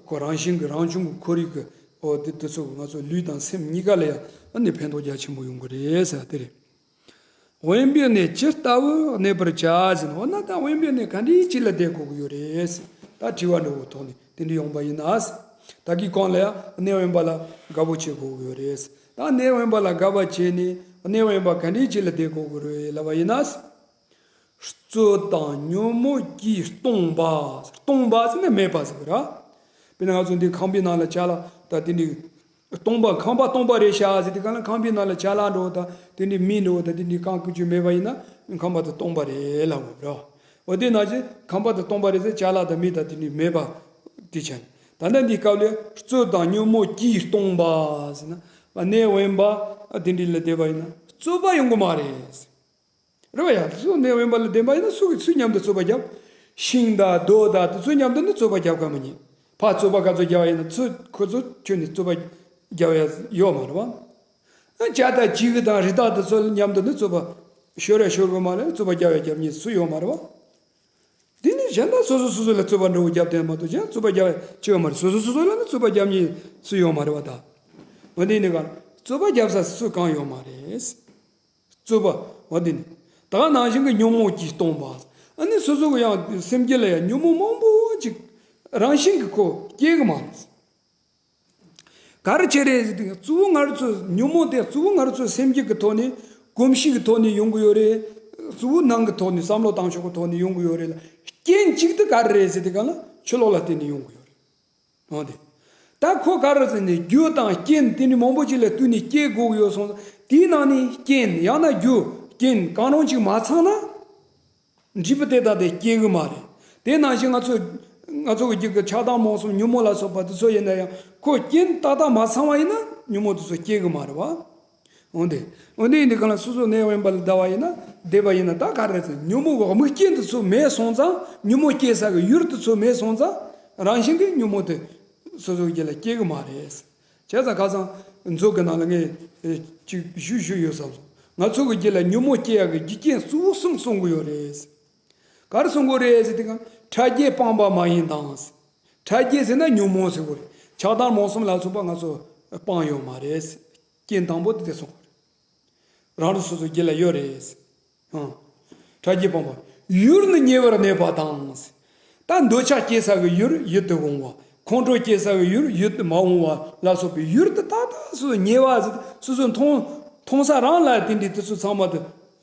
ཁོ་རང་བཞིན་གྱི་རང་བྱུང་གི་ཁོར་ཡུག་གི་འོ་དེ་དེ་ཚོ་ང་ཚོ་ལུས་དང་སེམས་གཉིས་ཀ་ལ་ཡང་ཨ་ནི་ཕན་ཐོགས་རྒྱ་ཆེན་པོ་ཡོང་གི་རེད་ཟེར་བ་དེ་རེད། དབེན་པའི་གནས་ཇི་ལྟ་བུར་གནས་པར་བྱ་ཟེར་ན། འོ་ན་ད་དབེན་པའི་གནས་ག་འདྲའི་ཅིག་ལ་བསྡད་དགོས་ཀྱི་ཡོད་རེད་ཟེར། ད་དྲི་བ་འདྲ་བོ་ཐོག་ནས་དེ་འདྲ་ཡོང་པ་ཡིན་ན་ཟེར། ད་གིན་གོང་ལ་ཡང་གནས་དབེན་པ་ལ་དགའ་པོ་བྱེད་དགོས་ཀྱི་ཡོད་རེད་ཟེར། ད་གནས་དབེན་པ་ལ་དགའ་བ་བྱས་ནས་གནས་དབེན་པ་ག་འདྲའི་ཅིག་ལ་བསྡད་དགོས་ཀྱི་རེད་ལབ་པ་ཡིན་ན་ཟེར། རྩོད་དང་ཉོན་མོངས་ཀྱིས་སྟོང་པ། སྟོང་པ་ཟེར་ན་མེད་པ་ཟེར་གི་ར། དཔེར་ན་ང་ཚོ་འདི་ཁང་པའི་ནང་ལ་ཅ་ལག་ད་དེ་འདྲའི་སྟོང་པ། ཁང་པ་སྟོང་པ་རེད་ཤག་ཟེར་དུས་གང་ལ་ཁང་པའི་ནང་ལ་ཅ་ལག་འདྲ་བོ་དང་དེ་འདྲའི་མི་འདྲ་བོ་དང་དེ་འདྲའི་རྐང་བཀོལ་སྤྱོད་མེད་པ་ཡིན་ན་ཁང་པ་དེ་སྟོང་པ་རེད་ལབ་དགོས་ར། འོ་དེ་ནང་བཞིན་ཁང་པ་དེ་སྟོང་པ་རེད་ཟེར། ཅ་ལག་དང་མི་དང་དེ་འདྲའི་མེད་པ་དེ་ཆ་ནས། ད་ལྟ་འདི་སྐབས་ལ་རྩོད་དང་ཉོན་མོངས་ཀྱིས་སྟོང་པ་ཟེར་ན་གནས་དབེན་པ་དེ་འདྲའི་ལ་བསྡད་པ་ཡིན་ན་རྩོད་པ་ཡོང་གི་མ་རེད། རེད་བ་ཡ། སུ་གནས་དབེན་པ་ལ་བསྡད་པ་ཡིན་ན་སུ་གིས་སུ་མཉམ་དུ་རྩོད་པ་རྒྱབ། ཤིང་དང་རྡོ་དང་དེ་ཚོ་མཉམ་དུ་ནི་རྩོད་པ་རྒྱབ་ག་མི་ཉན། ཕར་རྩོད་པ་ག་ཚོད་རྒྱབ་པ་ཡིན་ན་ཚུར་ཁོ་ཚོ་ཁྱོན་ནས་རྩོད་པ་རྒྱབ་ཡ་ཡོད་མ་རེད་བ། ཨ་བྱ་དང་བྱི་གི་དང་རི་དྭགས་དེ་ཚོ་མཉམ་དུ་ནི་རྩོད་པ་ཤོར་ཡ་ཤོར་གི་མ་རེད། རྩོད་པ་རྒྱབ་ཡ་རྒྱབ་མཁན་སུ་ཡོད་མ་རེད་བ། དེ་ནི་གཞན་དག་སོ་སོ་སོ་སོ་ལ་རྩོད་པ་འདྲ་བོ་རྒྱབ་དེ་མ་གཏོགས་གཞན་རྩོད་པ་རྒྱབ་ཡ་ཅི་ཡོད་མ་རེད། སོ་སོ་སོ་སོ་ལ་ནི་རྩོད་པ་རྒྱབ་མཁན་སུ་ཡོད་མ་རེད་བ་ད། འོ་དེ་ནི་ག་རྩོད་པ་རྒྱབ་ས་སུ་གང་ཡོད་མ་རེད། རྩོད་པ། འོ་དེ་ནི། ད་ག་ནང་བཞིན་གྱི་ཉོན་མོངས་ཀྱིས་སྟོང་པ། ཨ་ནི་སོ་སོ་གི་ཡང་སེམས་རྒྱུད་ལ་ཡང་ཉོན་མོངས་མང་པོ་ཅིག་རང་བཞིན་གྱི་ཁོ་སྐྱེ་གི་མ་རེད། ག་རེ་བྱས་རེད་ཟེར་དུས་གཙོ་བོ་ང་རང་ཚོ་ཉོན་མོངས་དེ་གཙོ་བོ་ང་རང་ཚོ་སེམས་རྒྱུད་ཀྱི་ཐོག་ནས་གོམས་གཤིས་ཀྱི་ཐོག་ནས་ཡོང་གི་ཡོད་རེད། གཙོ་བོ་ནང་གི་ཐོག་ནས་བསམ་བློ་བཏང་ཕྱོགས་ཀྱི་ཐོག་ནས་ཡོང་གི་ཡོད་རེད་ལ། རྐྱེན་གཅིག་དེ་ག་རེ་རེད་ཟེར་དུས་ག་ལ་ཆུ་ལོག་ལ་བརྟེན་ནས་ཡོང་གི་ཡོད་རེད། འོ་དེ། ད་ཁོ་ག་རེ་ཟེར་ནས་རྒྱུ་དང་རྐྱེན་དེ་ནི་མང་པོ་ཅིག་ལ་བསྟུན་ནས་སྐྱེ་དགོས་ཀྱི་ཡོད་སོང་། དེའི་ནང་ནས་རྐྱེན་ཡང་ན་རྒྱུ་རྐྱེན་གང་རུང་ཅིག་མ་ཚང་ན། འབྲས་བུ་དེ་དག་དེ་སྐྱེ་གི་མ་རེད། དེ་ནང་བཞིན་ང་ཚོ་ང་ཚོ་གི་རྒྱུད་ཀྱི་ཆགས་སྡང་རྨོངས་གསུམ་ཉོན་མོངས་ལ་སོགས་པ་དེ་ཚོ་ཡིན་ན་ཡང་ཁོ་རྐྱེན་ཏག་ཏག་མ་ཚང་བ་ཡིན་ན་ཉོན་མོངས་དེ་ཚོ་སྐྱེ་གི་མ་རེད་བ། འོན་ཏེ། འོན་ཏེ་ཡིན་དུས་གང་ལ་སོ་སོ་གནས་དབེན་པ་ལ་བསྡད་པ་ཡིན་ན་བསྡད་པ་ཡིན་ན་ད་ག་རེ་ཟེར། ཉོན་མོངས་ཀྱི་དམིགས་རྐྱེན་དེ་ཚོ་མེད་སོང་ཙང་། ཉོན་མོངས་སྐྱེ་ས་གི་ཡུལ་དེ་ཚོ་མེད་སོང་ཙང་། རང་བཞིན་གྱིས་ཉོན་མོངས་དེ་སོ་སོའི་རྒྱུད་ལ་སྐྱེ་གི་མ་རེད། བྱས་ཙང་ཁ་སང་མཛོད་ཀྱི་ནང་ལ་ངས་ཨེ་ཅིག་ཞུས་ཞུས་ཡོད་བསམ་སོང་། ང་ཚོ་གི་རྒྱུད་ལ་ཉོན་མོངས་སྐྱེ་ཡག་གི་རྒྱུ་རྐྱེན་གཙོ་བོ་གསུམ་གསུང་གི་ཡོད་རེད། ག་རེ་གསུང་གི་རེད་ཟེར་དུས་གང་། ཕྲ་རྒྱས་སྤངས་པ་མ་ཡིན་དང་། ཕྲ་རྒྱས་ཟེར་ན་ཉོན་མོངས་ཟེར་གོ་རེད། ཆགས་སྡང་རྨོངས་གསུམ་ལ་སོགས་པ་ང་ཚོ་སྤངས་ཡོད་མ་རེད། རྐྱེན་དང་པོ་དེ་དེ་གསུང་གི་རེད། རང་རང་སོ་སོའི་རྒྱུད་ལ་ཡོད་རེད། ཨང་། ཕྲ་རྒྱས་སྤངས་པ། ཡུལ་ནི་ཉེ་བར་གནས་པ་དང་། ད་འདོད་ཆགས་སྐྱེ་ས་གི་ཡུལ་ཡིད་དུ་འོང་བ། ཁོང་ཁྲོ་སྐྱེ་ས་གི་ཡུལ་ཡིད་དུ་མ་འོང་བ་ལ་སོགས་པའི་ཡུལ་དེ་ཏག་ཏག་སོ་སོ་ཉེ་བ་ཟེར་སོ་སོ་མཐོང་མཐོང་ས་རང་ལ་དེ་འདྲའི་དེ་ཚོ་ཚང་མ་དེ་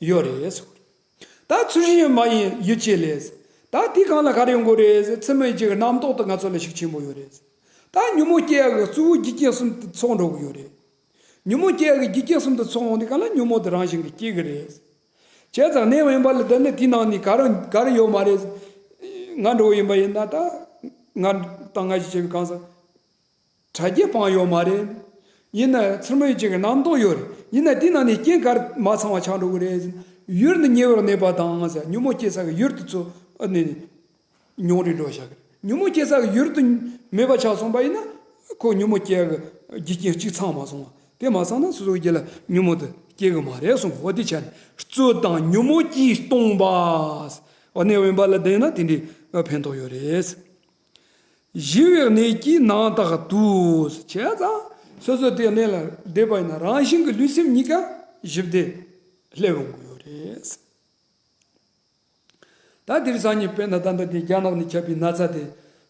ཡོད་རེད་ཟེར། ད་ཚུལ་བཞིན་མ་ཡིན་ཡིད་བྱེད་ལས། ད་དེའི་སྒང་ལ་ག་རེ་ཡོང་གི་རེད་ཟེར། ཚུལ་མིན་གྱི་རྣམ་རྟོག་དེ་ང་ཚོ་ལ་ཤུགས་ཆེན་པོ་ཡོད་རེད། ད་ཉོན་མོངས་སྐྱེ་ཡག་གི་གཙོ་བོ་རྒྱུ་རྐྱེན་གསུམ་དེ་ཚོགས་འགྲོ་གི་ཡོད་རེད། ཉོན་མོངས་སྐྱེ་ཡག་གི་རྒྱུ་རྐྱེན་གསུམ་དེ་ཚོགས་འོང་དུས་གང་ལ་ཉོན་མོངས་དེ་རང་བཞིན་གྱིས་སྐྱེ་གི་རེད། བྱས་ཙང་གནས་དབེན་པ་ལ་བསྡད་ནས་དེའི་ནང་ནས་ག་རེ་ག་རེ་ཡོད་མ་རེད། ང་འདྲ་བོ་ཡིན་པ་ཡིན་ན་ད། ང་དང་ང་ཞིག་བྱེད་གི་གང་ཟག་ཕྲ་རྒྱས་སྤངས་ཡོད་མ་རེད། ཡིན་ན་ཚུལ་མིན་གྱི་རྣམ་རྟོག་ཡོད་རེད། ཡིན་ན་དེའི་ནང་ནས་རྐྱེན་ག་རེ་མ་ཚང་བ་ཆགས་འགྲོ་གི་རེད། ཡུལ་ནི་ཉེ་བར་གནས་པ་དང་ཟེར། ཉོན་མོངས་སྐྱེ་ས་གི་ཡུལ་དེ་ཚོ་ཨ་ནི་ཉུང་རུ་འགྲོ་བཞག་གི་རེད། ཉོན་མོངས་སྐྱེ་ས་གི་ཡུལ་དེ་མེད་པ་ཆགས་སོང་པ་ཡིན་ན། ཁོ་ཉོན་མོངས་སྐྱེ་ཡག་གི་རྒྱུ་རྐྱེན་གཅིག་ཚང་མ་སོང་བ། དེ་མ་ཚང་ན་སོ་སོའི་རྒྱུད་ལ་ཉོན་མོངས་དེ་སྐྱེ་གི་མ་རེད་གསུངས། འོ་དེ་ཆ་ནས་རྩོད་དང་ཉོན་མོངས་ཀྱིས་སྟོང་པ། འོ་གནས་དབེན་པ་ལ་བསྡད་ན་དེ་འདྲའི་ཕན་ཐོགས་ཡོད་རེད། ཞི་བའི་གནས་ཀྱིས་ནང་དག་ཏུ། བྱས་ཙང་སོ་སོ་དེ་གནས་ལ་བསྡད་པ་ཡིན་ན་རང་བཞིན་གྱི་ལུས་སེམས་གཉིས་ཀ་ཞི་བདེ་སླེབས་འོང་གི་ཡོད་རེད། ད་དེ་རིང་སང་ཉིན་དཔེར་ན་ད་ལྟ་དེ་རྒྱ་ནག་ནས་ཁྱབ་པའི་ན་ཚ་དེ་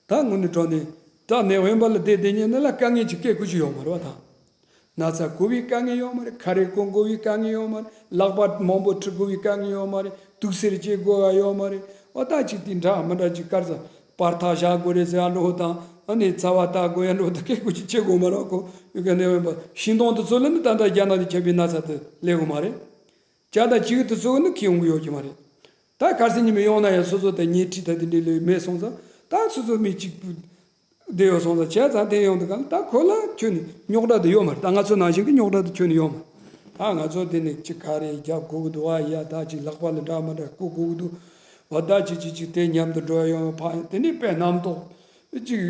ད་དངོས་གནས་དྲང་གནས་ད་གནས་དབེན་པ་ལ་བསྡད་བསྡད་མཁན་ནི་ལ་དཀའ་ངལ་གྱི་སྐད་ཁུ་ཅི་ཡོད་མ་རེད་བ་ད། ན་ཚ་གོ་བའི་དཀའ་ངལ་ཡོད་མ་རེད། ཁ་རས་གོན་དགོས་པའི་དཀའ་ངལ་ཡོད་མ་རེད། ལག་པ་མང་པོ་འཁྲུ་དགོས་པའི་དཀའ་ངལ་ཡོད་མ་རེད། དུག་སེལ་བྱེད་དགོས་པ་ཡོད་མ་རེད། འོ་ད་ཅིག་དེ་འདྲ་མི་འདྲ་ཅིག་དཀར་ས་པར་ཐག་བཞག་དགོས་རེད་ཟེར་ཡ་འགྲོ་དང་། ཨ་ནི་ཚ་བ་ལྟ་དགོས་ཡ་འགྲོ་དང་། སྐད་ཁུ་ཅི་བྱེད་དགོས་མ་རེད་ཁོ། ཡུལ་ག་གནས་དབེན་པ་ཤིང་སྡོང་དེ་ཚོ་ལ་ནི་ད་ལྟ་རྒྱ་ནག་ནས་ཁྱབ་པའི་ན་ཚ་དེ་སླེབས་ཀྱི་མ་རེད། བྱས་ཙང་ཅིག་དེ་ཚོ་ནི་ཁྱེར་ཡོང་གི་ཡོད་ཀྱི་མ་རེད། ད་གལ་སྲིད་ཉི་མ་ཡོང་ན་ཡང་སོ་སོ་དང་ཉལ་ཁྲི་དང་དེ་འདྲའི་ལས་མེད་སོང་ཙང་། ད་སོ་སོ་མི་གཅིག་པུ་ བསྡད་ཡོད་སོང་ཙང་བྱས་ཙང་དེ་ཡོང་དུས་གང་ལ་ད་ཁོ་ལ་ཁྱོན་ནས་རྙོག་དྲ་དེ་ཡོད་མ་རེད། ད་ང་ཚོ་ནང་བཞིན་གྱི་རྙོག་དྲ་དེ་ཁྱོན་ནས་ཡོད་མ་རེད། ད་ང་ཚོ་དེ་ནས་ཅིག་ག་རེ་རྒྱབ་དགོས་ཀྱི་འདུག་ཨ། ཡ་ད་ཅིག་ལག་པ་ལ་འདྲ་མ་འདྲ་བསྐུ་དགོས་ཀྱི་འདུག་འོ་ད་ཅིག་ཅིག་ཅིག་དེ་མཉམ་དུ་འགྲོ་ཡ་ཡོང་བ་ཕ་ཡ་དེ་ནས་དཔེ་རྣམ་རྟོག་ཅིག་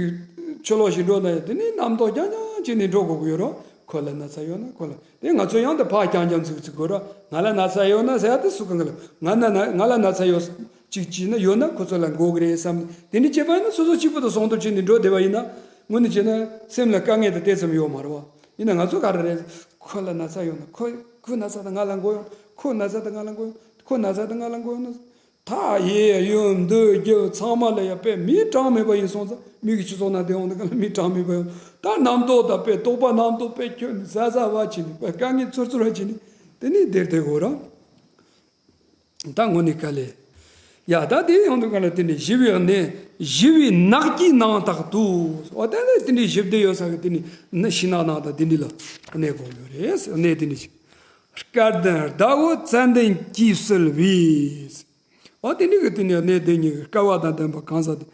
ཕྱི་ལོགས་ཤིག་འགྲོ་ན་ཡང་དེ་ནས་རྣམ་རྟོག་རྐྱང་རྐྱང་བྱས་ནས་འགྲོ་དགོས་ཀྱི་ཡོད་རེད། ཁོ་ལ་ན་ཚ་ཡོད་ན་ཁོ་ལ་དེ་ང་ཚོ་ཡང་དེ་ཕར་རྐྱང་རྐྱང་ཚུགས་ཚུགས་དགོས་རེད། ང་ལ་ན་ཚ་ཡོད་ན་ཟེར་ཡ་དེ་སུ་གང་གི་ལ་ང་ན་ན་ང་ལ་ན་ཚ་ཡོད་ཅིག་བྱས་ན་ཡོད་ན་ཁོ་ཚོ་ལ་འགོ་གི་རེད་བསམ་ནས་དེ་འདྲ་བྱས་པ་ཡིན་ན་སོ་སོ་གཅིག་པུ་དང་ཟུང་དུ་བྱས་ནས་འགྲོ་བསྡད་པ་ཡིན་ན་དངོས་གནས་བྱས་ན་སེམས་ལ་དཀའ་ངལ་དེ་དེ་ཙམ་ཡོད་མ་རེད་བ། ཡིན་ན་ང་ཚོ་ག་རེ་རེད། ཁོ་ལ་ན་ཚ་ཡོད་ན་ཁོ་ཁོའི་ན་ཚ་དེ་ང་ལ་འགོ་ཡོང་། ཁོའི་ན་ཚ་དེ་ང་ལ་འགོ་ཡོང་། ཁོའི་ན་ཚ་དེ་ང་ལ་འགོ་ཡོང་ན། ད་ཡས་ཡོད་འདོད་རྒྱུ་ཚང་མ་ལ་ཡ་དཔེ་མིའི་གྲངས་མེད་པ་ཡིན་སོང་ཙང་མི་གི་སྤྱི་ཚོགས་ནང་བསྡད་འོང་དེ་ག་ལ་མིའི་གྲངས་མེད་པ་ཡོང་ད་རྣམ་རྟོག་དང་དཔེ་རྟོག་པ་རྣམ་རྟོག་དཔེ་ཁྱོན་ནས་ཟ་ཟ་བ་བྱས་ནས་དཔེ་དཀའ་ངལ་ཚོར་ཚོར་བ་བྱས་ནས་དེ་ནས་བསྡད་བསྡད་དགོས་ར། ད་དངོས་གནས་དཀའ་ལས། ཡ་ད་དེ་ཡོང་དུས་ག་ལ་དེ་ནས་ཞི་བའི་གནས་ཞི་བའི་ནགས་ཀྱི་ནང་དག་ཏུ། འོ་ད་ནས་དེ་འདྲའི་ཞི་བདེ་ཡོད་ས་གི་དེ་ནས་ནི་ཤིང་ནགས་ནང་དང་དེ་འདྲ་ལ་གནས་དགོས་ཡོད་རེད། གནས་དེ་འདྲ་ཞིག་སྐལ་ལྡན་ཟླ་འོད་ཙན་དན་གྱིས་གསོལ་བའི། འོ་དེ་འདྲ་གི་དེ་ནས་གནས་དེ་ཉིད་ཀྱི་སྐལ་བ་དང་ལྡན་པ་གང་ཟག་དེ།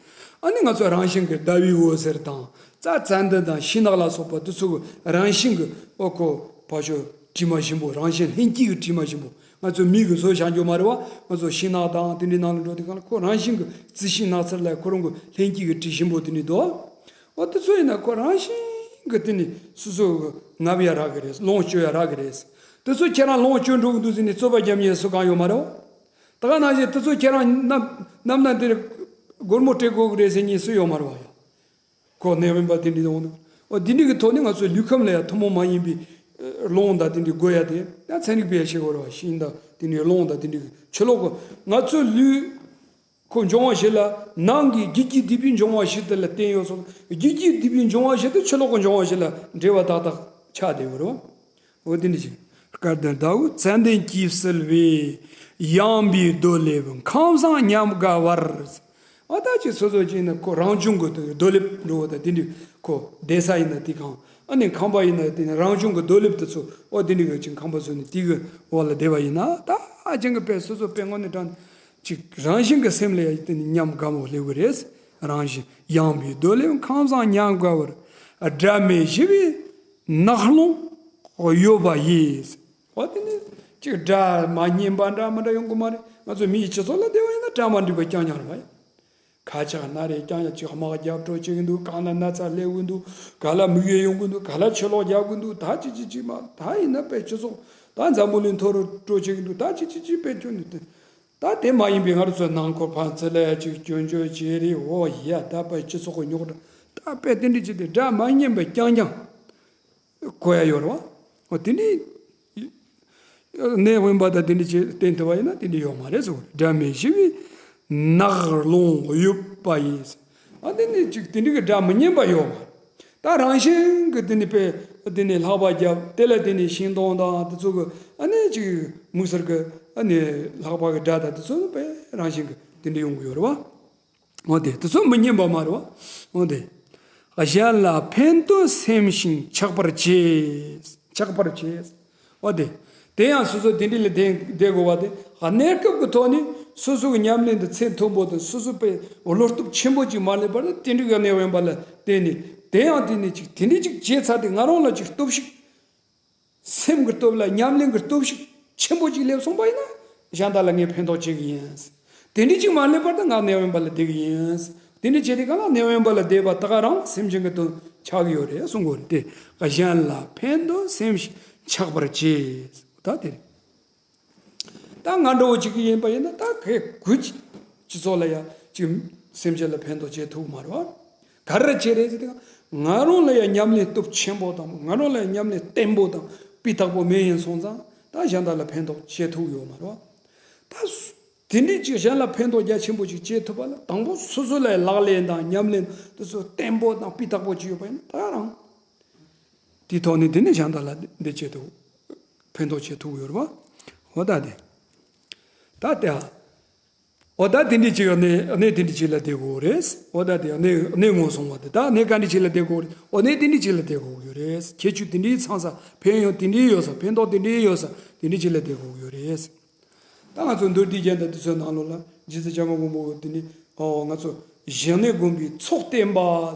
ཨ་ནི་ང་ཚོ་རང་བཞིན་གྱི་ཟླ་བའི་འོད་ཟེར་དང་རྩྭ་ཙན་དན་དང་ཤིང་ནགས་ལ་སོགས་པ་དེ་ཚོ་གི་རང་བཞིན་གྱི་འོ་ཁོ་ཕ་ཤོ་དྲི་མ་ཞིམ་པོ་རང་བཞིན་ལྷན་སྐྱེས་ཀྱི་དྲི་མ་ཞིམ་པོ། ང་ཚོ་མི་གི་བཟོ་བཞག་རྒྱུ་མ་རེད་བ། ང་ཚོ་ཤིང་ནགས་དང་དེ་འདྲའི་ནང་ལ་འགྲོ་དུས་གང་ལ་ཁོ་རང་བཞིན་གྱི་རྩི་ཤིང་ནགས་ཚལ་ལ་ཁོ་རང་གི་ལྷན་སྐྱེས་ཀྱི་དྲི་ཞིམ་པོ་དེ་འདྲ་འདུག་འོ་དེ་ཚོ་ཡིན་ན་ཁོ་རང་བཞིན་གྱི་དེ་ནི་སོ་སོ་གི་ངབ་ཡ་རག་གི་རེད། ལོངས་སྤྱོད་ཡ་རག་གི་རེད། དེ་ཚོ་ཁྱེད་རང་ལོངས་སྤྱོད་འགྲོ་གི་འདུག་ཟེར་ནས་རྩོད་པ་རྒྱབ་མཁན་སུ་གང་ཡོད་མ་རེད་བ། ད་ག་ནང་བཞིན་དེ་ཚོ་ཁྱེད་རང་ནམ་ནམ་ན་འདིར་སྒོར་མོ་སྤྲད་དགོས་གི་རེད་ཟེར་མཁན་སུ་ཡོད་མ་རེད་བ་ཡ། ཁོ་གནས་དབེན་པ་དེ་འདྲའི་ཡོང་འདུག་འོ་འདི་འདྲའི་གི་ཐོག་ནས་ང་ཚོའི་ལུས་ཁམས་ལ་ཡང་ཐུན་མོང་མ་ཡིན་པའི་ཨ་རླུང་དང་དེ་འདྲའི་དགོས་ཡ་དེ་ཡང་ཚན་རིག་པས་ཤེས་དགོས་རེད་བ། ཤིང་དང་དེ་འདྲའི་རླུང་དང་དེ་འདྲའི་གི་ཕྱི་ལོགས་གི་ང་ཚོའི་ལུས་ཁོ་འབྱུང་བ་བཞི་ལ་ནང་གི་བརྒྱུད་ཀྱི་སྡིག་པའི་འབྱུང་བ་བཞི་དེ་ལ་བརྟེན་ཡོད་སོང་། བརྒྱུད་ཀྱི་སྡིག་པའི་འབྱུང་བ་བཞི་དེ་ཕྱི་ལོགས་གི་འབྱུང་བ་བཞི་ལ་འབྲེལ་བ་ཏག་ཏག་ཆགས་བསྡད་ཡོད་རེད་བ། འོ་དེ་འདྲ་ཞིག་སྐལ་ལྡན་ཟླ་འོད་ཙན་དན་གྱིས་གསོལ་བའི་ཡངས་པའི་རྡོ་ལེབ་ཁང་བཟང་ཉམས་དགའ་བར། ཨ་ད་ཅིག་སོ་སོ་ཅིག་ཡིན་ན་ཁོ་རང་བྱུང་གི་རྡོ་ལེབ་འགྲོ་བ་དང་དེ་འདྲ་ཁོ་བསྡད་ས་ཡིན་ན་དེ་གང་ཨ་ནི་ཁང་པ་ཡིན་ན་དེ་ནི་རང་བྱུང་གི་རྡོ་ལེབ་དེ་ཚོ་ཨོ་དེ་འདྲ་གི་ཅིག་ཁང་པ་བཟོས་ནས་དེ་གི་འོག་ལ་བསྡད་པ་ཡིན་ན་ད་ཨ་ཅང་གི་དཔེ་སོ་སོ་དཔེ་དངོས་གནས་དྲང་ཅིག་རང་བཞིན་གི་སེམས་ལ་ཡ་དེ་ནི་ཉམས་དགའ་མོ་སླེབས་གི་རེད། རང་བཞིན་ཡངས་པའི་རྡོ་ལེབ་ཁང་བཟང་ཉམས་དགའ་བར། སྒྲ་མེད་ཞི་བའི་ནགས་ཀློང་གཡོ་བ་ཡིས། འོ་དེ་ནི་ཅིག་སྒྲ་མ་སྙན་པ་འདྲ་མི་འདྲ་ཡོང་གི་མ་རེད། ང་ཚོ་མིའི་སྤྱི་ཚོགས་ལ་བསྡད་པ་ཡིན་ན་སྒྲ་མ་འགྲིག་པ་རྐྱང་རྐྱང་རེད་པ། ཁ་ཆག་ན་རེ་རྐྱང་རྐྱང་ཅིག་དམག་རྒྱབ་འགྲོ་བྱེད་ཀྱི་འདུག་གང་ལ་ན་ཚ་སླེབས་ཀྱི་འདུག་ག་ལ་མིག་ཡོར་ཡོང་གི་འདུག་ག་ལ་ཕྱི་ལོགས་རྒྱབ་ཀྱི་འདུག་ད་ཅི་ཅི་ཅི་མ་ད་ཡིན་ན་དཔེ་སྤྱི་ཚོགས་ད་འཛམ་བུ་གླིང་མཐོ་རུ་འགྲོ་བྱེད་ཀྱི་འདུག་ད་ཅི་ཅི་ཅི་དཔེ་ཁྱོན་ནས་ད་དེ་མ་ཡིན་པའི་ང་རང་ཚོའི་ནང་ཁོ་ཕན་ཚུན་ལ་ཡ་ཅིག་སྐྱོན་བརྗོད་བྱེད་རེས་འོ་ཡ་ད་དཔེ་སྤྱི་ཚོགས་ཀྱི་རྙོག་དྲ་ད་དཔེ་དེ་འདྲ་ཅིག་དེ་སྒྲ་མ་སྙན་པ་རྐྱང་རྐྱང་གོ་ཡ་ཡོད་རེད་བ། འོ་དེ་འདྲའི་གནས་དབེན་པ་དང་དེ་འདྲ་ཅིག་བསྟེན་ཐུབ་པ་ཡིན་ན་དེ་འདྲ་ཡོད་མ་རེད་ཟེར་བ་རེད། སྒྲ་མེད་ཞི་བའི་ནགས་ཀློང་གཡོ་བ་ཡིས། ཨ་དེ་ནི་ཅིག་དེ་འདྲ་གི་སྒྲ་མི་སྙན་པ་ཡོད་མ་རེད། ད་རང་བཞིན་གྱི་དེ་ནི་དཔེ་དེ་ནི་ལྷགས་པ་རྒྱབ་དེ་ལ་དེ་ནི་ཤིང་སྡོང་དང་དེ་ཚོ་གི་ཨ་ནི་ཅིག་མུ་སར་གི་ཨ་ནི་ལྷགས་པ་གི་སྒྲ་དང་དེ་ཚོ་ནི་དཔེ་རང་བཞིན་གྱི་དེ་འདྲ་ཡོང་གི་ཡོད་རེད་བ། འོ་དེ་དེ་ཚོ་མི་སྙན་པ་མ་རེད་བ། འོ་དེ་གཞན་ལ་ཕན་དོན་སེམས་ཤིང་ཆགས་པར་བྱེད། ཆགས་པར་བྱེད། འོ་དེ། དེ་ཡང་སོ་སོ་དེ་འདྲ་ལ་བསྡད་བསྡད་དགོས་པ་དེ་གནས་སྐབས་ཀྱི་ཐོག་ནས་སོ་སོ་གི་ཉམས་ལེན་དུ་ཚད་མཐོན་པོ་དང་སོ་སོ་པའི་བློ་སྟོབས་ཆེན་པོ་ཅིག་མ་སླེབས་བར་དུ་དེ་འདྲ་གི་གནས་དབེན་པ་ལ་བསྡད་ནས་དེ་ཡང་དེ་ནས་ཅིག་དེ་འདྲ་ཅིག་བྱས་ཚར་ཏེ་ང་རང་ལ་ཅིག་སྟོབས་ཤུགས་སེམས་ཀྱི་སྟོབས་ལ་ཉམས་ལེན་གྱི་སྟོབས་ཤུགས་ཆེན་པོ་ཅིག་སླེབས་སོང་པ་ཡིན་ན་གཞན་དག་ལ་ངས་ཕན་ཐོགས་བྱེད་ཀྱི་ཡིན། དེ་འདྲ་ཅིག་མ་སླེབས་བར་དུ་ང་གནས་དབེན་པ་ལ་བསྡད་ཀྱི་ཡིན། དེ་འདྲ་བྱས་དུས་གང་ལ་གནས་དབེན་པ་ལ་བསྡད་པ་ད་ག་རང་སེམས་ཅན་གྱི་དོན་ཆགས་ཀྱི་ཡོད་རེད་གསུང་གི་ཡོད་རེད་དེ། གཞན་ལ་ཕན་དོན་སེམས་ཤིང་ཆགས་པར་བྱེད། ད་དེ་རེད། ད་ང་འདྲ་བོ་ཅིག་གི་ཡིན་པ་ཡིན་ན་ད་གས་གུ་ཅིག་སྤྱི་ཚོགས་ལ་ཡ་ཅིག་སེམས་ཅན་ལ་ཕན་ཐོགས་བྱེད་ཐུབ་མ་རེད་བ། ག་རེ་བྱེད་རེད་ཟེར་དུས་ང་རང་ལ་ཡ་ཉམས་ལེན་སྟོབས་ཆེན་པོ་དང་ང་རང་ལ་ཡ་ཉམས་ལེན་བརྟན་པོ་དང་སྤུས་དག་པོ་མེད་ཡིན་སོང་ཙང་ད་གཞན་དག་ལ་ཕན་ཐོགས་བྱེད་ཐུབ་ཡོད་མ་རེད་བ། ད་སུ་དེ་འདྲའི་ཅིག་གཞན་ལ་ཕན་ཐོགས་རྒྱ་ཆེན་པོ་ཅིག་བྱེད་ཐུབ་པ་ལ་དང་པོ་སོ་སོ་ལ་ཡ་ལག་ལེན་དང་ཉམས་ལེན་དེ་ཚོ་བརྟན་པོ་དང་སྤུས་དག་པོ་ཅིག་ཡོད་པ་ཡིན་ན་ད་རང་། དེའི་ཐོག་ནས་དེ་ནས་གཞན་དག་ལ་འདི་བྱེད་ཐུབ། ཕན་ཐོགས་བྱེད་ཐུབ་ཡོད་རེད་བ། འོ་ད་དེ། ད་དེ། འོ་ད་དེ་འདྲ་ཅིག་གནས་གནས་དེ་འདྲ་ཅིག་ལ་བསྡད་དགོས་རེད། འོ་ད་དེ་གནས་གནས་ངོ་སོང་བ་དེ་ད་གནས་ག་འདྲ་ཅིག་ལ་བསྡད་དགོས་རེད། འོ་གནས་དེ་འདྲ་ཅིག་ལ་བསྡད་དགོས་ཡོད་རེད། ཁྱད་ཆོས་དེ་འདྲའི་ཚང་ས་ཕན་ཡོན་དེ་འདྲའི་ཡོད་ས་ཕན་ཐོགས་དེ་འདྲའི་ཡོད་ས་དེ་འདྲ་ཅིག་ལ་བསྡད་དགོས་ཡོད་རེད། ད་ང་ཚོ་མདོ་སྡེ་རྒྱན་དང་དེ་ཚོའི་ནང་ལོགས་ལ་རྗེ་བཙུན་བྱམས་པ་མགོན་པོ་དེ་ནི་ཨོ་ང་ཚོ་ཞི་གནས་སྒོམ་པའི་ཚོགས་བསྟན་པ།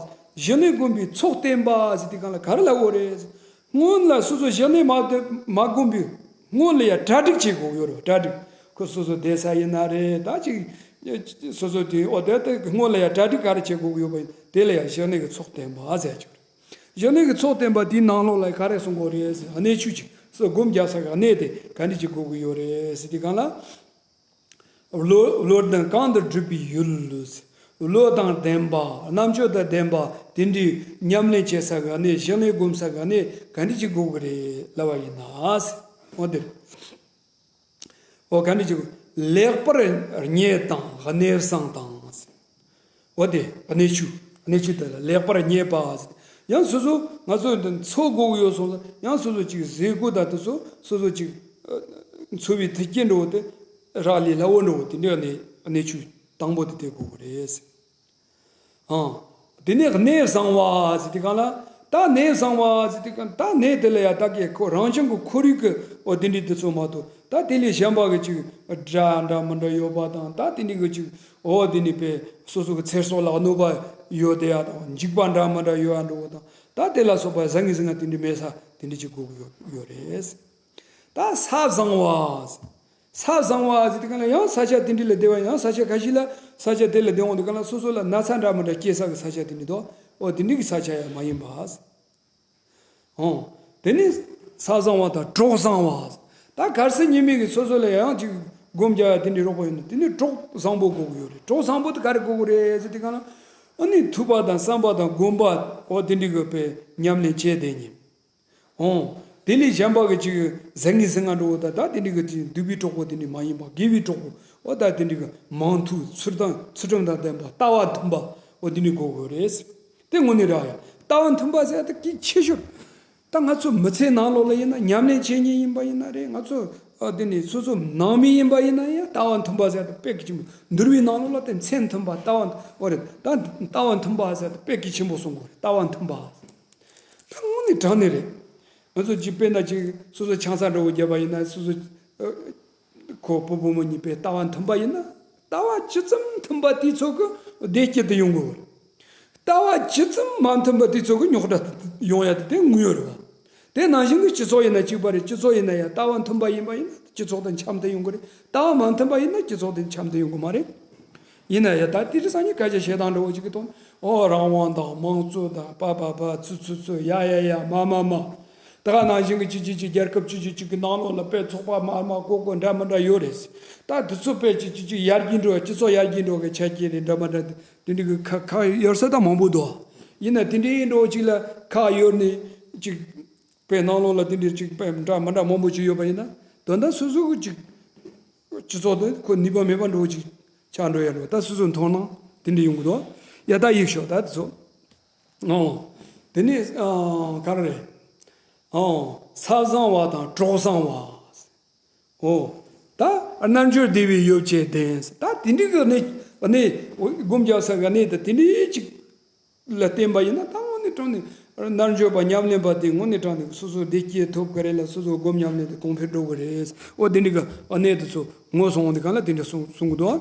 བཞི་གནས་བསྒོམས་པའི་ཚོགས་བརྟན་པ་ཟེར་དུས་སྒང་ལ་ག་རེ་ལབ་དགོས་རེད། སྔོན་ལ་སོ་སོ་བཞི་གནས་མ་བསྒོམས་པའི་སྔོན་ལ་ཡང་གྲ་སྒྲིག་བྱེད་དགོས་ཡོད་རེད། གྲ་སྒྲིག་ཁོ་སོ་སོ་བསྡད་ས་ཡིན་ན་རེད། ད་ཅིག་སོ་སོ་དེ་ཨོ་དེ་ལྟ་སྔོན་ལ་ཡང་གྲ་སྒྲིག་ག་རེ་བྱེད་དགོས་ཡོད་པ་ཡིན་དེ་ལ་ཡང་བཞི་གནས་ཀྱི་ཚོགས་བརྟན་པ་ཟེར་ཆོག་རེད། བཞི་གནས་ཀྱི་ཚོགས་བརྟན་པ་དེའི་ནང་ལོགས་ལ་ག་རེ་གསུང་དགོས་རེད་ཟེར། གནས་ཆོས་ཅིག་སོ་སྒོམ་རྒྱག་ས་གི་གནས་དེ་ག་འདྲ་ཅིག་དགོས་ཀྱི་ཡོད་རེད་ཟེར་དུས་སྒང་ལ། བློ་བློ་ལྡན་གང་དུ་སྒྲུབ་པའི་ཡུལ། བློ་དང་ལྡན་པ་རྣམ་དཔྱོད་དང་ལྡན་པ་དེ་འདྲའི་ཉམས་ལེན་བྱེད་ས་གི་གནས་བཞི་གནས་སྒོམ་ས་གི་གནས་ག་འདྲ་ཅིག་དགོས་ཀྱི་རེད་ལབ་པ་ཡིན་ན། འོ་དེ་རེད། འོ་ག་འདྲ་ཅིག་ལེགས་པར་རྙེད་དང་གནས་བཟང་དང་། འོ་དེ་གནས་ཆུ་གནས་ཆུ་དེ་ལ་ལེགས་པར་རྙེད་པ། ཡང་སོ་སོ་ང་ཚོ་འདི་འཚོ་དགོས་ཀྱི་ཡོད་སོང་ཙང་ཡང་སོ་སོ་ཅིག་ཟས་གོས་དང་དེ་ཚོ་སོ་སོ་ཅིག་འཚོ་བའི་མཐུན་རྐྱེན་འདྲ་བོ་དེ་རག་ལས་སླ་བོ་འདྲ་བོ་དེ་འདྲའི་གནས་གནས་ཆུ་དང་པོ་དེ་དེ་དགོས་ཀྱི་རེད། ཨང་། དེ་ནས་གནས་བཟང་བ་ཟེར་དུས་སྒང་ལ་ད་གནས་བཟང་བ་ཟེར་དུས་སྒང་ད་གནས་དེ་ལ་ཡང་ད་གི་ཁོ་རང་བྱུང་གི་ཁོར་ཡུག་གི་འོ་དེ་འདྲའི་དེ་ཚོ་མ་གཏོགས་ད་དེ་ལས་གཞན་པ་གི་ཅིག་སྒྲ་འདྲ་མི་འདྲ་ཡོད་པ་དང་ད་དེ་འདྲའི་གི་ཅིག་འོ་དེ་ནི་པས་སོ་སོ་གི་ཚེ་སྲོག་ལ་གནོད་པ་ཡོད་དེ་ཡ་དང་འཇིགས་པ་འདྲ་མི་འདྲ་ཡོད་ཡ་འགྲོ་བ་དང་ད་དེ་ལ་སོགས་པ་བཟང་ངན་ཟིང་ང་དེ་འདྲའི་མེད་ས་དེ་འདྲའི་ཅིག་དགོས་ཀྱི་ཡོད་ཡོད་རེད། ད་ས་བཟང་བ། ས་བཟང་བ་ཟེར་དུས་སྒང་ལ་ཡང་ས་ཆ་དེ་འདྲ་ལ་བསྡད་པ་ཡང་ས་ཆ་ཁ་ཤས་ལ་ས་ཆ་དེ་ལ་བསྡད་འོང་དུས་སྒང་ལ་སོ་སོ་ལ་ན་ཚ་འདྲ་མི་འདྲ་སྐྱེ་ས་གི་ས་ཆ་དེ་འདྲ་དོ། འོ་དེ་འདྲ་གི་ས་ཆ་ཡང་མ་ཡིན་པ། འོ། དེ་ནི་ས་བཟང་བ་དང་གྲོགས་བཟང་བ། ད་གལ་སྲིད་ཉི་མའི་གི་སོ་སོ་ལ་ཡང་ཅིག་སྒོམ་རྒྱག་ཡ་དེ་འདྲའི་རོགས་པ་ཡོད་ན་དེ་ནི་གྲོགས་བཟང་པོ་དགོས་ཀྱི་ཡོད་རེད། གྲོགས་བཟང་པོ་དེ་ག་རེ་དགོས་ཀྱི་རེད་ཟེར་དུས་སྒང་ལ། ཨ་ནི་ཐུབ་པ་དང་བསམ་པ་དང་སྒོམ་པ་འོ་དེ་འདྲའི་གི་པའི་ཉམས་ལེན་བྱས་བསྡད་ཉིན། འོ། དེ་ལས་གཞན་པ་གི་ཅིག་བཟང་ངན་ཟིང་ང་འགྲོ་བ་ད་ད་དེ་འདྲའི་གི་ཅིག་སྡིག་པའི་གྲོགས་པོ་དེ་འདྲའི་མ་ཡིན་པ་དགེ་བའི་གྲོགས་པོ་འོ་ད་དེ་འདྲའི་གི་མང་ཐོས་ཚུལ་དང་ཚུལ་ཁྲིམས་དང་ལྡན་པ་ལྟ་བ་མཐུན་པ་འོ་དེ་འདྲའི་དགོས་དགོས་རེད། དེ་དངོས་གནས་ར་ཡ་ལྟ་བ་མཐུན་པ་ཟེར་ད་གི་ཆེ་ཤོས། ད་ང་ཚོ་མི་ཚེའི་ནང་ལོགས་ལ་ཡིན་ན་ཉམས་ལེན་བྱེད་མཁན་ཡིན་པ་ཡིན་ན་རེད། ང་ཚོ་ཨ་དེ་ནས་སོ་སོ་ནང་མི་ཡིན་པ་ཡིན་ན་ཡང་ལྟ་བ་མཐུན་པ་ཟེར་ད་དཔེ་གི་ཆེན་པོ་འདུལ་བའི་ནང་ལོགས་ལ་དེ་མཚན་མཐུན་པ་ལྟ་བ་འོ་རེད། ད་ལྟ་བ་མཐུན་པ་ཟེར་ད་དཔེ་གི་ཆེན་པོ་གསུང་དགོས་རེད། ལྟ་བ་མཐུན་པ། ད་དངོས་གནས་དྲང་གནས་རེད། ང་ཚོ་ཅིག་དཔེར་ན་ཅིག་སོ་སོ་ཆང་ས་འདྲ་བོ་བརྒྱབ་པ་ཡིན་ན་སོ་སོ་ཨ་ཁོ་བུ་བུ་མོ་གཉིས་པའི་ལྟ་བ་མཐུན་པ་ཡིན་ན་ལྟ་བ་ཇི་ཙམ་མཐུན་པ་དེའི་ཚོད་ཀྱི་བདེ་སྐྱིད་དུ་ཡོང་གི་རེད། ལྟ་བ་ཇི་ཙམ་མ་མཐུན་པ་དེ་ཚོ་གི་རྙོག་དྲ་ཡོང་ཡ་དེ་དེ་དངོས་ཡོད་རེད་བ། དེ་ནང་བཞིན་གྱི་སྤྱི་ཚོགས་ཡིན་ན་གཅིག་པ་རེད། སྤྱི་ཚོགས་ཡིན་ན་ཡང་ལྟ་བ་མཐུན་པ་ཡིན་པ་ཡིན་ན་སྤྱི་ཚོགས་དེ་འཆམ་དུ་ཡོང་གི་རེད། ལྟ་བ་མ་མཐུན་པ་ཡིན་ན་སྤྱི་ཚོགས་དེ་འཆམ་དུ་ཡོང་གི་མ་རེད། ཡིན་ན་ཡང་ད་དེ་རིང་སང་ཉིན་སྐད་ཆ་བཤད་སྟངས་འདྲ་བོ་ཅིག་གི་ཐོག་ནས་ཨོ་རང་དབང་དང་དམངས་གཙོ་དང་པ་པ་པ་ཚུ་ཚུ་ཚུ་ཡ་ཡ་ཡ་མ་མ་མ། ད་ག་ནང་བཞིན་གྱི་ཅི་ཅི་ཅི་རྒྱལ་ཁབ་ཅི་ཅི་ཅི་གི་ནང་ལོགས་ལ་དཔེ་ཚོགས་པ་མ་མ་ཀོ་ཀོ་འདྲ་མི་འདྲ་ཡོད་རེད། ད་དེ་ཚོ་དཔེ་ཅི་ཅི་ཅི་ཡར་རྒྱས་འགྲོ་སྤྱི་ཚོགས་ཡར་རྒྱས་འགྲོ་གི་ཆ་རྐྱེན་རེད་འདྲ་མི་འདྲ་དེ། དེ་འདྲ་གི་ཁ་ཁ་ཡོད་ས་ད་མང་པོ་འདུག་ཡིན་ན་དེ་འདྲའི་འགྲོ་ཅིག་ལ་ཁ་ཡོད་ནས་ཅིག་དཔེ་ནང་ལོགས་ལ་དེ་འདྲའི་ཅིག་དཔེ་འདྲ་མི་འདྲ་མང་པོ་ཅིག་ཡོད་པ་ཡིན་ན་དོན་དག་སོ་སོ་གི་ཅིག་སྤྱི་ཚོགས་དེ་ཁོ་ནུས་པ་མེད་པ་འགྲོ་ཅིག་ཆགས་འགྲོ་ཡ་འགྲོ། ད་སོ་སོ་མཐོང་སྣང་དེ་འདྲ་ཡོང་གི་འདུག་ཡ་ད་ཡིག་ཤོག་ད་དེ་ཚོ་ཨོ་དེ་ནས་ཨ་ག་རེ་རེད། ཨོ་ས་བཟང་བ་དང་གྲོགས་བཟང་བ། འོ། ད་རྣལ་འབྱོར་བདེ་བའི་ཡོ་བྱད་ལྡན། ད་དེ་འདྲའི་གི་གནས་གནས་སྒོམ་རྒྱག་ས་གི་གནས་དེ་དེ་འདྲའི་ཅིག་ལ་བརྟེན་པ་ཡིན་ན་ད་དངོས་གནས་དྲང་གནས་རྣལ་འབྱོར་པ་ཉམས་ལེན་པ་དེ་དངོས་གནས་དྲང་གནས་སོ་སོ་བདེ་སྐྱིད་ཐོབ་གི་རེད་ལ་སོ་སོ་སྒོམ་ཉམས་ལེན་དེ་གོང་འཕེལ་འགྲོ་གི་རེད། འོ་དེ་འདྲའི་གི་གནས་དེ་ཚོ་ངོ་སོང་འོང་དེ་ག་ལ་དེ་འདྲ་གསུང་གསུང་གི་འདུག་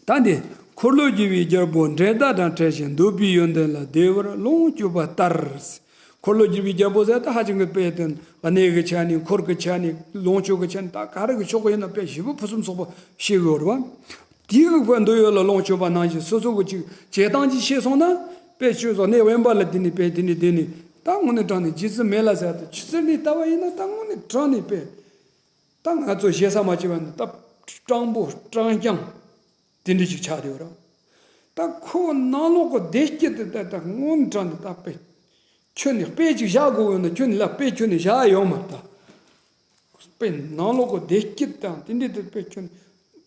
ད་འདི་འཁོར་ལོས་སྒྱུར་བའི་རྒྱལ་པོ་འགྲན་ཟླ་དང་བྲལ་ཞིང་འདོད་པའི་ཡོན་ཏན་ལ་བདེ་བར་ལོངས་སྤྱོད་པ་ལྟར། འཁོར་ལོས་སྒྱུར་བའི་རྒྱལ་པོ་ཟེར་ད་ཧ་ཅང་གི་དཔེ་དོན་གནས་ཀྱི་ཆ་ནས་འཁོར་གྱི་ཆ་ནས་ལོངས་སྤྱོད་ཀྱི་ཆ་ནས་ད་ག་རེ་གི་ཕྱོགས་ཀྱི་ཡིན་ན་དཔེ་ཞེ་པོ་ཕུན་སུམ་ཚོགས་པ་ཤེས་དགོས་རེད་བ། དེའི་གི་དཔེ་འདོད་ཡོན་ལ་ལོངས་སྤྱོད་པ་ནང་བཞིན་སོ་སོ་གི་ཅིག་བྱེད་སྟངས་ཅིག་ཤེས་སོང་ན་དཔེ་ཆོས་སོགས་གནས་དབེན་པ་ལ་དེ་ནས་དཔེ་དེ་ནས་དེ་ནས་ད་དངོས་གནས་དྲང་གནས་རྗེ་བཙུན་མི་ལ་ཟེར་ད་ཆུ་ཚོད་ནས་ལྟ་བ་ཡིན་ན་ད་དངོས་གནས་དྲང་གནས་དཔེ། ད་ང་ཚོ་ཞེ་ས་མ་བྱས་པ་ནི་ད་སྤྲང་པོ་སྤྲང་རྐྱང་དེ་འདྲ་ཅིག་ཆགས་བསྡད་ཡོད་རེད། ད་ཁོ་ནང་ལོགས་ཀྱི་བདེ་སྐྱིད་དེ་ད་ད་སྔོན་དྲང་ནས་ད་དཔེ་ཁྱོན་ནས་དཔེ་ཅིག་བཞག་དགོས་ཡོད་ན་ཁྱོན་ནས་ལ་དཔེ་ཁྱོན་ནས་བཞག་ཡོད་མ་རེད་ད། དཔེ་ནང་ལོགས་ཀྱི་བདེ་སྐྱིད་དང་དེ་འདྲ་དེ་དཔེ་ཁྱོན་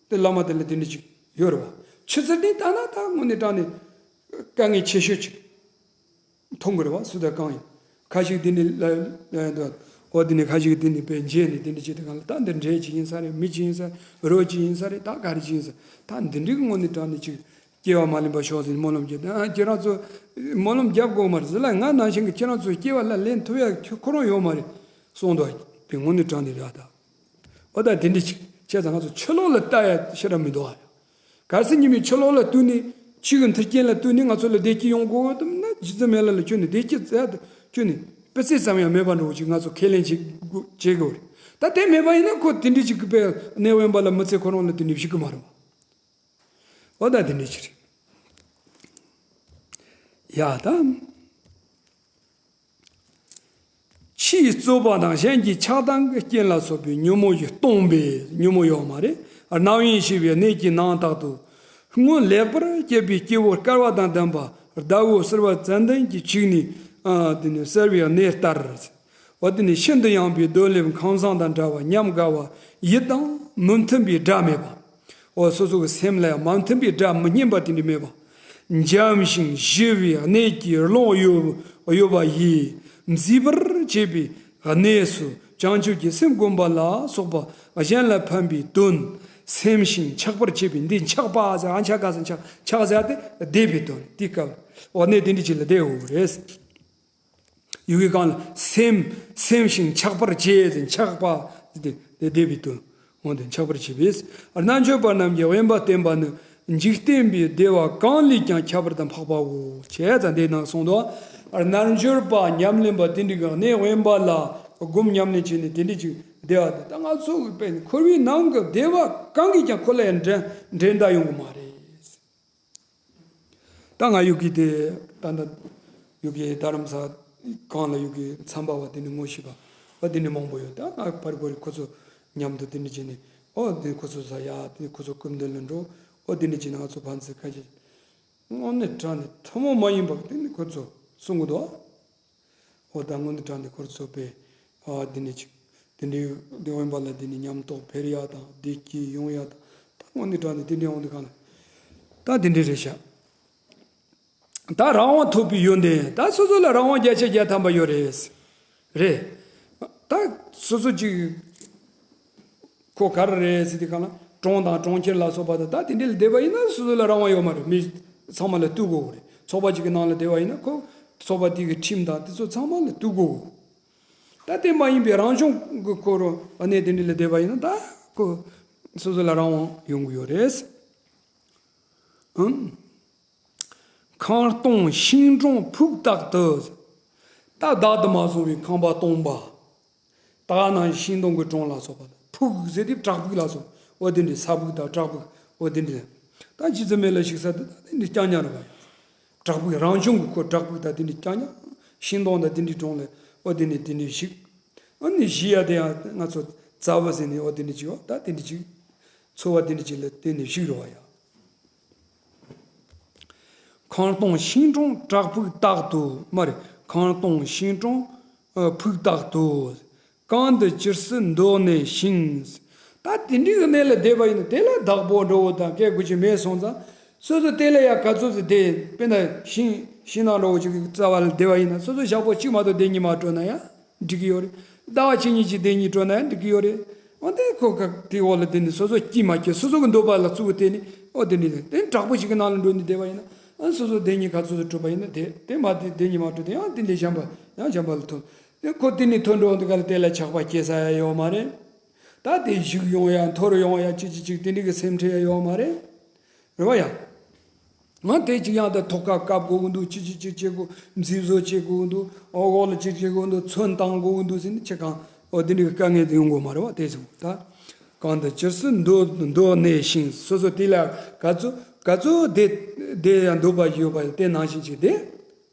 དེ་བླ་མ་དེ་ལ་དེ་འདྲ་ཅིག་ཡོད་རེད་བ། ཆུ་ཚོད་འདི་ལྟ་ན་ད་དངོས་གནས་དྲང་ནས་དཀའ་ངལ་ཆེ་ཤོས་ཅིག་མཐོང་གི་རེད་བ། སུ་དང་གང་ཡིན། ཁ་ཞིག་འདི་ནི་ལ་ལ་འདུག་འོ་འདི་ནི་ཁ་ཞིག་འདི་ནི་པའི་འཇལ་ནི་འདི་འདྲ་བྱེད་དུས་གང་ལ་ད་འདི་འདྲས་ཅིག་ཡིན་ས་རེད། མི་ཅིག་ཡིན་ས་རེད། རོ་ཅིག་ཡིན་ས་རེད། ད་ག་རེ་ཅིག་ཡིན་ས་ད་འདི་འདྲའི་གི་དངོས་གནས་དྲང་ནས་ཅིག་སྐྱེ་བ་མ་ལེན་པ་ཤོག་ཟེར་སྨོན་ལམ་རྒྱབ། ཨ་ཁྱེད་རང་ཚོ་སྨོན་ལམ་རྒྱབ་དགོས་མ་རེད་ཟེར་ལ། ང་ནང་བཞིན་གི་ཁྱེད་རང་ཚོ་སྐྱེ་བ་ལ་ལེན་ཐུབ་ཡ་ཁྱོད་ཁོ་རང་ཡོད་མ་རེད་གསུངས་འདུག་དེ་དངོས་གནས་དྲང་ནས་རེད་ད། འོ་ད་དེ་འདྲ་ཅིག་བྱས་ཙང་ང་ཚོ་ཕྱི་ལོགས་ལ་ལྟ་ཡ་ཞེ་དྲག་མི་འདུག་ཨ། གལ་སྲིད་ཉི་མའི་ཕྱི་ལོགས་ལ་བཏུད་ནས་ ཆོས་ཀྱི་མཐུན་རྐྱེན་ལ་ལྟོས་ནས་ང་ཚོ་ལ་བདེ་སྐྱིད་ཡོང་དགོས་དམ་ན། རྗེ་བཙུན་མི་ལ་ལ་ཁྱོད་ནི་བདེ་སྐྱིད་ཟེར་ཁྱོད་ནི་དཔེ་ཚད་ཙམ་ཡང་མེད་པ་འདྲ་བོ་ཅིག་ང་ཚོ་ཁས་ལེན་བྱེད་དགོས་བྱེད་དགོས་རེད། ད་དེ་མེད་པ་ཡིན་ན་ཁོ་དེ་འདྲའི་ཅིག་གི་དཔེ་གནས་དབེན་པ་ལ་མི་ཚེ་ཁོ་རང་ལ་དེ་འདྲའི་བཞུགས་གི་མ་རེད་བ། འོ་ད་དེ་འདྲའི་ཅིག་རེད། ཡ་ད། ཕྱིའི་རྩོད་པ་དང་གཞན་གྱི་ཆགས་སྡང་གི་རྐྱེན་ལ་སོགས་པའི་ཉོན་མོངས་ཀྱིས་སྟོང་པས་ཉོན་མོངས་ཡོད་མ་རེད། རྣམ་གཡེང་ཞེས་པའི་གནས་ཀྱི་ནང་དག་ཏུ་སྔོན་ལེགས་པར་སྐྱེས་པའི་སྐྱེ་བོ་སྐལ་བ་དང་ལྡན་པ་ཟླ་འོད་གསལ་བ་ཙན་དན་གྱི་ཆིངས་ནས་ཨ་དེ་ནས་གསལ་བའི་གནས་ལྟར། འོ་དེ་ནས་ཤིན་ཏུ་ཡངས་པའི་རྡོ་ལེབ་ཁང་བཟང་དང་འདྲ་བ་ཉམས་དགའ་བ་ཡིད་དང་མི་མཐུན་པའི་སྒྲ་མེད་པ། འོ་སོ་སོ་གི་སེམས་ལ་ཡང་མ་མཐུན་པའི་སྒྲ་མི་སྙན་པ་དེ་འདྲ་མེད་པ། འཇམ་ཞིང་ཞི་བའི་གནས་ཀྱི་ཀློང་ཡོད་ཡོད་པ་ཡིས་མཛེས་པར་བྱེད་པའི་གནས་སུ་བྱང་ཆུབ་ཀྱི་སེམས་བསྒོམ་པ་ལ་སོགས་པ་གཞན་ལ་ཕན་པའི་དོན་སེམས་ཤིང་འཆག་པར་བྱེད་པའི་འདི་འཆག་པ་ཟེར་ཨ་འཆག་ག་ཟེར་འཆག་འཆག་ཟེར་ཏེ་བདེ་བའི་དོན་དེ་སྐབས་འོ་གནས་དེ་འདྲ་ཅིག་ལ་བསྡད་འོ་རེད། ཡུལ་གྱི་གང་ལ་སེམས་སེམས་ཤིང་འཆག་པར་བྱེད་ཅེས་འཆག་པ་དེ་དེ་བསྡད་པའི་དོན་འོན་ཏེ་འཆག་པར་བྱེད་པས། རྣལ་འབྱོར་པ་རྣམས་ཀྱི་དབེན་པ་བསྟེན་པ་ནི་འཇིག་རྟེན་པའི་བདེ་བ་གང་ལས་ཀྱང་ཁྱད་པར་དུ་འཕགས་པའོ། བྱས་ཙང་འདི་ནང་གསུངས་དོ། རྣལ་འབྱོར་པ་ཉམས་ལེན་པ་དེ་འདྲ་གི་གནས་དབེན་པ་ལ་སྒོམ་ཉམས་ལེན་བྱས་ནས་དེ་འདྲ་ཅིག་བདེ་བ་དེ་ད་ང་ཚོ་གི་དཔེ་འཁོར་བའི་ནང་གི་བདེ་བ་གང་གིས་ཀྱང་ཁོ་ལ་ཡང་འགྲན་འགྲན་ཟླ་ཡོང་གི་མ་རེད། ད་ང་ཡུལ་གྱི་དེ་ད་ལྟ་ཡུལ་གྱི་རྡ་རམ་ས་གང་ལ་ཡུལ་གྱི་མཚམས་པ་བ་དེ་ནི་ངོ་ཤེས་པ་བ་དེ་ནི་མང་པོ་ཡོད། ད་ང་ཕར་བོ་རི་ཁོ་ཚོ་མཉམ་དུ་དེ་ནི་བྱས་ནས་ཨོ་དེ་ཁོ་ཚོ་ཟ་ཡ་དེ་ཁོ་ཚོ་སྐུ་མདུན་ལ་འགྲོ་ཨོ་དེ་ནི་བྱས་ནས་ང་ཚོ་ཕན་ཚུན་ཁ་ཆེ་དངོས་གནས་དྲང་ནས་ཐུན་མོང་མ་ཡིན་པ་དེ་ནི་ཁོ་ཚོ་གསུང་གི་འདུག་འོ་ད་དངོས་གནས་དྲང་གནས་ཁོར་ཚོ་པས་ཨ་འདི་ནས་ཅིག་དེ་འདྲའི་དེ་དབེན་པ་ལ་དེ་ནས་ཉམས་རྟོགས་འཕེལ་ཡ་དང་བདེ་སྐྱིད་ཡོང་ཡ་དང་ད་དངོས་གནས་དྲང་གནས་དེ་འདྲའི་འོང་དུས་གང་ལ་ད་དེ་འདྲའི་རེད་ཤག་ད་རང་དབང་ཐོབ་པའི་ཡོན་ཏན་ད་སོ་སོ་ལ་རང་དབང་བརྒྱ་ཆ་བརྒྱ་ཐམ་པ་ཡོད་རེད། རེད། ད་སོ་སོ་ཅིག་ཁོ་ག་རེ་རེད་ཟེར་དུས་གང་ལ་གྲོང་དང་གྲོང་ཁྱེར་ལ་སོགས་པ་དང་ད་དེ་འདྲ་ལ་བསྡད་པ་ཡིན་ན་སོ་སོ་ལ་རང་དབང་ཡོད་མ་རེད། མི་ཚང་མ་ལ་ལྟོས་དགོས་རེད། ཚོགས་པ་གཅིག་གི་ནང་ལ་བསྡད་པ་ཡིན་ན་ཁོ་ཚོགས་པ་དེ་གི་ཁྲིམས་དང་དེ་ཚོ་ཚང་མ་ལ་ལྟོས་དགོས། ད་དེ་མ་ཡིན་པའི་རང་བྱུང་གི་ཁོ་རང་གནས་དེ་འདྲ་ལ་བསྡད་པ་ཡིན་ན་ད་ཁོ་སོ་སོ་ལ་རང་དབང་ཡོང་གི་ཡོད་རེད། ཨང་། ཁང་སྟོང་ཤིང་དྲུང་ཕུག་དག་ཏུ། ད་བདག་ཏུ་མ་བཟུང་བའི་ཁང་པ་སྟོང་པ། ད་ནང་ཤིང་སྡོང་གི་དྲུང་ལ་སོགས་པ་དང་ཕུག་ཟེར་ཏེ་བྲག་ཕུག་ལ་སོགས་འོ་དེ་འདྲའི་ས་ཕུག་དང་བྲག་ཕུག་འོ་དེ་འདྲའི་ད་རྗེ་བཙུན་མི་ལ་ཞིག་ས་དེ་ད་དེ་འདྲའི་རྐྱང་ཉག་རེད་པ། བྲག་ཕུག་རང་བྱུང་གི་ཁོ་བྲག་ཕུག་དང་དེ་འདྲའི་རྐྱང་ཉག་ཤིང་སྡོང་དང་དེ་འདྲའི་དྲུང་ལ་འོ་དེ་འདྲའི་དེ་འདྲའི་ཞིག་ཨ་ནི་བཞི་ཡ་དེ་ཡང་ང་ཚོ་རྩ་བ་ཟེར་ནས་འོ་དེ་འདྲའི་ཅིག་འོ་ད་དེ་འདྲའི་ཅིག་འཚོ་བ་དེ་འདྲའི་ཅིག་ལ་བརྟེན་ནས་བཞུགས་རེད་པ་ཡ། ཁང་སྟོང་ཤིང་དྲུང་བྲག་ཕུག་དག་ཏུ་མ་རེད། ཁང་སྟོང་ཤིང་དྲུང་ཨ་ཕུག་དག་ཏུ། གང་དུ་ཅི་སྲིད་འདོད་གནས་ཤིང་། ད་དེ་འདྲའི་གི་གནས་ལ་བསྡད་པ་ཡིན་ན་དེ་ལ་བདག་པོ་འདྲ་བོ་དང་སྐད་དགོས་ཀྱི་མེད་སོང་ཙང་སོ་སོ་དེ་ལ་ཡང་ག་ཚོད་ཙམ་བསྡད་དཔེར་ན་ཤིང་ཤིང་ནགས་འདྲ་བོ་ཅིག་གི་རྩ་བ་ལ་བསྡད་པ་ཡིན་ན་སོ་སོ་ཞག་པོ་གཅིག་མ་གཏོགས་བསྡད་སྙིང་མ་བྲོ་ན་ཡང་འགྲིག་གི་ཡོད་རེད། ཟླ་བ་གཅིག་གཉིས་ཀྱི་བསྡད་སྙིང་བྲོ་ན་ཡང་འགྲིག་གི་ཡོད་རེད། འོ་དེ་ཁོ་ག་དེའི་འོག་ལ་བསྡད་ནས་སོ་སོ་སྐྱིད་མ་སྐྱིད་སོ་སོ་གི་འདོད་པ་ལ་བཙུགས་བསྡད་ནས་འོ་དེ་འདྲ་དེ་བྲག་ཕུག་ཅིག་གི་ནང་ལ་འགྲོ་ནས་བསྡད་པ་ཡིན་ན་ཨ་སོ་སོ་བསྡད་སྙིང་ག་ཚོད་ཙམ་བྲོ་བ་ཡིན་ན་དེ་དེ་མ་བསྡད་བསྡད་སྙིང་མ་བྲོ་དེ་ཡང་དེ་འདྲའི་གཞན་པ་ཡང་གཞན་པ་ལ་ཐོན་དེ་ཁོ་དེ་ནས་ཐོན་འགྲོ་འོང་དེ་ག་ལ་དེ་ལ་ཆགས་པ་སྐྱེ་ས་ཡ་ཡོད་མ་རེད། ད་དེ་བཞུགས་ཡོང་ཡ་འཐོར་ཡོང་ཡ་ཅིག་ཅིག་ཅིག་དེ་འདྲའི་གི་སེམས་ཁྲལ་ཡ་ཡོད་མ་རེད། རེད་བ་ཡ། ང་དེ་ཅིག་ཡང་ད་ཐོག་ཁ་བཀབ་དགོས་ཀྱི་འདུག་ཅི་ཅི་ཅི་བྱེད་དགོས་མཛེས་བཟོ་བྱེད་དགོས་ཀྱི་འདུག་ཨོ་འོག་ལ་ཅི་བྱེད་དགོས་འདུག་ཚོན་བཏང་དགོས་ཀྱི་འདུག་ཟེར་ནས་ཅི་གང་ཨོ་དེ་འདྲའི་དཀའ་ངལ་དེ་ཡོང་དགོས་མ་རེད་བ། དེ་ཚོ་ད་གང་དུ་ཅི་སྲིད་འདོད་འདོད་གནས་ཤིང་སོ་སོ་དེ་ལ་ག་ཚོད་ག་ཚོད་བསྡད་བསྡད་ཡ་འདོད་པ་ཡོད་པ་དེ་ནང་བཞིན་ཅིག་བསྡད།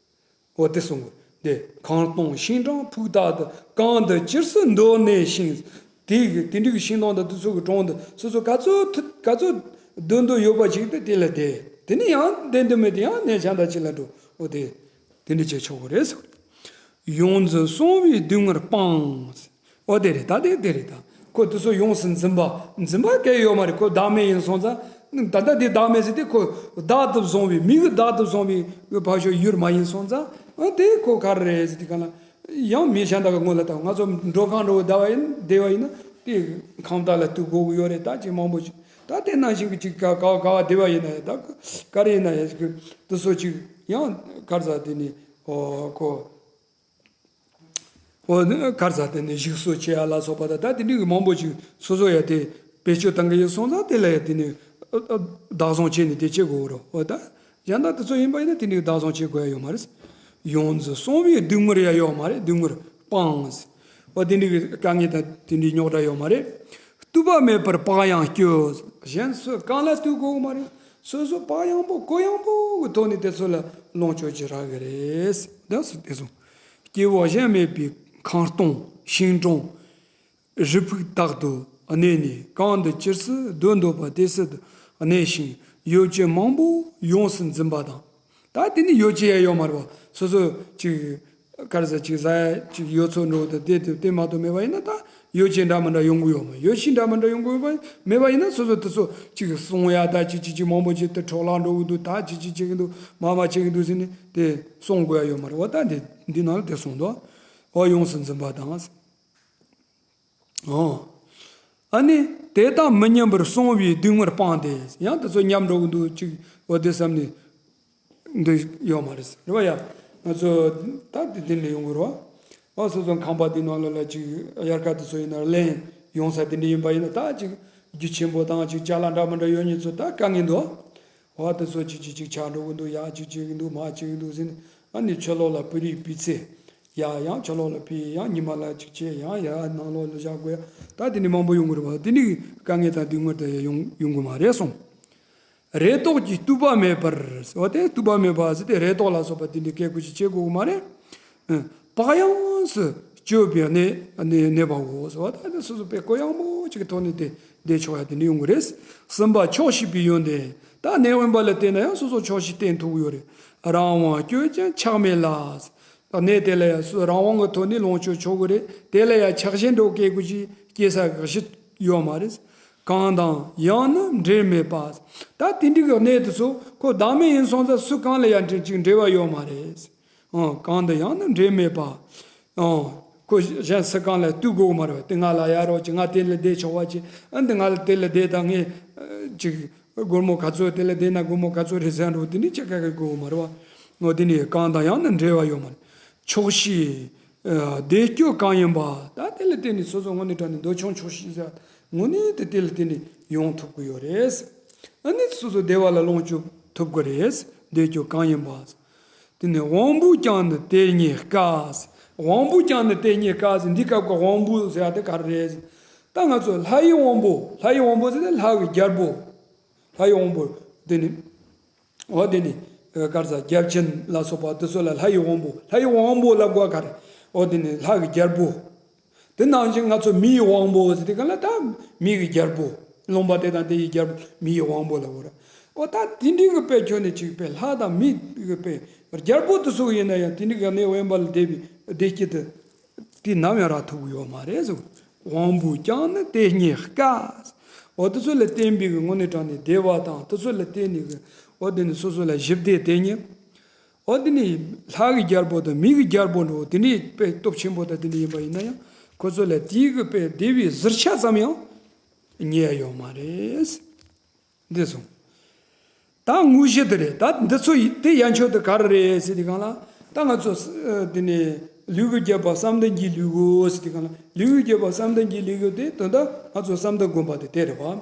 འོ་དེ་གསུང་གི་འདི་ཁང་སྟོང་ཤིང་དྲུང་ཕུག་དག་ཏུ། གང་དུ་ཅི་སྲིད་འདོད་གནས་ཤིང་། དེ་གི་དེ་འདྲའི་གི་ཤིང་སྡོང་དང་དེ་ཚོ་གི་དྲུང་དུ་སོ་སོ་ག་ཚོད་ཐུ་ག་ཚོད་སྡོད་འདོད་ཡོད་པ་ཞིག་དེ་དེ་ལ་བསྡད། དེ་ནས་ཡང་བསྡད་འདོད་མེད་དེ་ཡང་གནས་གཞན་དག་ཅིག་ལ་འགྲོ། འོ་དེ་དེ་འདྲ་བྱས་ཆོག་གི་རེད་ཟེར། ཡོངས་འཛིན་གསང་བའི་སྡུག་བསྔལ་སྤངས། འོ་དེ་རེད་ད་དེ་དེ་རེད་ད། ཁོ་དེ་ཚོ་ཡོངས་སུ་འཛིན་པ་འཛིན་པ་གལ་ཡོད་མ་རེད། ཁོ་བདག་མེད་ཡིན་སོང་ཙང་ད་ལྟ་དེ་བདག་མེད་ཟེར་དེ་ཁོ་བདག་ཏུ་བཟུང་བའི་མི་གི་བདག་ཏུ་བཟུང་བའི་ཕར་ཕྱོགས་ཡུལ་མ་ཡིན་སོང་ཙང་ཨ་དེ་ཁོ་ག་རེ་རེད་ཟེར་དེ་ག་ལ་ཡང་མི་གཞན་དག་གི་ངོ་ལ་ལྟ་ང་ཚོ་འགྲོ་ཁང་འགྲོ་བའི་བསྡད་པ་ཡིན་བསྡད་པ་ཡིན་ན་དེ་ཁང་བདག་ལ་ལྟོས་དགོས་ཀྱི་ཡོད་རེད། ད་ཅིག་མང་པོ་ཅིག་ད་དེ་ནང་བཞིན་གྱི་ཅིག་ག་ག་ག་བ་བསྡད་པ་ཡིན་ན་ཡང་ད་ག་རེ་ཡིན་ན་ཡང་ཅིག་དེ་ཚོ་ཅིག་ཡང་ག་རེ་ཟ་དེ་ནི་ཨོ་ཁོ། འོ་ནི་གར་ཟ་དེ་ནི་ཞིག་གསོ་བྱེད་ཡ་ལ་སོགས་པ་དང་ད་དེ་འདྲའི་གི་མང་པོ་ཅིག་སོ་སོ་ཡ་དེ་བེད་སྤྱོད་བཏང་གི་ཡོད་སོང་ཙང་དེ་ལ་ཡ་དེ་ནི་བདག་བཟུང་བྱས་ནས་དེ་བྱེད་དགོས་རོ། འོ་ད་ གཞན་དག་དེ་ཚོ་ཡིན་པ་ཡིན་ན་དེ་འདྲའི་བདག་བཟུང་བྱེད་དགོས་ཡ་ཡོད་མ་རེད། ཡོངས་འཛིན་གསང་བའི་སྡུག་བསྔལ་ཡ་ཡོད་མ་རེད། སྡུག་བསྔལ་སྤངས། འོ་དེ་འདྲའི་དཀའ་ངལ་དང་དེ་འདྲའི་རྙོག་དྲ་ཡོད་མ་རེད། བཏུབ་པ་མེད་པར་བག་ཡངས་སྐྱོ། གཞན་སུ་གང་ལ་ལྟོས་དགོས་མ་རེད། སོ་སོ་བག་ཡངས་པོ་གུ་ཡངས་པོ་གི་ཐོག་ནས་དེ་ཚོ་ལ་ལོངས་སྤྱོད་ཀྱི་རག་གི་རེད། དེ་སུ་དེ་སོང་། སྐྱེ་བོ་གཞན་མེད་པའི་ཁང་སྟོང་ཤིང་དྲུང་། རི་ཕུག་དག་ཏུ་གནས་ནས། གང་དུ་ཅི་སྲིད་སྡོད་འདོད་པ་དེ་སྲིད་དུ་གནས་ཤིང་། ཡོ་བྱད་མང་པོ་ཡོངས་སུ་འཛིན་པ་དང་། ད་དེ་ནི་ཡོ་བྱད་ཡང་ཡོད་མ་རེད་པ། སོ་སོ་ཅིག་ག་རེ་ཟེར། ཅིག་ཟ་ཡ་ཅིག་ཡོད་ཚོད་འགྲོ་དང་དེ་དེ་དེ་མ་གཏོགས་མེད་པ་ཡིན་ན། ད་ཡོ་བྱད་འདྲ་མི་འདྲ་ཡོང་གི་ཡོད་མ། ཡོ་བྱད་འདྲ་མི་འདྲ་ཡོང་གི་ཡོད་པ་མེད་པ་ཡིན་ན། སོ་སོ་དེ་ཚོ་ཅིག་གསོང་ཡ་ད་ཅིག་ཅིག་ཅིག་མང་པོ་ཅིག་དེ་འཕྲོ་བརླག་འགྲོ་གི་འདུག་ད་ཅིག་ཅིག་བྱེད་ཀྱི་འདུག་མ་མ་བྱེད་ཀྱི་འདུག་ཟེར་ནས་དེ་གསུང་དགོས་ཡ་ཡོད་མ་རེད་པ། ད་འདི་འདི་ནང་ལ་དེ་གསུངས་འདུག་འོ་ཡོངས་སུ་འཛིན་པ་དང་། ཨོ། ཨ་ནི་དེ་དང་མི་མཉམ་པར་གསང་བའི་སྡུག་བསྔལ་སྤངས་ཏེ། ཡང་དེ་ཚོ་མཉམ་འགྲོ་གི་འདུག་ཅིག་འོ་དེ་བསམ་ནས་འདི་ཡོད་མ་རེད། རེད་པ་ཡ། ང་ཚོ་ད་དེ་དེ་འདྲ་ཡོང་གི་རེད་པ། ཨ་སོ་སོ་ཁང་པ་དེ་ནང་ལ་ལ་ཅིག་དབྱར་ཁ་དེ་ཚོ་ཡིན་ན་ལེན་ཡོང་ས་དེ་འདྲ་ཡིན་པ་ཡིན་ན། ད་ཅིག་རྒྱུ་ཆེན་པོ་དང་ཅིག་ཅ་ལག་འདྲ་མི་འདྲ་ཡོད་མཁན་ཚོ་ད་དཀའ་ངལ་འདུག་འོ་དེ་ཚོ་ཅིག་ཅིག་ཅིག་ཆགས་འགྲོ་གི་འདུག་ཡ་ཅིག་བྱེད་ཀྱི་འདུག་མ་བྱེད་ཀྱི་འདུག་ཟེར་ནས། ཨ་ནི་ཕྱི་ལོགས་ལ་པུ་རིའི་པི་ཚེ། ཡ་ཡང་ཕྱི་ལོགས་ལ་ཕུད། ཡང་ཉི་མ་ལ་ཅིག་བྱེད། ཡང་ཡ་ནང་ལོགས་ལ་བཞག་དགོས་ཡ། ད་དེ་འདྲ་མང་པོ་ཡོང་གི་རེད་པ། དེ་འདྲའི་དཀའ་ངལ་དང་སྡུག་བསྔལ་དེ་ཡོང་ཡོང་གི་མ་རེད་གསུངས། རེ་དོགས་ཀྱིས་བཏུབ་པ་མེད་པར། འོ་དེ་བཏུབ་པ་མེད་པ་ཟེར་དེ་རེ་དོགས་ལ་སོགས་པ་དེ་འདྲའི་སྐད་ཁུར་ཅིག་བྱེད་དགོས་གི་མ་རེད། ཨ། བག་ཡངས་སུ་སྤྱོད་པའི་གནས་གནས་གནས་པའོ་ཟེར་བ། ད་དེ་སོ་སོ་དཔེ་གུ་ཡངས་པོ་ཅིག་གི་ཐོག་ནས་དེ་བསྡད་ཆོག་ཡ་དེ་འདྲ་ཡོང་གི་རེད། གསུམ་པ་ཆོག་ཤེས་པའི་ཡོན་ཏན། ད་གནས་དབེན་པ་ལ་བརྟེན་ན་ཡང་སོ་སོ་ཆོག་ཤེས་བསྟེན་ཐུབ་ཀྱི་ཡོད་རེད། རང་དབང་སྐྱོ་ཅན་ཆགས་མེད་ལ། གནས་དེ་ལ་ཡང་སོ་རང་དབང་གི་ཐོག་ནས་ལོངས་སྤྱོད་ཆོག་གི་རེད། དེ་ལ་ཡང་ཆགས་ཞེན་འདྲ་བོ་སྐྱེ་དགོས་ཀྱི་སྐྱེ་ས་གི་གཞི་ཡོད་མ་རེད། གང་དང་ཡང་ནི་འབྲེལ་མེད་པ། ད་དེ་འདྲའི་གི་གནས་དེ་ཚོ་ཁོ་བདག་མེད་ཡིན་སོང་ཙང་སུ་གང་ལ་ཡང་འབྲེལ་ཅིག་འབྲེལ་བ་ཡོད་མ་རེད། ཨང་། གང་དང་ཡང་ནི་འབྲེལ་མེད་པ། ཨང་། ཁོ་གཞན་སུ་གང་ལ་ལྟོས་དགོས་མ་རེད་པ། དེ་ང་ལ་ཡ་རོགས་ཀྱིས་ང་དེ་ལ་བསྡད་ཆོག་པ་ཅིག་ཨ་འདི་ང་ལ་དེ་ལ་བསྡད་དང་། ངས་ཅིག་སྒོར་མོ་ག་ཚོད་དེ་ལ་བསྡད་ན་སྒོར་མོ་ག་ཚོད་རེད་ཟེར་འགྲོ། དེ་འདྲ་ཅིག་ག་གེ་དགོས་མ་རེད་པ། འོ་དེ་ནི་གང་དང་ཡང་ནི་འབྲེལ་བ་ཡོད་མ་རེད། ཆོག་ཤེས་བདེ་སྐྱོ་གང་ཡིན་པ། ད་དེ་ལ་བརྟེན་ནས་སོ་སོ་དངོས་གནས་དྲང་གནས་འདོད་ཆུང་ཆོག་ཤེས་ཟེར་དངོས་གནས་དེ་དེ་ལ་བརྟེན་ནས་ཡོང་ཐུབ་ཀྱི་ཡོད་རེད། ཨ་ནི་སོ་སོ་བདེ་བ་ལ་ལོངས་སྤྱོད་ཐུབ་ཀྱི་རེད། བདེ་སྐྱོ་གང་ཡིན་པ། དེ་ནས་དབང་པོས་ཀྱང་ནི་དེ་ཉིད་དཀའ། དབང་པོས་ཀྱང་ནི་དེ་ཉིད་དཀའ་ཟེར། འདི་སྐབས་ཀྱི་དབང་པོ་ཟེར་ཡ་དེ་ག་རེ་རེད། ད་ང་ཚོ་ལྷ་ཡི་དབང་པོ། ལྷ་ཡི་དབང་པོ་ཟེར་ན་ལྷ་གི་རྒྱལ་པོ། ལྷ་ཡི་དབང་པོ་དེ་ནི། འོ་དེ་ནི་ག་རེ་ཟེར། བརྒྱ་བྱིན་ལ་སོགས་པ་དེ་ཚོ་ལ་ལྷ་ཡི་དབང་པོ། ལྷ་ཡི་དབང་པོ་ལབ་དགོས་ག་རེ། འོ་དེ་ནི་ལྷ་གི་རྒྱལ་པོ། དེ་ནང་བཞིན་ང་ཚོ་མི་ཡི་དབང་པོ་ཟེར་དུས་གང་ལ་ད་མི་གི་རྒྱལ་པོ། རློན་པ་དེ་དང་དེ་ཡི་རྒྱལ་པོ་མི་ཡི་དབང་པོ་ལབ་དགོས་རེད། འོ་ད་དེ་འདྲའི་གི་དཔེ་ཁྱོན་ནས་ཅིག་དཔེ་ལྷ་དང་མི་གི་དཔེ་རྒྱལ་པོ་དེ་ཚོ་ཡིན་ན་ཡང་དེ་འདྲའི་གི་གནས་དབེན་པ་ལ་བསྡད་པའི་བདེ་སྐྱིད་དེ་དེ་ནམ་ཡང་རག་ཐུབ་ཀྱི་ཡོད་མ་རེད་ཟེར། དབང་པོས་ཀྱང་ནི་དེ་ཉིད་དཀའ། འོ་དེ་ཚོ་ལ་བརྟེན་པའི་གི་དངོས་གནས་དྲང་གནས་བདེ་བ་དང་། དེ་ཚོ་ལ་བརྟེན་ནས་གི་འོ་དེ་ནི་སོ་སོ་ལ་ཞི་བདེ་དེ་ཉིད། འོ་དེ་ནི་ལྷ་གི་རྒྱལ་པོ་དང་མི་གི་རྒྱལ་པོ་འདྲ་བོ་དེ་འདྲའི་དཔེ་སྟོབས་ཆེན་པོ་དང་དེ་འདྲ་ཡིན་པ་ཡིན་ན་ཡང་། ཁོ་ཚོ་ལ་དེའི་གི་དཔེ་བདེ་བའི་གཟི་བྱ་ཙམ་ཡང་རྙེད་ཡ་ཡོད་མ་རེད། འདི་སོང་། ད་དངོས་གཞི་དེ་རེད། ད་འདི་ཚོ་ཡི་དེ་ཡན་ཆོད་དེ་ག་རེ་རེད་ཟེར་དུས་གང་ལ། ད་ང་ཚོ་ཨ་དེ་ནས་ལུས་ཀྱི་རྒྱལ་པོ་བསམ་གཏན་གྱི་ལུས་པོ་ཟེར་དུས་གང་ལ། ལུས་ཀྱི་རྒྱལ་པོ་བསམ་གཏན་གྱི་ལུས་པོ་དེ་དོན་དག་ང་ཚོ་བསམ་གཏན་སྒོམ་པ་དེ་དེ་རེད་པ།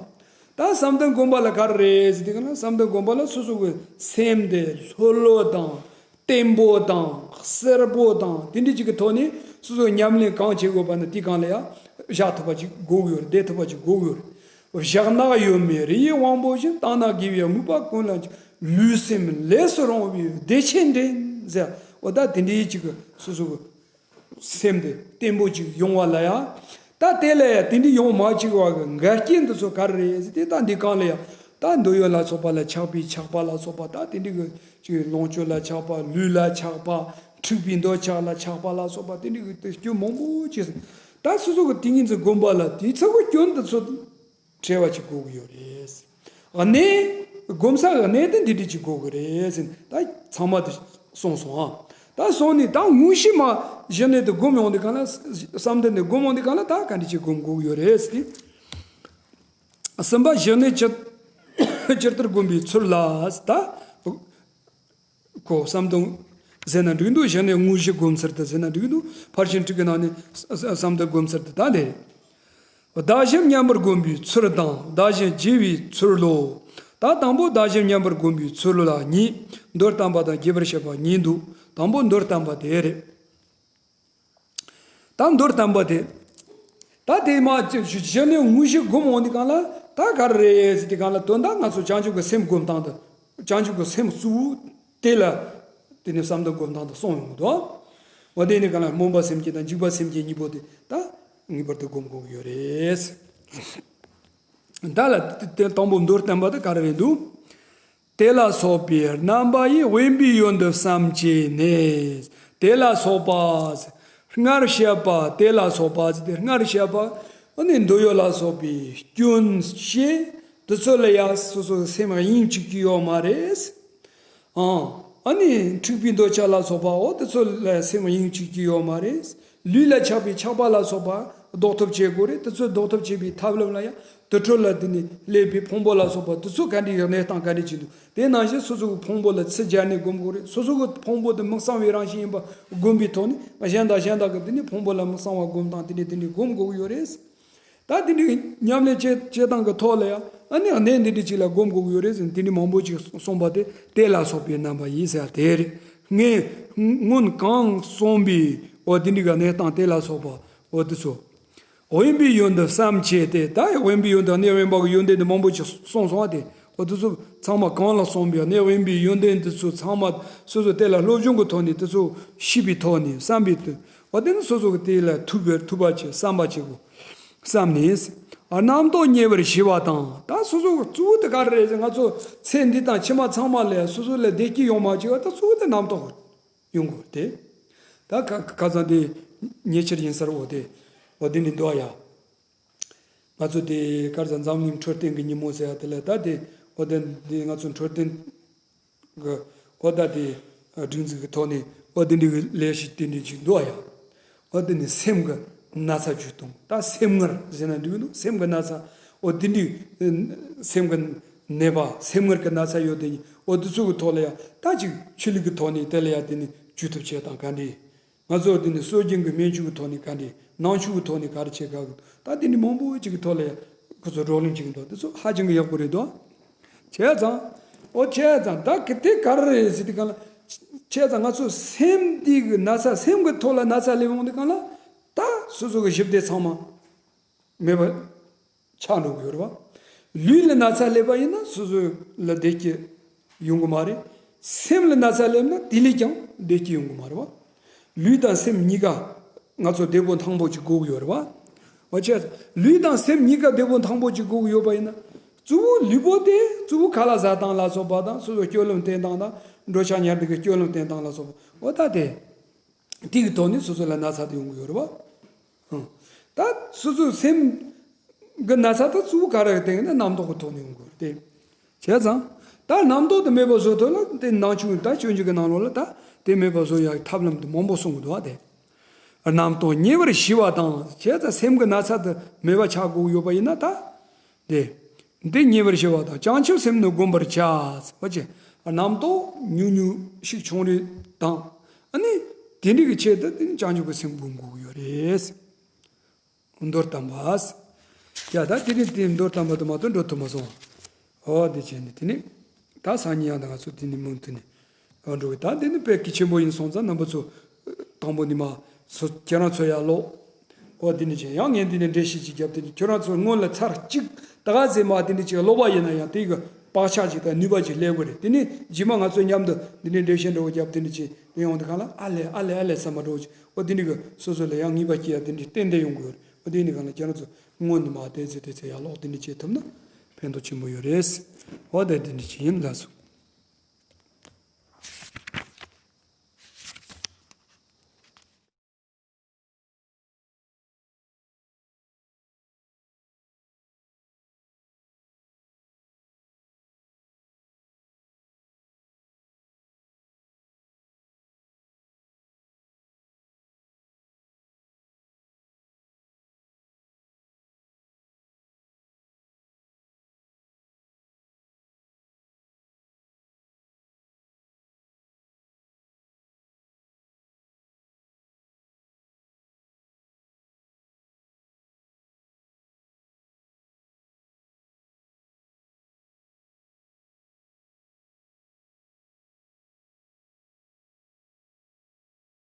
ད་བསམ་གཏན་སྒོམ་པ་ལ་ག་རེ་རེད་ཟེར་དུས་གང་ལ། བསམ་གཏན་སྒོམ་པ་ལ་སོ་སོ་གི་སེམས་དེ་ལྷོད་ལྷོད་དང་། བརྟན་པོ་དང་གསལ་པོ་དང་དེ་འདྲ་ཅིག་གི་ཐོག་ནས་སོ་སོ་ཉམས་ལེན་གང་བྱེད་དགོས་པ་ན་དེ་གང་ལ་ཡང་བཞག་ཐུབ་པ་ཅིག་དགོས་ཀྱི་ཡོད་རེད། བསྡད་ཐུབ་པ་ཅིག་དགོས་ཀྱི་ཡོད་རེད། བཞག་ནག་ཡོད་མེད་རི་ཡི་དབང་པོ་བཞིན། བཏང་ནག་དགེ་བའི་དམིགས་པ་ཀུན་ལ་འཇུག་ལུས་སེམས་ལས་སུ་རུང་བའི་བདེ་ཆེན་འདྲེན་ཟེར། འོ་ད་དེ་འདྲའི་ཅིག་གི་སོ་སོ་གི་སེམས་དེ་བརྟན་པོ་ཅིག་ཡོང་བ་ལ་ཡང་། ད་དེ་ལ་ཡང་དེ་འདྲ་ཡོང་མ་བཅུག་པ་གི་འགལ་རྐྱེན་དེ་ཚོ་ག་རེ་རེད་ཟེར་དུས། ད་འདི་གང་ལ་ཡང་ད་འདོད་ཡོན་ལ་སོགས་པ་ལ་ཆགས་པའི་ཆགས་པ་ལ་སོགས་པ། ད་དེ་འདྲ་གི་ཅིག་ལོངས་སྤྱོད་ལ་ཆགས་པ། ལུས་ལ་ཆགས་པ། འཁྲིག་པའི་འདོད་ཆགས་ལ་ཆགས་པ་ལ་སོགས་པ་དེ་འདྲ་གི་དེ་སྐྱོན་མང་པོ་ཅིག་ད་སོ་སོ་གི་ཏིང་ངེ་འཛིན་སྒོམ་པ་ལ་དེ་ཚོ་གི་སྐྱོན་དེ་ཚོ་བྲལ་བ་ཅིག་དགོས་ཀྱི་ཡོད་རེད། གནས། སྒོམ་སའི་གནས་དེ་འདི་འདྲ་ཅིག་དགོས་ཀྱི་རེད་ཟེར་ནས་ད་ཚང་མ་དེ་གསུངས་སོང་ཨ། ད་སོང་ནས་ད་དངོས་གཞི་མ་གཞི་གནས་དེ་སྒོམ་ཡོང་དུས་གང་ལ། བསམ་གཏན་དེ་སྒོམ་ཡོང་དུས་གང་ལ་ད་ག་འདྲ་ཅིག་སྒོམ་དགོས་ཀྱི་ཡོད་རེད་ཟེར་ཏེ། གསུམ་པ་གཞི་གནས་ཇི་ཇི་ལྟར་བསྒོམ་པའི་ཚུལ་ལ་ད། ཁོ་བསམ་གཏན་ཟེར་ན་འགྲིག་འདུག་གཞི་གནས་དངོས་གཞི་སྒོམ་ཚུལ་དུ་ཟེར་ན་འགྲིག་འདུག་ཕར་ཕྱིན་དྲུག་གི་ནང་ནས་བསམ་གཏན་སྒོམ་ཚུལ་དུ་ད་འདི་རེད། བདག་གཞན་མཉམ་པར་བསྒོམ་པའི་ཚུལ་དང་། བདག་གཞན་བརྗེ་བའི་ཚུལ་ལོ། ད་དང་པོ་བདག་གཞན་མཉམ་པར་བསྒོམ་པའི་ཚུལ་ལ་གཉིས། མདོར་བསྟན་པ་དང་རྒྱས་པར་བཤད་པ་གཉིས་འདུག། དང་པོ་མདོར་བསྟན་པ་དེ་རེད། ད་མདོར་བསྟན་པ་དེ། ད་དེ་མ་གཞི་ནས་དངོས་གཞི་སྒོམ་འོང་དུས་སྒང་ལ་ད་ག་རེ་རེད་ཟེར་དུས་སྒང་ལ། དོན་དག་ང་ཚོ་བྱང་ཆུབ་ཀྱི་སེམས་སྒོམ་སྟངས་དང་། བྱང་ཆུབ་ཀྱི་སེམས་གཙོ་བོ་དེ་ལ། དེ་ནས་བསམ་གཏན་སྒོམ་སྟངས་དང་གསུངས་ཡོང་གི་འདུག། འོ་དེ་ནས་སྒང་ལ་སྨོན་པ་སེམས་བསྐྱེད་དང་འཇིགས་པ་སེམས་བསྐྱེད་གཉིས་པོ་དེ་ད་ངེས་པར་དུ་སྒོམ་དགོས་ཀྱི་ཡོད་རེད། ད་ལ་དེ་དང་པོ་མདོར་བསྟན་པ་དེ་ག་རེ་རེད་འདུག། དེ་ལ་སོགས་པའི་རྣམ་པ་ཡིས་དབེན་པའི་ཡུལ་དུ་བསམ་བྱས་ནས། དེ་ལ་སོགས་པ། སྔར་བཤད་པ་དེ་ལ་སོགས་པ་ཟེར་ཏེ། སྔར་བཤད་པ། ཨ་ནི་འདོད་ཡོན་ལ་སོགས་པའི་སྐྱོན་བཤད། དེ་ཚོ་ལ་ཡང་སོ་སོའི་སེམས་དབྱིངས་གཅིག་ཀྱང་ཡོད་མ་རེད། ཨང་། ཨ་ནི་འཁྲིག་པའི་འདོད་ཆགས་ལ་སོགས་པའོ། དེ་ཚོ་ལ་སེམས་དབྱིངས་གཅིག་ཀྱང་ཡོད་མ་རེད། ལུས་ལ་ཆགས་པའི་ཆགས་པ་ལ་སོགས་པ་ཟློག་ཐབས་བྱེད་དགོས་རེད། དེ་ཚོ་ཟློག་ཐབས་བྱེད་པའི་ཐབས་ལམ་ལ་ཡང་དུར་ཁྲོད་ལ་དེ་ནི་སླེབས་པའི་ཕུང་པོ་ལ་སོགས་པ་དེ་ཚོ་ག་འདྲའི་གནས་སྟངས་ག་འདྲ་ཅིག་འདུག། དེ་ནང་བཞིན་སོ་སོ་གི་ཕུང་པོ་ལ་ཚུར་སྦྱར་ནས་སྒོམ་དགོས་རེད། སོ་སོ་གི་ཕུང་པོ་དེ་མི་གཙང་བའི་རང་བཞིན་ཡིན་པ་སྒོམ་པའི་ཐོག་ནས་གཞན་དང་གཞན་དག་གི་དེ་ནི་ཕུང་པོ་ལ་མི་གཙང་བ་སྒོམ་སྟངས་དེ་འདྲ་དེ་འདྲ་སྒོམ་དགོས་ཀྱི་ཡོད་རེད། ད་དེ་འདྲའི་ཉམས་ལེན་བྱེད་བྱེད་སྟངས་ཀྱི་ཐོག་ལ་ཡང་ཨ་ནི་གནས་འདི་འདྲ་ཅིག་ལ་སྒོམ་དགོས་ཀྱི་ཡོད་རེད་ཟེར་ནས་དེ་འདྲའི་མང་པོ་ཅིག་གསུངས་པ་དེ། དེ་ལ་སོགས་པའི་རྣམ་པ་ཡིས་ཟེར་དེ་རེད། སྔོན་སྔོན་གང་གསུངས་པའི་འོ་དེ་འདྲའི་གནས་སྟངས་དེ་ལ་སོགས་པ་འོ་དེ་ཚོ། དབེན་པའི་ཡུལ་དུ་བསམ་བྱས་ཏེ། ད་དབེན་པའི་ཡུལ་དུ་གནས་དབེན་པ་གི་ཡོན་ཏན་དེ་མང་པོ་ཅིག་གསུངས་སོང་བ་དེ། འོ་དེ་ཚོ་ཚང་མ་གང་ལ་གསུངས་པའི་གནས་དབེན་པའི་ཡོན་ཏན་དེ་ཚོ་ཚང་མ་སོ་སོ་དེ་ལ་སློབ་སྦྱོང་གི་ཐོག་ནས་དེ་ཚོ་ཤེས་པའི་ཐོག་ནས་བསམ་པའི་དོན། འོ་དེ་ནི་སོ་སོ་གི་དེ་ལ་ཐུབ་པའི་ཐུབ་པ་བྱེད། བསམ་པ་བྱེད་དགོས། བསམ་ནས། རྣམ་རྟོག་ཉེ་བར་ཞི་བ་དང་། ད་སོ་སོ་གི་གཙོ་བོ་དེ་ག་རེ་རེད་ཟེར། ང་ཚོ་ཚེ་འདི་དང་ཕྱི་མ་ཚང་མ་ལ་སོ་སོ་ལ་བདེ་སྐྱིད་ཡོང་བ་བྱེད་པ་ད་གཙོ་བོ་དེ་རྣམ་རྟོག་ཡོང་དགོས་ཏེ། ད་ཁ་ཁ་སང་དེ་ཉེ་ཆར་ཡིན་ས་རེད། འོ་དེ་འོ་དེ་ནི་འདུག་ཡ། ང་ཚོ་དེ་ག་རེ་ཟེར། འཛམ་གླིང་འཕྲོད་བསྟེན་གྱི་ཉིན་མོ་ཟེར་ཡ་དེ་ལ་ད་དེ་འོ་དེ་དེ་ང་ཚོ་འཕྲོད་བསྟེན་གྱི་འོ་ད་དེ་སྒྲིག་འཛུགས་ཀྱི་ཐོག་ནས་འོ་དེ་འདྲའི་ལས་གཞི་དེ་འདྲ་ཅིག་འདུག་ཡ། འོ་དེ་ནི་སེམས་ཀྱི་ན་ཚ་བཅོས་གཏོང་། ད་སེམས་ངར་ཟེར་ན་འགྲིག་གི་འདུག། སེམས་ཀྱི་ན་ཚ། འོ་དེ་འདྲའི་སེམས་ཀྱི་ནད་པ། སེམས་ངར་གྱི་ན་ཚ་ཡོད་དེ་འོ་དེ་ཚོ་གི་ཐོག་ལ་ཡ་ད་ཅིག་ཆོས་ལུགས་ཀྱི་ཐོག་ནས་དེ་ལ་ཡ་དེ་ནི་བཅོས་ཐབས་བྱེད་སྟངས་ག་འདྲ། ང་ཚོ་དེ་ནི་སྲོལ་རྒྱུན་གྱི་སྨན་བཅོས་ཀྱི་ཐོག་ནས་ག་འདྲ། ནང་བཅོས་ཀྱི་ཐོག་ནས་ག་རེ་བྱེད་དགོས་ཀྱི། ད་དེ་ནི་མང་པོ་ཅིག་གི་ཐོག་ལ་ཡ་ཁོ་ཚོ་བགྲོ་གླེང་བྱེད་ཀྱི་འདུག། དེ་ཚོ་ཧ་ཅང་གི་ཡག་པོ་རེད་དོ། བྱས་ཙང་། འོ་བྱས་ཙང་ད་གི་དེ་ག་རེ་རེད་ཟེར་དུས་སྒང་ལ། བྱས་ཙང་ང་ཚོ་སེམས་འདི་གི་ན་ཚ། སེམས་ཀྱི་ཐོག་ལ་ན་ཚ་སླེབས་འོང་དུས་སྒང་ལ། ད་སོ་སོ་གི་ཞི་བདེ་ཚང་མ་མེད་པ་ཆགས་འགྲོ་གི་ཡོད་རེད་བ། ལུས་ལ་ན་ཚ་སླེབས་པ་ཡིན་ན་སོ་སོ་ལ་བདེ་སྐྱིད་ཡོང་གི་མ་རེད། སེམས་ལ་ན་ཚ་སླེབས་ན་དེ་ལས་ཀྱང་བདེ་སྐྱིད་ཡོང་གི་མ་རེད་བ། ལུས་དང་སེམས་གཉིས་ཀ་ང་ཚོ་བདེ་པོ་ཐང་པོ་ཅིག་དགོས་ཀྱི་ཡོད་རེད་བ། འོ་བྱས། ལུས་དང་སེམས་གཉིས་ཀ་བདེ་པོ་ཐང་པོ་ཅིག་དགོས་ཀྱི་ཡོད་པ་ཡིན་ན། གཙོ་བོ་ལུས་པོ་དེ་གཙོ་བོ་ཁ་ལག་ཟ་སྟངས་ལ་སོགས་པ་དང་། སོ་སོ་སྤྱོད་ལམ་བསྟེན་སྟངས་དང་། འགྲོ་འཆག་ཉལ་འདུག་གི་སྤྱོད་ལམ་བསྟེན་སྟངས་ལ་སོགས་པ། འོ་ད་དེ། དེ་གི་ཐོག་ནས་སོ་སོ་ལ་ན་ཚ་དེ་ཡོང་གི་ཡོད་རེད་བ། ཨང་། ད་སོ་སོའི་སེམས་ཀྱི་ན་ཚ་དེ་གཙོ་བོ་ག་རེ་གི་སྟེང་ན་རྣམ་རྟོག་གི་ཐོག་ནས་ཡོང་གི་ཡོད་རེད་དེ། བྱས་ཙང་། ད་རྣམ་རྟོག་དེ་མེད་པ་བཟོ་ཐུབ་ན་དེ་ནང་ཆོས་ད་སྤྱོད་འཇུག་གི་ནང་ལོགས་ལ་ད་དེ་མེད་པ་བཟོ་ཡག་ཐབས་ལམ་དེ་མང་པོ་གསུང་གི་འདུག་བ་དེ། རྣམ་རྟོག་ཉེ་བར་ཞི་བ་དང་། བྱས་ཙང་སེམས་ཀྱི་ན་ཚ་དེ་མེད་པ་ཆགས་དགོས་ཡོད་པ་ཡིན་ན་ད། དེ། འདི་ཉེ་བར་ཞི་བ་དང་། བྱང་ཆུབ་སེམས་ནི་བསྒོམ་པར་བྱ། བ་ཅན། རྣམ་རྟོག་ཉུང་ཉུང་ཞིག་བྱུང་རེ་དང་། ཨ་ནི། དེ་འདྲ་གི་ཆེད་དུ་དེ་ནི་བྱང་ཆུབ་ཀྱི་སེམས་བསྒོམ་དགོས་ཀྱི་ཡོད་རེད། མདོར་བསྟན་པ། ཡ་ད་དེ་ནི་དེ་མདོར་བསྟན་པ་དུ་མ་གཏོགས་འགྲོ་ཐུབ་མ་སོང་། ཨོ་དེ་བྱས་ནས་དེ་ནི། ད་སང་ཉིན་ཡང་ད་ང་ཚོ་དེ་ནི་མུ་མཐུད་ནས། འགྲོ་གི། ད་འདི་ནི་དཔེ་གལ་ཆེན་པོ་ཡིན་སོང་ཙང་རྣམ་པ་ཚོ། དང་པོ་ནི་མ། ཚོ་ཁྱེད་རང་ཚོ་ཡར་ཀློག། འོ་འདི་ནི་བྱས། ཡང་ངས་འདི་ནས་འགྲེལ་བཤད་ཅིག་བརྒྱབ། དེ་ནི་ཁྱེད་རང་ཚོ་སྔོན་ལ་ཚར་གཅིག་ད་ག་ཟེ་མ་འདི་ནི་ཅིག་ཀློག་པ་ཡིན་ན་ཡང་དེ་གི་བག་ཆགས་ཅིག་དང་ནུས་པ་ཅིག་སླེབས་དགོས་རེད། དེ་ནི་རྗེས་མ་ང་ཚོ་མཉམ་དུ་འདི་ནས་འགྲེལ་བཤད་འདྲ་བོ་བརྒྱབ། དེ་ནི་ཅིག་དེ་ཡོང་དུས་སྒང་ལ་ཨ་ལས་ཨ་ལས་ཨ་ལས་བསམ་པ་འདྲ་བོ་ཅིག་འོ་འདི་ནི་གི་སོ་སོ་ལ་ཡང་ངེས་པ་སྐྱེ་ཡ་དེ་འདྲའི་ཏན་ཏན་ཡོང་དགོས་རེད། འོ་དེ་ནི་གང་ལ་ཁྱེད་རང་ཚོ་སྔོན་ནས་མ་དེ་ཚེ་དེ་ཚེ་ཡར་ཀློག་འདི་ནི་བྱེད་ཐུབ་ན་ཕན་ཐོགས་ཆེན་པོ་ཡོད་རེད། འོ་དེ་འདི་ནི་ཅིག་ཡིན། ལགས་སོ།